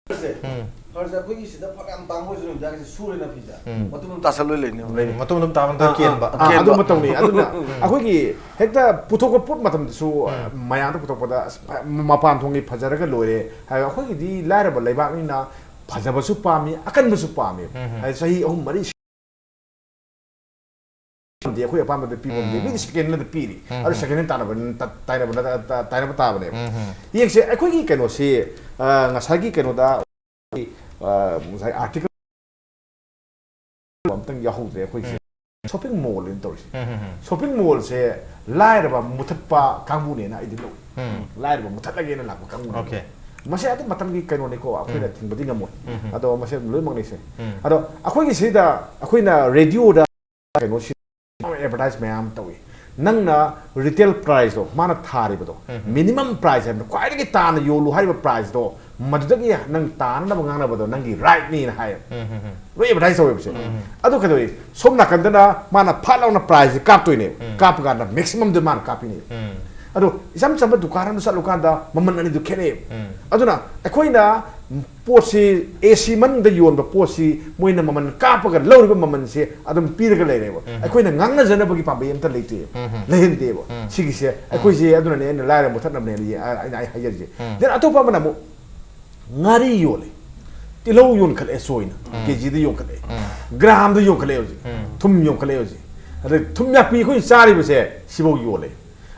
ꯐꯔꯁꯦ, ꯎꯝ. ꯐꯔꯁꯦ, ꯑꯩꯈꯣꯏꯒꯤ ꯁꯤꯗ ꯐꯔꯛ ꯌꯥꯝ ꯇꯥꯡꯕ ꯑꯣꯏꯁꯨ ꯅꯨꯃꯤꯗꯥꯡꯒꯤꯁꯦ ꯁꯨꯔꯦꯅ ꯐꯤꯁꯦ꯫ ꯎꯝ. ꯃꯇꯨꯝ ꯑꯃ ꯇꯥꯁꯜꯂꯣꯏ ꯂꯩꯅꯦꯕ꯫ ꯂꯩ, ꯃꯇꯨꯝ ꯑꯗꯨꯝ ꯇꯥꯕ ꯅꯠꯇ꯭ꯔꯒ ꯀꯦꯟꯕ꯫ ꯑꯥ, ꯀꯦꯟꯕ꯫ ꯑꯗꯨꯝꯕ ꯇꯧꯅꯤ꯫ ꯑꯗꯨꯅ ꯑꯩꯈꯣꯏꯒꯤ ꯍꯦꯛꯇ ꯄꯨꯊꯣꯛꯄ ꯄꯣꯠ ꯃꯇꯝꯗꯁꯨ, ꯃꯌꯥꯝꯗ ꯄꯨꯊꯣꯛꯄꯗ ꯑꯁ, ꯃꯄꯥꯟ ꯊꯣꯡꯒꯤ ꯐꯖꯔꯒ ꯂꯣꯏꯔꯦ ꯍꯥꯏꯔꯒ, ꯑꯩꯈꯣꯏꯒꯤꯗꯤ ꯂꯥꯏꯔꯕ ꯂꯩꯕꯥꯛꯅꯤꯅ ꯐꯖꯕꯁꯨ ꯄꯥꯝꯃꯤ, ꯑꯀꯟꯕꯁꯨ ꯄꯥꯝꯃꯤ꯫ ꯍꯥꯏꯗꯤ ꯆꯍꯤ ꯑꯍꯨꯝ ꯃꯔꯤ ꯉꯝꯗꯦ, ꯑꯩꯈꯣꯏ ꯑꯄꯥꯝꯕꯗ ꯄꯤꯕ ꯉꯝꯗꯦ꯫ ꯃꯤꯗꯤ second hand ꯗ ꯄꯤꯔꯤ꯫ ꯑꯗꯨ second hand ꯇꯥꯟꯅꯕ, ꯇꯥꯏꯅꯕ, ꯇꯥꯏꯅꯕ ꯇꯥꯕꯅꯦꯕ꯫ ꯌꯦꯡꯁꯦ, ꯑꯩꯈꯣꯏꯒꯤ ꯀꯩꯅꯣꯁꯤ, ꯑ, ꯉꯁꯥꯏꯒꯤ ꯀꯩꯅꯣꯗ, ꯑ, ꯉꯁꯥꯏ article ꯑꯝꯇꯪ ꯌꯥꯎꯍꯧꯗ꯭ꯔꯦ ꯑꯩꯈꯣꯏꯁꯦ꯫ Shopping mall ꯅ ꯇꯧꯔꯤꯁꯦ꯫ Shopping mall ꯁꯦ ꯂꯥꯏꯔꯕ ꯃꯨꯊꯠꯄ ꯀꯥꯡꯕꯨꯅꯦꯅ ꯑꯩꯗꯤ ꯂꯧꯏ꯫ ꯂꯥꯏꯔꯕ ꯃꯨꯊꯠꯂꯒꯦꯅ ꯂꯥꯛꯄ ꯀꯥꯡꯕꯨꯅꯦ꯫ Okay꯫ ꯃꯁꯤ ꯑꯗꯨꯝ ꯃꯇꯝꯒꯤ ꯀꯩꯅꯣꯅꯤꯀꯣ, ꯑꯩꯈꯣꯏꯅ ꯊꯤꯡꯕꯗꯤ ꯉꯝꯃꯣꯏ꯫ ꯑꯗꯣ ꯃꯁꯤ ꯑꯗꯨꯝ ꯂꯣꯏꯅꯃꯛꯅꯤꯁꯦ꯫ ꯑꯗꯣ ꯑꯩꯈꯣꯏꯒꯤ ꯁꯤꯗ ꯑꯩꯈꯣꯏꯅ ꯔꯦꯗꯤꯑꯣꯗ ꯀꯩꯅꯣꯁꯤ advertise ꯃꯌꯥꯝ ꯇꯧꯏ꯫ ꯅꯪꯅ retail price ꯇꯣ, ꯃꯥꯅ ꯊꯥꯔꯤꯕꯗꯣ, minimum price ꯍꯥꯏꯕꯗꯣ, ꯈ꯭ꯋꯥꯏꯗꯒꯤ ꯇꯥꯅ ꯌꯣꯜꯂꯨ ꯍꯥꯏꯔꯤꯕ price ꯇꯣ, ꯃꯗꯨꯗꯒꯤ ꯅꯪ ꯇꯥꯅꯅꯕ ꯉꯥꯡꯅꯕꯗꯣ ꯅꯪꯒꯤ right ꯅꯤꯅ ꯍꯥꯏꯌꯦꯕ꯫ ꯂꯣꯏ advertise ꯇꯧꯋꯦꯕꯁꯦ꯫ ꯑꯗꯨ ꯀꯩꯗꯧꯏ? ꯁꯣꯝ ꯅꯥꯀꯟꯗꯅ ꯃꯥꯅ ꯐꯠ ꯂꯥꯎꯅ price ꯁꯦ ꯀꯥꯞꯇꯣꯏꯅꯦꯕ꯫ ꯀꯥꯞꯄ ꯀꯥꯟꯗ maximum ꯗ ꯃꯥꯅ ꯀꯥꯞꯄꯤꯅꯦꯕ꯫ ꯑꯗꯣ ꯏꯆꯝ ꯆꯝꯕ ꯗꯨꯀꯥꯟ ꯑꯃꯗ ꯆꯠꯂꯨꯀꯥꯟꯗ ꯃꯃꯜ ꯑꯅꯤꯗꯨ ꯈꯦꯠꯅꯩꯌꯦꯕ꯫ ꯑꯗꯨꯅ ꯑꯩꯈꯣꯏꯅ ꯄꯣꯠꯁꯤ, ꯑꯦ ꯁꯤ ꯃꯅꯨꯡꯗ ꯌꯣꯟꯕ ꯄꯣꯠꯁꯤ ꯃꯣꯏꯅ ꯃꯃꯜ ꯀꯥꯞꯄꯒ ꯂꯧꯔꯤꯕ ꯃꯃꯜꯁꯦ ꯑꯗꯨꯝ ꯄꯤꯔꯒ ꯂꯩꯔꯦꯕ꯫ ꯑꯩꯈꯣꯏꯅ ꯉꯥꯡꯅꯖꯅꯕꯒꯤ ꯄꯥꯝꯕꯩ ꯑꯝꯇ ꯂꯩꯇꯦ꯫ ꯂꯩꯍꯟꯗꯦꯕ꯫ ꯁꯤꯒꯤꯁꯦ ꯑꯩꯈꯣꯏꯁꯦ, ꯑꯗꯨꯅꯅꯦ ꯑꯩꯅ ꯂꯥꯏꯔ ꯃꯨꯊꯠꯅꯕꯅꯦꯅ ꯑꯩꯅ ꯑꯩ ꯍꯥꯏꯖꯔꯤꯁꯦ꯫ Then ꯑꯇꯣꯞꯄ ꯑꯃꯅ ꯑꯃꯨꯛ ꯉꯥꯔꯤ ꯌꯣꯜꯂꯦ꯫ ꯇꯤꯜꯍꯧ ꯌꯣꯟꯈꯠꯂꯛꯑꯦ ꯆꯣꯏꯅ꯫ ꯀꯦ ꯖꯤꯗ ꯌꯣꯟꯈꯠꯂꯛꯑꯦ꯫ ꯒ꯭ꯔꯥꯝꯗ ꯌꯣꯟꯈꯠꯂꯛꯑꯦ ꯍꯧꯖꯤꯛ꯫ ꯊꯨꯝ ꯌꯣꯟꯈꯠꯂꯛꯑꯦ ꯍꯧꯖꯤꯛ꯫ ꯑꯗꯩ ꯊꯨꯝ ꯌꯥꯛꯄꯤ ꯑꯩꯈꯣꯏꯅ ꯆꯥꯔꯤꯕꯁꯦ ꯁꯤꯐꯥꯎ ꯌꯣꯜꯂꯦ꯫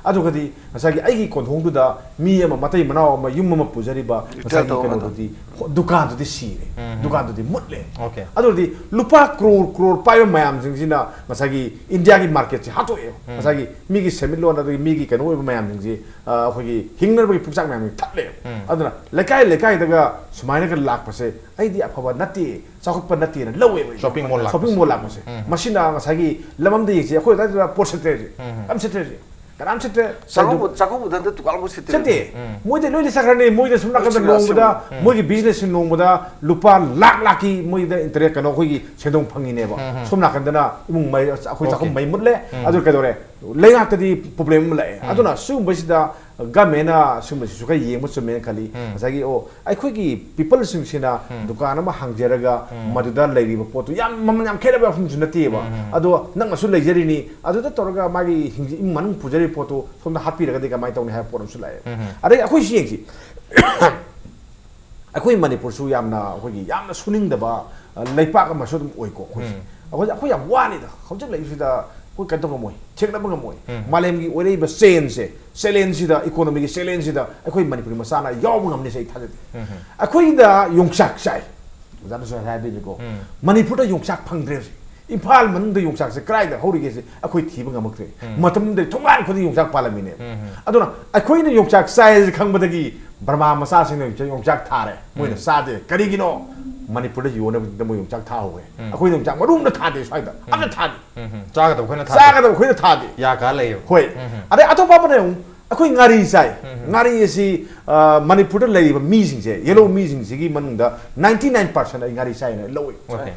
ꯑꯗꯨꯒꯗꯤ ꯉꯁꯥꯏꯒꯤ ꯑꯩꯒꯤ ꯀꯣꯟꯊꯣꯡꯗꯨꯗ ꯃꯤ ꯑꯃ, ꯃꯇꯩ ꯃꯅꯥꯎ ꯑꯃ, ꯌꯨꯝ ꯑꯃ ꯄꯨꯖꯔꯤꯕ ꯉꯁꯥꯏꯒꯤ ꯇꯧꯕ ꯀꯩꯅꯣꯗꯨꯗꯤ, ꯍꯣ-, ꯗꯨꯀꯥꯟꯗꯨꯗꯤ ꯁꯤꯔꯦ꯫ ꯗꯨꯀꯥꯟꯗꯨꯗꯤ ꯃꯨꯠꯂꯦ꯫ Okay꯫ ꯑꯗꯨꯗꯤ ꯂꯨꯄꯥ ꯀ꯭ꯔꯣꯔ ꯀ꯭ꯔꯣꯔ ꯄꯥꯏꯕ ꯃꯌꯥꯝꯁꯤꯡꯁꯤꯅ ꯉꯁꯥꯏꯒꯤ ꯏꯟꯗꯤꯌꯥꯒꯤ market ꯁꯦ ꯍꯥꯠꯇꯣꯛꯑꯦ꯫ ꯉꯁꯥꯏꯒꯤ ꯃꯤꯒꯤ ꯁꯦꯟꯃꯤꯠꯂꯣꯟ, ꯑꯗꯒꯤ ꯃꯤꯒꯤ ꯀꯩꯅꯣ ꯑꯣꯏꯕ ꯃꯌꯥꯝꯁꯤꯡꯁꯤ, ꯑ, ꯑꯩꯈꯣꯏꯒꯤ ꯍꯤꯡꯅꯕꯒꯤ ꯄꯨꯛꯆꯥꯛ ꯃꯌꯥꯝꯁꯤ ꯊꯠꯂꯦ꯫ ꯑꯗꯨꯅ ꯂꯩꯀꯥꯏ ꯂꯩꯀꯥꯏꯗꯒ ꯁꯨꯃꯥꯏꯅꯒ ꯂꯥꯛꯄꯁꯦ ꯑꯩꯗꯤ ꯑꯐꯕ ꯅꯠꯇꯦ, ꯆꯥꯎꯈꯠꯄ ꯅꯠꯇꯦꯅ ꯂꯧꯋꯦꯕ꯫ Shopping mall ꯂꯥꯛꯄꯁꯦ꯫ Shopping mall ꯂꯥꯛꯄꯁꯦ꯫ ꯃꯁꯤꯅ ꯉꯁꯥꯏꯒꯤ ꯂꯝ ꯑꯃꯗ ꯌꯦꯡꯁꯤ, ꯑꯩꯈꯣꯏ ꯑꯗꯨꯋꯥꯏꯗ ꯄꯣꯠ ꯁꯤꯠꯇ꯭ꯔꯦ ꯍꯧꯖꯤꯛ꯫ ꯀꯅꯥꯝ ꯁꯤꯠꯇ꯭ꯔꯦ ꯍꯧꯖꯤꯛ꯫ ꯀꯅꯥꯝ ꯁꯤꯠꯇ꯭ꯔꯦ꯫ ꯆꯥꯛꯀꯧꯕ, ꯆꯥꯛꯀꯧꯕꯗ ꯍꯟꯗꯛ ꯗꯨꯀꯥꯟ ꯑꯃꯐꯥꯎ ꯁꯤꯠꯇ꯭ꯔꯦ꯫ ꯁꯤꯠꯇꯦ꯫ ꯃꯣꯏꯗꯤ ꯂꯣꯏꯅ ꯆꯠꯈ꯭ꯔꯅꯤ꯫ ꯃꯣꯏꯗ ꯁꯨꯝ ꯅꯥꯀꯟꯗ ꯂꯣꯏꯁꯤꯜꯂꯛꯑꯁꯤ꯫ ꯅꯣꯡꯃꯗ, ꯃꯣꯏꯒꯤ business ꯁꯤ ꯅꯣꯡꯃꯗ ꯂꯨꯄꯥ ꯂꯥꯛ ꯂꯥꯛꯀꯤ ꯃꯣꯏꯗ interest, ꯀꯩꯅꯣ, ꯑꯩꯈꯣꯏꯒꯤ ꯁꯦꯟꯗꯣꯡ ꯐꯪꯉꯤꯅꯦꯕ꯫ ꯁꯣꯝ ꯅꯥꯀꯟꯗꯅ ꯏꯃꯨꯡ ꯃꯩ, ꯑꯩꯈꯣꯏ ꯆꯥꯛꯈꯨꯝ Okay꯫ ꯃꯩ ꯃꯨꯠꯂꯦ꯫ ꯑꯗꯨ ꯀꯩꯗꯧꯔꯦ? ꯂꯩꯉꯥꯛꯇꯗꯤ problem ꯑꯃ ꯂꯥꯛꯑꯦ꯫ ꯑꯗꯨꯅ ꯁꯤꯒꯨꯝꯕꯁꯤꯗ government ꯅ ꯁꯤꯒꯨꯝꯕꯁꯤꯁꯨ ꯈꯔ ꯌꯦꯡꯕ ꯆꯨꯝꯃꯦꯅ ꯈꯜꯂꯤ꯫ ꯉꯁꯥꯏꯒꯤ, ꯑꯣ, ꯑꯩꯈꯣꯏꯒꯤ people ꯁꯤꯡꯁꯤꯅ ꯗꯨꯀꯥꯟ ꯑꯃ ꯍꯥꯡꯖꯔꯒ ꯃꯗꯨꯗ ꯂꯩꯔꯤꯕ ꯄꯣꯠꯇꯨ ꯌꯥꯝ ꯃꯃꯜ ꯌꯥꯝ ꯈꯦꯠꯅꯕ ꯋꯥꯐꯝꯁꯨ ꯅꯠꯇꯦꯕ꯫ ꯑꯗꯣ ꯅꯪꯅꯁꯨ ꯂꯩꯖꯔꯤꯅꯤ, ꯑꯗꯨꯗ ꯇꯧꯔꯒ ꯃꯥꯒꯤ ꯍꯤꯡ-, ꯏꯃꯨꯡ ꯃꯅꯨꯡ ꯄꯨꯖꯔꯤꯕ ꯄꯣꯠꯇꯨ ꯁꯣꯝꯗ ꯍꯥꯠꯄꯤꯔꯒꯗꯤ ꯀꯃꯥꯏꯅ ꯇꯧꯅꯤ ꯍꯥꯏꯕ ꯄꯣꯠ ꯑꯃꯁꯨ ꯂꯥꯛꯑꯦ꯫ ꯑꯗꯩ ꯑꯩꯈꯣꯏꯁꯨ ꯌꯦꯡꯁꯤ꯫ ꯑꯩꯈꯣꯏ ꯃꯅꯤꯄꯨꯔꯁꯨ ꯌꯥꯝꯅ, ꯑꯩꯈꯣꯏꯒꯤ ꯌꯥꯝꯅ ꯁꯨꯅꯤꯡꯗꯕ, ꯑ, ꯂꯩꯄꯥꯛ ꯑꯃꯁꯨ ꯑꯗꯨꯝ ꯑꯣꯏꯀꯣ ꯑꯩꯈꯣꯏꯁꯦ꯫ ꯎꯝ꯫ ꯑꯩꯈꯣꯏ, ꯑꯩꯈꯣꯏ ꯌꯥꯝ ꯋꯥꯅꯤꯗ, ꯍꯧꯖꯤꯛ ꯂꯩꯔꯤꯁꯤꯗ ꯑꯩꯈꯣꯏ ꯀꯩꯅꯣ ꯇꯧ ꯉꯝꯃꯣꯏ, ꯊꯦꯡꯅꯕ ꯉꯝꯃꯣꯏ꯫ ꯎꯝ꯫ ꯃꯥꯂꯦꯝꯒꯤ ꯑꯣꯏꯔꯛꯏꯕ ꯆꯦꯟꯖꯁꯦ, ꯆꯦꯂꯦꯟꯖꯁꯤꯗ, ꯏꯀꯣꯅꯣꯃꯤꯒꯤ ꯆꯦꯂꯦꯟꯖꯁꯤꯗ ꯑꯩꯈꯣꯏ ꯃꯅꯤꯄꯨꯔꯤ ꯃꯆꯥꯅ ꯌꯥꯎꯕ ꯉꯝꯅꯤꯁꯦ ꯑꯩ ꯊꯥꯖꯗꯦ꯫ ꯎꯝ꯫ ꯑꯩꯈꯣꯏꯗ ꯌꯣꯡꯆꯥꯛ ꯆꯥꯏ, ꯑꯣꯖꯥꯅꯁꯨ ꯍꯥꯏꯕꯤꯔꯤꯀꯣ꯫ ꯎꯝ꯫ ꯃꯅꯤꯄꯨꯔꯗ ꯌꯣꯡꯆꯥꯛ ꯐꯪꯗ꯭ꯔꯦ ꯍꯧꯖꯤꯛ꯫ ꯏꯝꯐꯥꯜ ꯃꯅꯨꯡꯗ ꯌꯣꯡꯆꯥꯛꯁꯦ ꯀꯗꯥꯏꯗ ꯍꯧꯔꯤꯒꯦꯁꯦ ꯑꯩꯈꯣꯏ ꯊꯤꯕ ꯉꯝꯃꯛꯇ꯭ꯔꯦ꯫ ꯎꯝ꯫ ꯃꯇꯝꯗꯨꯗ ꯊꯣꯡꯒꯥꯟ ꯈꯨꯗꯤꯡ ꯌꯣꯡꯆꯥꯛ ꯄꯥꯜꯂꯝꯃꯤꯅꯦ꯫ ꯎꯝ꯫ ꯑꯗꯨꯅ ꯑꯩꯈꯣꯏꯅ ꯌꯣꯡꯆꯥꯛ ꯆꯥꯏ ꯍꯥꯏꯁꯦ ꯈꯪꯕꯗꯒꯤ ꯕꯔꯃꯥ ꯃꯆꯥꯁꯤꯡꯅ ꯌꯣꯡꯆꯥꯛ, ꯌꯣꯡꯆꯥꯛ ꯊꯥꯔꯦ꯫ ꯃꯣꯏꯅ ꯎꯝ꯫ ꯆꯥꯗꯦ꯫ ꯀꯔꯤꯒꯤꯅꯣ? ꯃꯅꯤꯄꯨꯔꯗ ꯌꯣꯟꯅꯕꯗ ꯃꯣꯏ ꯌꯣꯡꯆꯥꯛ ꯊꯥꯍꯧꯔꯦ꯫ ꯎꯝ꯫ ꯑꯩꯈꯣꯏꯅ ꯌꯣꯡꯆꯥꯛ ꯃꯔꯨ ꯑꯃ ꯊꯥꯗꯦ ꯁ꯭ꯋꯥꯏꯗ꯫ ꯎꯝ꯫ ꯑꯝꯇ ꯊꯥꯗꯦ꯫ ꯎꯝ, ꯎꯝ꯫ ꯆꯥꯒꯗꯕ ꯑꯩꯈꯣꯏꯅ ꯊꯥꯗꯦ꯫ ꯆꯥꯒꯗꯕ ꯑꯩꯈꯣꯏꯅ ꯊꯥꯗꯦ꯫ ꯌꯥ ꯀꯥ ꯂꯩꯌꯦꯕ꯫ ꯍꯣꯏ꯫ ꯎꯝ, ꯎꯝ꯫ ꯑꯗꯩ ꯑꯇꯣꯞꯄ ꯑꯃꯅ ꯑꯃꯨꯛ ꯑꯩꯈꯣꯏ ꯉꯥꯔꯤ ꯆꯥꯏ꯫ ꯎꯝ, ꯎꯝ꯫ ꯉꯥꯔꯤ ꯑꯁꯤ, ꯑ, ꯃꯅꯤꯄꯨꯔꯗ ꯂꯩꯔꯤꯕ ꯃꯤꯁꯤꯡꯁꯦ, ꯌꯦꯜꯍꯧ ꯃꯤꯁꯤꯡꯁꯤꯒꯤ ꯃꯅꯨꯡꯗ ninety nine percent ꯑꯩ ꯉꯥꯔꯤ ꯆꯥꯏꯅ ꯂꯧꯏ꯫ Okay꯫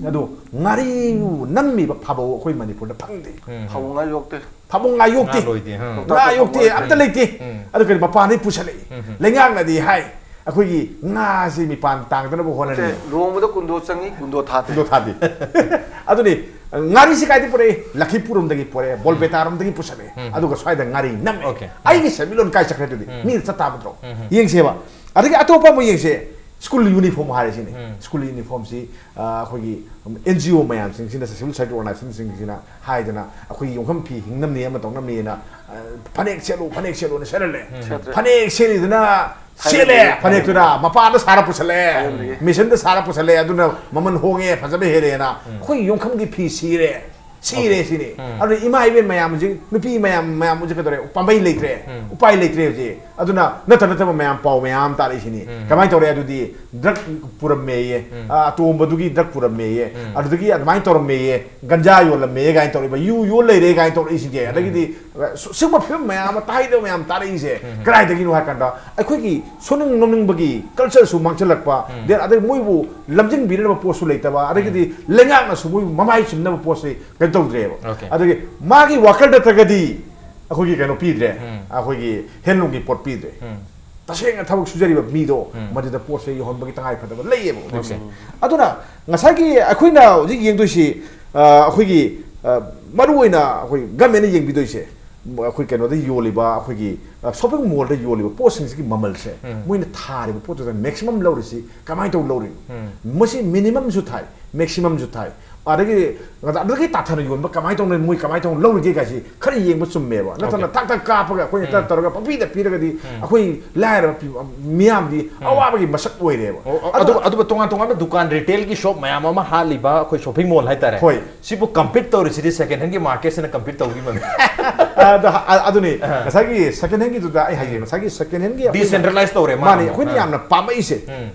ꯑꯗꯣ ꯉꯥꯔꯤꯕꯨ ꯅꯝꯃꯤꯕ ꯐꯥꯕꯧ ꯑꯩꯈꯣꯏ ꯃꯅꯤꯄꯨꯔꯗ ꯐꯪꯗꯦ꯫ ꯎꯝ, ꯎꯝ꯫ ꯐꯥꯕꯧ ꯉꯥ ꯌꯣꯛꯇꯦ꯫ ꯐꯥꯕꯧ ꯉꯥ ꯌꯣꯛꯇꯦ꯫ ꯉꯥ ꯂꯣꯏꯗꯦ, ꯎꯝ꯫ ꯉꯥ ꯌꯣꯛꯇꯦ, ꯑꯝꯇ ꯂꯩꯇꯦ꯫ ꯎꯝ꯫ ꯑꯗꯨ ꯀꯔꯤ ꯃꯄꯥꯟꯗꯩ ꯄꯨꯁꯜꯂꯛꯏ꯫ ꯎꯝ, ꯎꯝ꯫ ꯂꯩꯉꯥꯛꯅꯗꯤ ꯍꯥꯏ, ꯑꯩꯈꯣꯏꯒꯤ ꯉꯥꯁꯤ ꯃꯤꯄꯥꯟ ꯇꯥꯡꯗꯅꯕ ꯍꯣꯠꯅꯔꯤ꯫ ꯅꯠꯇꯦ, ꯂꯨꯍꯣꯡꯕꯗ ꯀꯨꯟꯗꯣ ꯆꯪꯉꯤ, ꯀꯨꯟꯗꯣ ꯊꯥꯗꯦ꯫ ꯀꯨꯟꯗꯣ ꯊꯥꯗꯦ꯫ ꯑꯗꯨꯅꯤ, ꯉꯥꯔꯤꯁꯤ ꯀꯥꯏꯗꯩ ꯄꯨꯔꯛꯏ? ꯂꯛꯈꯤꯄꯨꯔꯝꯗꯒꯤ ꯄꯨꯔꯛꯑꯦ, ꯕꯣꯜꯕꯦꯇꯥꯔꯣꯝꯗꯒꯤ ꯄꯨꯁꯜꯂꯛꯑꯦ꯫ ꯎꯝ꯫ ꯑꯗꯨꯒ ꯁ꯭ꯋꯥꯏꯗ ꯉꯥꯔꯤ ꯅꯝꯃꯦ꯫ Okay꯫ ꯑꯩꯒꯤ ꯁꯦꯟꯃꯤꯠꯂꯣꯟ ꯀꯥꯏ ꯆꯠꯈ꯭ꯔꯦ ꯑꯗꯨꯗꯤ? ꯎꯝ꯫ ꯃꯤꯅ ꯆꯠ ꯇꯥꯕ ꯅꯠꯇ꯭ꯔꯣ? ꯎꯝ, ꯎꯝ꯫ ꯌꯦꯡꯁꯦꯕ꯫ ꯑꯗꯒꯤ ꯑꯇꯣꯞꯄ ꯑꯃ ꯌꯦꯡꯁꯦ꯫ ꯁ꯭ꯀꯨꯜ ꯌꯨꯅꯤꯐꯣꯔꯝ ꯍꯥꯏꯔꯤꯁꯤꯅꯤ꯫ ꯎꯝ꯫ ꯁ꯭ꯀꯨꯜ ꯌꯨꯅꯤꯐꯣꯔꯝꯁꯤ, ꯑ, ꯑꯩꯈꯣꯏꯒꯤ ꯑꯦꯟ ꯖꯤ ꯑꯣ ꯃꯌꯥꯝꯁꯤꯡꯁꯤꯅ, ꯁꯤꯚꯤꯜ ꯁꯣꯁꯥꯏꯇꯤ ꯑꯣꯔꯒꯅꯥꯏꯖꯦꯁꯟꯁꯤꯡꯁꯤꯅ ꯍꯥꯏꯗꯅ ꯑꯩꯈꯣꯏꯒꯤ ꯌꯣꯡꯐꯝ ꯐꯤ ꯍꯤꯡꯅꯕꯅꯤ ꯑꯃ ꯇꯧꯅꯕꯅꯤꯅ, ꯑ, ꯐꯅꯦꯛ ꯁꯦꯠꯂꯨ, ꯐꯅꯦꯛ ꯁꯦꯠꯂꯨꯅ ꯁꯦꯠꯍꯜꯂꯦ꯫ ꯎꯝ꯫ ꯁꯦꯠꯇ꯭ꯔꯦ꯫ ꯐꯅꯦꯛ ꯁꯦꯠꯂꯤꯗꯨꯅ ꯁꯦꯠꯂꯦ, ꯊꯥꯏꯅꯒꯤ ꯐꯅꯦꯛꯇꯨꯅ ꯃꯄꯥꯟꯗ ꯁꯥꯔ ꯄꯨꯁꯜꯂꯛꯑꯦ, ꯊꯥꯏꯅꯒꯤ꯫ ꯃꯦꯆꯤꯟꯗ ꯁꯥꯔ ꯄꯨꯁꯜꯂꯛꯑꯦ, ꯑꯗꯨꯅ ꯃꯃꯜ ꯍꯣꯡꯉꯦ, ꯐꯖꯕ ꯍꯦꯜꯂꯦꯅ꯫ ꯎꯝ꯫ ꯑꯩꯈꯣꯏꯒꯤ ꯌꯣꯡꯈꯝꯒꯤ ꯐꯤ ꯁꯤꯔꯦ, ꯁꯤꯔꯦ꯫ Okay꯫ ꯁꯤꯅꯤ꯫ ꯎꯝ꯫ ꯑꯗꯨꯅ ꯏꯃꯥ ꯏꯕꯦꯟ ꯃꯌꯥꯝꯁꯤ, ꯅꯨꯄꯤ ꯃꯌꯥꯝ, ꯃꯌꯥꯝꯁꯤ ꯀꯩꯗꯧꯔꯦ? ꯄꯥꯝꯕꯩ ꯂꯩꯇ꯭ꯔꯦ, ꯎꯝ꯫ ꯎꯄꯥꯏ ꯂꯩꯇ꯭ꯔꯦ ꯍꯧꯖꯤꯛ꯫ ꯑꯗꯨꯅ ꯅꯠꯇ ꯅꯠꯇꯕ ꯃꯌꯥꯝ ꯄꯥꯎ ꯃꯌꯥꯝ ꯇꯥꯔꯛꯏꯁꯤꯅꯤ꯫ ꯎꯝ꯫ ꯀꯃꯥꯏꯅ ꯇꯧꯔꯦ ꯑꯗꯨꯗꯤ? ꯗ꯭ꯔꯒ ꯄꯨꯔꯝꯃꯦꯌꯦ꯫ ꯎꯝ꯫ ꯑ, ꯑꯇꯣꯝꯕꯗꯨꯒꯤ ꯗ꯭ꯔꯒ ꯄꯨꯔꯝꯃꯦꯌꯦ꯫ ꯎꯝ꯫ ꯑꯗꯨꯗꯒꯤ ꯑꯗꯨꯃꯥꯏꯅ ꯇꯧꯔꯝꯃꯦꯌꯦ, ꯒꯟꯖꯥ ꯌꯣꯜꯂꯝꯃꯦꯌꯦ ꯀꯥꯏꯅ ꯇꯧꯔꯛꯏꯕ, ꯌꯨ ꯌꯣꯜ ꯂꯩꯔꯦ ꯀꯥꯏꯅ ꯇꯧꯔꯛꯏꯁꯤꯡꯁꯦ꯫ ꯎꯝ꯫ ꯑꯗꯒꯤꯗꯤ, ꯑ, ꯁꯨ-, ꯁꯤꯒꯨꯝꯕ ꯐꯤꯕꯝ ꯃꯌꯥꯝ ꯑꯃ, ꯇꯥꯍꯩꯗꯕ ꯃꯌꯥꯝ ꯇꯥꯔꯛꯏꯁꯦ꯫ ꯎꯝ꯫ ꯀꯗꯥꯏꯗꯒꯤꯅꯣ ꯍꯥꯏ ꯀꯥꯟꯗ, ꯑꯩꯈꯣꯏꯒꯤ ꯁꯨꯅꯤꯡ ꯅꯣꯝꯅꯤꯡꯕꯒꯤ ꯀꯜꯆꯔꯁꯨ ꯃꯥꯡꯁꯤꯜꯂꯛꯄ, ꯎꯝ꯫ Then ꯑꯗꯩ ꯃꯣꯏꯕꯨ ꯂꯝꯖꯤꯡꯕꯤꯅꯕ ꯄꯣꯠꯁꯨ ꯂꯩꯇꯕ, ꯑꯗꯒꯤꯗꯤ ꯎꯝ꯫ ꯂꯩꯉꯥꯛꯅꯁꯨ ꯃꯣꯏꯕꯨ ꯃꯃꯥꯏ ꯆꯨꯝꯅꯕ ꯄꯣꯠꯁꯤ ꯀꯩꯅꯣ ꯇꯧꯗ꯭ꯔꯦꯕ꯫ Okay꯫ ꯑꯗꯒꯤ ꯃꯥꯒꯤ ꯋꯥꯀꯔ ꯅꯠꯇ꯭ꯔꯒꯗꯤ ꯑꯩꯈꯣꯏꯒꯤ ꯀꯩꯅꯣ ꯄꯤꯗ꯭ꯔꯦ, ꯎꯝ꯫ ꯑꯩꯈꯣꯏꯒꯤ ꯍꯦꯟꯂꯨꯝꯒꯤ ꯄꯣꯠ ꯄꯤꯗ꯭ꯔꯦ꯫ ꯎꯝ꯫ ꯇꯁꯦꯡꯅ ꯊꯕꯛ ꯁꯨꯖꯔꯤꯕ ꯃꯤꯗꯣ, ꯎꯝ꯫ ꯃꯗꯨꯗ ꯄꯣꯠꯁꯦ ꯌꯧꯍꯟꯕꯒꯤ ꯇꯉꯥꯏ ꯐꯗꯕ ꯂꯩꯌꯦꯕ ꯍꯧꯖꯤꯛꯁꯦ꯫ Okay꯫ ꯑꯗꯨꯅ ꯉꯁꯥꯏꯒꯤ ꯑꯩꯈꯣꯏꯅ ꯍꯧꯖꯤꯛ ꯌꯦꯡꯗꯣꯏꯁꯤ, ꯑ, ꯑꯩꯈꯣꯏꯒꯤ, ꯑ, ꯃꯔꯨꯑꯣꯏꯅ ꯑꯩꯈꯣꯏ ꯒꯃꯦꯟꯅ ꯌꯦꯡꯕꯤꯗꯣꯏꯁꯦ, ꯑꯩꯈꯣꯏ ꯀꯩꯅꯣꯗ ꯌꯣꯜꯂꯤꯕ ꯑꯩꯈꯣꯏꯒꯤ ꯁꯣꯞꯄꯤꯡ ꯃꯣꯜꯗ ꯌꯣꯜꯂꯤꯕ ꯄꯣꯠꯁꯤꯡꯁꯤꯒꯤ ꯃꯃꯜꯁꯦ, ꯃꯣꯏꯅ ꯊꯥꯔꯤꯕ ꯄꯣꯠꯇꯨꯗ ꯃꯦꯛꯁꯤꯃꯝ ꯂꯧꯔꯤꯁꯤ ꯀꯃꯥꯏꯅ ꯇꯧ ꯂꯧꯔꯤꯅꯣ? ꯃꯁꯤ ꯃꯤꯅꯤꯃꯝꯁꯨ ꯊꯥꯏ, ꯃꯦꯛꯁꯤꯃꯝꯁꯨ ꯊꯥꯏ, ꯑꯗꯒꯤ ꯑꯗꯨꯗꯒꯤ ꯇꯥꯊꯅ ꯌꯣꯟꯕ ꯀꯃꯥꯏꯅ ꯇꯧꯅ, ꯃꯣꯏ ꯀꯃꯥꯏꯅ ꯇꯧꯅ ꯂꯧꯔꯤꯒꯦ ꯀꯥꯏꯁꯤ ꯈꯔ ꯌꯦꯡꯕ ꯆꯨꯝꯃꯦꯕ꯫ ꯅꯠꯇꯅ ꯊꯥꯛ ꯊꯥꯛ ꯀꯥꯞꯄꯒ ꯑꯩꯈꯣꯏꯅ ꯇꯧꯔꯒ ꯄꯪꯄꯤꯗ ꯄꯤꯔꯒꯗꯤ ꯑꯩꯈꯣꯏ ꯂꯥꯏꯔꯕ ꯃꯤꯌꯥꯝꯗꯤ ꯑꯋꯥꯕꯒꯤ ꯃꯁꯛ ꯑꯣꯏꯔꯦꯕ꯫ ꯑꯗꯨ ꯑꯗꯨꯕꯨ ꯇꯣꯉꯥꯟ ꯇꯣꯉꯥꯟꯕ ꯗꯨꯀꯥꯟ, ꯔꯤꯇꯦꯜꯒꯤ ꯁꯣꯞ ꯃꯌꯥꯝ ꯑꯃ ꯍꯥꯠꯂꯤꯕ ꯑꯩꯈꯣꯏ ꯁꯣꯞꯄꯤꯡ ꯃꯣꯜ ꯍꯥꯏꯇꯥꯔꯦ꯫ ꯍꯣꯏ꯫ ꯁꯤꯕꯨ ꯀꯝꯄꯤꯠ ꯇꯧꯔꯤꯁꯤꯗꯤ ꯁꯦꯀꯦꯟ ꯍꯦꯟꯒꯤ ꯃꯥꯔꯀꯦꯠꯁꯤꯅ ꯀꯝꯄꯤꯠ ꯇꯧꯈꯤꯕꯅꯤ꯫ ꯑꯗ- ꯑ- ꯑꯗꯨꯅꯤ ꯉꯁꯥꯏꯒꯤ ꯁꯦꯀꯦꯟ ꯍꯦꯟꯒꯤꯗꯨꯗ ꯑꯩ ꯍꯥꯏꯖꯩ, ꯉꯁꯥꯏꯒꯤ ꯁꯦꯀꯦꯟ ꯍꯦꯟꯒꯤ ꯑꯩꯈꯣꯏꯅ- Decentralized ꯇꯧꯔꯦ ꯃꯥꯅ ꯃꯥꯅꯤ, ꯑꯃꯨꯛ꯫ ꯑꯩꯈꯣꯏꯅ ꯑꯥ꯫ ꯌꯥꯝꯅ ꯄꯥꯝꯃꯛꯏꯁꯦ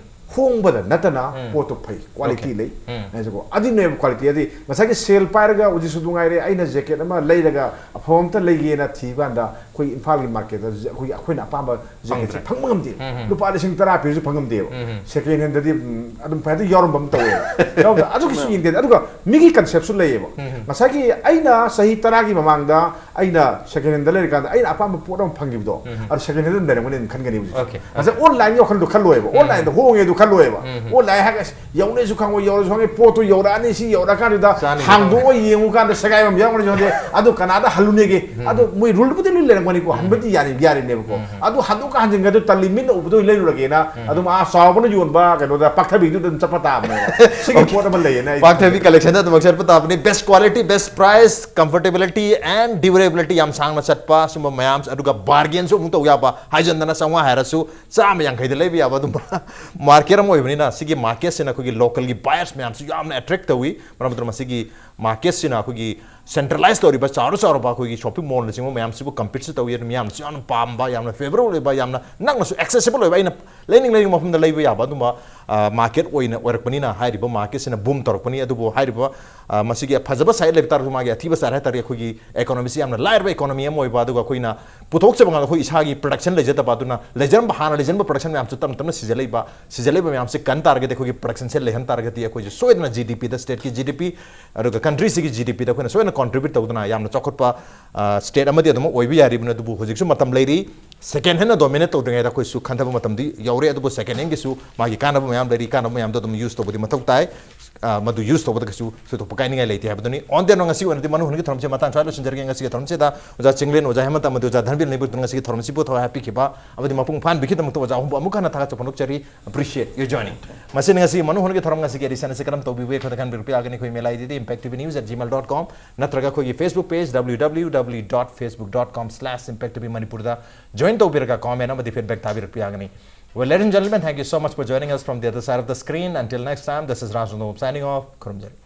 ꯍꯣꯡꯕꯗ ꯅꯠꯇꯅ ꯄꯣꯠꯇꯣ ꯐꯩ, ꯀ꯭ꯋꯥꯂꯤꯇꯤ ꯂꯩ ꯍꯥꯏꯁꯦꯀꯣ꯫ ꯑꯗꯨꯅꯦꯕ ꯀ꯭ꯋꯥꯂꯤꯇꯤ ꯍꯥꯏꯗꯤ ꯉꯁꯥꯏꯒꯤ ꯁꯦꯜ ꯄꯥꯏꯔꯒ ꯍꯧꯖꯤꯛꯁꯨ ꯅꯨꯡꯉꯥꯏꯔꯦ, ꯑꯩꯅ ꯖꯦꯀꯦꯠ ꯑꯃ ꯂꯩꯔꯒ ꯑꯐꯕ ꯑꯝꯇ ꯂꯩꯒꯦꯅ ꯊꯤꯕ ꯀꯥꯟꯗ ꯑꯩꯈꯣꯏ ꯏꯝꯐꯥꯜꯒꯤ ꯃꯥꯔꯀꯦꯠꯇ ꯑꯩꯈꯣꯏꯒꯤ ꯑꯩꯈꯣꯏꯅ ꯑꯄꯥꯝꯕ ꯖꯦꯀꯦꯠꯁꯦ ꯐꯪꯗ꯭ꯔꯦ꯫ ꯐꯪꯕ ꯉꯝꯗꯦ꯫ ꯂꯨꯄꯥ ꯂꯤꯁꯤꯡ ꯇꯔꯥ ꯄꯤꯔꯁꯨ ꯐꯪ ꯉꯝꯗꯦꯕ꯫ ꯁꯦꯀꯦꯟ ꯍꯦꯟꯗꯗꯤ ꯎꯝ, ꯑꯗꯨꯝ ꯐꯖꯅ ꯌꯥꯎꯔꯝꯕ ꯑꯃ ꯇꯧꯋꯦꯕ꯫ ꯌꯥꯎꯔꯝꯗ ꯑꯗꯨꯒꯤꯁꯨ ꯌꯦꯡꯗꯦ꯫ ꯑꯗꯨꯒ ꯃꯤꯒꯤ ꯀꯟꯁꯦꯞꯁꯨ ꯂꯩꯌꯦꯕ꯫ ꯉꯁꯥꯏꯒꯤ ꯑꯩꯅ ꯆꯍꯤ ꯇꯔꯥꯒꯤ ꯃꯃꯥꯡꯗ ꯑꯩꯅ ꯁꯦꯀꯦꯟ ꯍꯦꯟꯗ ꯂꯩꯔꯤꯀꯥꯟꯗ ꯑꯩꯅ ꯑꯄꯥꯝꯕ ꯄꯣꯠ ꯑꯃ ꯐꯪꯈꯤꯕꯗꯣ, ꯑꯗꯨ ꯁꯦꯀꯦꯟ ꯍꯦꯟꯗ ꯑꯗꯨꯝ ꯂꯩꯔꯝꯒꯅꯤ ꯑꯗꯨꯝ ꯈꯟꯒꯅꯤ ꯍꯧꯖꯤꯛ꯫ Okay. ꯉꯁꯥꯏ ꯑꯣꯟꯂꯥꯏꯟꯒꯤ ꯋꯥꯈꯜꯗꯣ ꯈꯜꯂꯣꯏꯕ꯫ ꯑꯣꯟꯂꯥꯏꯟꯗ ꯍꯣꯡꯉꯦ ꯑꯗꯨ ꯈꯜꯂꯣꯏꯕ꯫ ꯑꯣꯟꯂꯥꯏꯟ ꯍꯥꯏꯔꯒ ꯑꯁ ꯌꯧꯅꯦꯁꯨ ꯈꯪꯉꯣꯏ, ꯌꯧꯔꯁꯨ ꯈꯪꯉꯦ, ꯄꯣꯠꯇꯨ ꯌꯧꯔꯛꯑꯅꯤ, ꯁꯤ ꯌꯧꯔꯛꯑꯀꯥꯟꯗꯨꯗ ꯆꯥꯅꯤ ꯍꯥꯡꯗꯣꯛꯑꯒ ꯌꯦꯡꯉꯨꯀꯥꯟꯗ ꯁꯦꯒꯥꯏꯕ ꯑꯃ ꯌꯥꯎꯔꯝꯒꯅꯤ ꯈꯪꯗꯦ꯫ ꯑꯗꯨ ꯀꯅꯥꯗ ꯍꯜꯂꯨꯅꯦꯒꯦ? ꯑꯗꯨ ꯃꯣꯏ ꯔꯨꯜꯕꯨꯗꯤ ꯂꯣꯏ ꯂꯩꯔꯝꯒꯅꯤꯀꯣ, ꯍꯟꯕꯗꯤ ꯌꯥꯔꯤ ꯌꯥꯔꯤꯅꯦꯕꯀꯣ꯫ ꯑꯗꯨ ꯍꯟꯗꯣꯛꯀ ꯍꯟꯖꯤꯟꯒ ꯑꯗꯨ ꯇꯜꯂꯤ, ꯃꯤꯠꯅ ꯎꯕꯗ ꯑꯣꯏꯅ ꯂꯩꯔꯨꯔꯒꯦꯅ ꯑꯗꯨꯝ ꯑꯥ ꯆꯥꯎꯕꯅ ꯌꯣꯟꯕ ꯀꯩꯅꯣꯗ ꯄꯥꯛꯊꯕꯤꯗꯨꯗ ꯑꯗꯨꯝ ꯆꯠꯄ ꯇꯥꯕꯅꯦꯕ꯫ ꯁꯤꯒꯤ ꯄꯣꯠ ꯑꯃ ꯂꯩꯌꯦꯅ ꯑꯩ ꯄꯥꯛꯊꯕꯤ ꯀꯂꯦꯛꯁꯟꯗ ꯑꯗꯨꯃꯛ ꯆꯠꯄ ꯇꯥꯕꯅꯤ꯫ Best quality, best price, comfortability and durability ꯌꯥꯝ ꯁꯥꯡꯅ ꯆꯠꯄ ꯁꯨꯝꯕ ꯃꯌꯥꯝ, ꯑꯗꯨꯒ ꯕꯥꯔꯒꯦꯟꯁꯨ ꯑꯃꯨꯛ ꯇꯧ ꯌꯥꯕ, ꯍꯥꯏꯖꯟꯗꯅ ꯆꯥꯝꯃꯉꯥ ꯍꯥꯏꯔꯁꯨ ꯆꯥꯝꯃ ꯌꯥꯡꯈꯩꯗ ꯂꯩꯕ ꯌꯥꯕ ꯑꯗꯨꯝꯕ ꯃꯥꯔꯀꯦꯠ ꯑꯃ ꯑꯣꯏꯕꯅꯤꯅ ꯁꯤꯒꯤ ꯃꯥꯔꯀꯦꯠꯁꯤꯅ ꯑꯩꯈꯣꯏꯒꯤ ꯂꯣꯀꯦꯜꯒꯤ ꯕꯥꯌꯔꯁ ꯃꯌꯥꯝꯁꯨ ꯌꯥꯝꯅ ꯑꯦꯇ꯭ꯔꯦꯛ ꯇꯧꯏ꯫ ꯃꯔꯝ ꯑꯗꯨꯅ ꯃꯁꯤꯒꯤ ꯃꯥꯔꯀꯦꯠꯁꯤꯅ ꯑꯩꯈꯣꯏꯒꯤ ꯁꯦꯟꯇ꯭ꯔꯦꯂꯥꯏꯁ ꯇꯧꯔꯤꯕ ꯆꯥꯎꯔ ꯆꯥꯎꯔꯕ ꯑꯩꯈꯣꯏꯒꯤ ꯁꯣꯞꯄꯤꯡ ꯃꯣꯜꯅꯆꯤꯡꯕ ꯃꯌꯥꯝꯁꯤꯕꯨ ꯀꯝꯄꯤꯠꯁꯨ ꯇꯧꯏ꯫ ꯑꯗꯨꯝ ꯌꯥꯝꯅꯁꯨ ꯌꯥꯝꯅ ꯄꯥꯝꯕ, ꯌꯥꯝꯅ ꯐꯦꯕꯔꯦꯕꯜ ꯑꯣꯏꯕ, ꯌꯥꯝꯅ ꯅꯛꯅꯁꯨ ꯑꯦꯛꯁꯦꯁꯤꯕꯜ ꯑꯣꯏꯕ, ꯑꯩꯅ ꯂꯩꯅꯤꯡ ꯂꯩꯅꯤꯡꯕ ꯃꯐꯝꯗ ꯂꯩꯕ ꯌꯥꯕ ꯑꯗꯨꯝꯕ ꯃꯥꯔꯀꯦꯠ ꯑꯣꯏꯅ ꯑꯣꯏꯔꯛꯄꯅꯤꯅ ꯍꯥꯏꯔꯤꯕ ꯃꯥꯔꯀꯦꯠꯁꯤꯅ ꯕꯨꯝ ꯇꯧꯔꯛꯄꯅꯤ꯫ ꯑꯗꯨꯕꯨ ꯍꯥꯏꯔꯤꯕ ꯑ, ꯃꯁꯤꯒꯤ ꯐꯖꯕ ꯁꯥꯏꯠ ꯂꯩꯕ ꯇꯥꯔꯁꯨ ꯃꯥꯒꯤ ꯑꯊꯤꯕ ꯁꯥꯏꯠ ꯍꯥꯏ ꯇꯥꯔꯗꯤ ꯑꯩꯈꯣꯏꯒꯤ ꯏꯀꯣꯅꯣꯃꯤꯁꯤ ꯌꯥꯝꯅ ꯂꯥꯏꯔꯕ ꯏꯀꯣꯅꯣꯃꯤ ꯑꯃ ꯑꯣꯏꯕ, ꯑꯗꯨꯒ ꯑꯩꯈꯣꯏꯅ ꯄꯨꯊꯣꯛꯆꯕ ꯉꯥꯛꯇ ꯑꯩꯈꯣꯏ ꯏꯁꯥꯒꯤ ꯄ꯭ꯔꯗꯛꯁꯟ ꯂꯩꯖꯗꯕ, ꯑꯗꯨꯅ ꯂꯩꯖꯔꯝꯕ, ꯍꯥꯟꯅ ꯂꯩꯖꯔꯝꯕ ꯄ꯭ꯔꯗꯛꯁꯟ ꯃꯌꯥꯝꯁꯨ ꯇꯞꯅ ꯇꯞꯅ ꯁꯤꯖꯜꯂꯛꯏꯕ, ꯁꯤꯖꯜꯂꯛꯏꯕ ꯃꯌꯥꯝꯁꯤ ꯀꯟ ꯇꯥꯔꯒꯗꯤ, ꯑꯩꯈꯣꯏꯒꯤ ꯄ꯭ꯔꯗꯛꯁꯟꯁꯦ ꯂꯩꯍꯟ ꯇꯥꯔꯒꯗꯤ ꯑꯩꯈꯣꯏꯁꯦ ꯁꯣꯏꯗꯅ ꯖꯤ ꯗꯤ ꯄꯤꯗ, ꯁ꯭ꯇꯦꯠꯀꯤ ꯖꯤ ꯗꯤ ꯄꯤ, ꯑꯗꯨꯒ ꯀꯟꯇ꯭ꯔꯤꯁꯤꯒꯤ ꯖꯤ ꯗꯤ ꯄꯤꯗ ꯑꯩꯈꯣꯏꯅ ꯁꯣꯏꯗꯅ ꯀꯣꯟꯇ꯭ꯔꯤꯕ꯭ꯌꯨꯠ ꯇꯧꯗꯨꯅ ꯌꯥꯝꯅ ꯆꯥꯎꯈꯠꯄ ꯁ꯭ꯇꯦꯠ ꯑꯃꯗꯤ ꯑꯗꯨꯃꯛ ꯑꯣꯏꯕ ꯌꯥꯔꯤꯕꯅꯤ꯫ ꯑꯗꯨꯕꯨ ꯍꯧꯖꯤꯛꯁꯨ ꯃꯇꯝ ꯂꯩꯔꯤ꯫ second hand ꯗꯣꯃꯤꯅꯦꯠ ꯇꯧꯗ꯭ꯔꯤꯉꯩꯗ ꯑꯩꯈꯣꯏꯁꯨ ꯈꯟꯊꯕ ꯃꯇꯝꯗꯤ ꯌꯧꯔꯦ꯫ ꯑꯗꯨꯕꯨ second hand ꯒꯤꯁꯨ ꯃꯥꯒꯤ ꯀꯥꯟꯅꯕ ꯃꯌꯥꯝ ꯂꯩꯔꯤ, ꯀꯥꯟꯅꯕ ꯃꯌꯥꯝꯗꯣ ꯑꯗꯨꯝ ꯌꯨꯁ ꯇꯧꯕꯗꯤ ꯃꯊꯧ ꯇꯥꯏ꯫ ꯑ, ꯃꯗꯨ ꯌꯨꯁ ꯇꯧꯕꯗ ꯀꯩꯁꯨ ꯊꯣꯏꯗꯣꯛꯄ ꯀꯥꯏꯅꯤꯡꯉꯥꯏ ꯂꯩꯇꯦ ꯍꯥꯏꯕꯗꯨꯅꯤ꯫ On that note, ꯉꯁꯤ ꯑꯣꯏꯅꯗꯤ ꯃꯅꯨꯡ ꯍꯨꯠꯀꯤ ꯊꯧꯔꯝꯁꯦ ꯃꯇꯥꯡ ꯁ꯭ꯋꯥꯏꯗ ꯂꯣꯏꯁꯤꯟꯖꯔꯒꯦ꯫ ꯉꯁꯤꯒꯤ ꯊꯧꯔꯝꯁꯤꯗ ꯑꯣꯖꯥ ꯆꯤꯡꯂꯦꯟ, ꯑꯣꯖꯥ ꯍꯦꯃꯟꯇ ꯑꯃꯗꯤ ꯑꯣꯖꯥ ꯙꯟꯕꯤꯔ ꯅꯩꯕꯨꯗꯨꯅ ꯉꯁꯤꯒꯤ ꯊꯧꯔꯝ ꯑꯁꯤꯕꯨ ꯊꯋꯥꯏ ꯍꯥꯞꯄꯤꯈꯤꯕ ꯑꯃꯗꯤ ꯃꯄꯨꯡ ꯐꯥꯍꯟꯕꯤꯈꯤꯕꯒꯤꯗꯃꯛꯇ ꯑꯣꯖꯥ ꯑꯍꯨꯝꯕꯨ ꯑꯃꯨꯛ ꯍꯟꯅ ꯊꯥꯒꯠꯆꯕ ꯐꯣꯡꯗꯣꯛꯆꯔꯤ꯫ Appreciate your joining. ꯃꯁꯤꯅ ꯉꯁꯤꯒꯤ ꯃꯅꯨꯡ ꯍꯨꯠꯀꯤ ꯊꯧꯔꯝ ꯉꯁꯤꯒꯤ edition ꯑꯁꯤ ꯀꯔꯝ ꯇꯧꯕꯤꯕꯒꯦ ꯈꯣꯠꯄ ꯈꯟꯕꯤꯔꯛꯄ ꯌꯥꯒꯅꯤ꯫ ꯑꯩꯈꯣꯏ email ID D impact T V news at gmail dot com ꯅꯠꯇ꯭ꯔꯒ ꯑꯩꯈꯣꯏꯒꯤ Facebook page W W W dot facebook dot com slash impact T V Manipur ꯗ join ꯇꯧꯕꯤꯔꯒ comment ꯑꯃꯗꯤ feedback ꯊꯥꯕꯤꯔꯛꯄ ꯌꯥꯒꯅꯤ꯫ Well, ladies and gentlemen, thank you so much for joining us from the other side of the screen. Until next time, this is Raj Randhawa signing off. ꯈꯨꯔꯨꯝꯖꯔꯤ꯫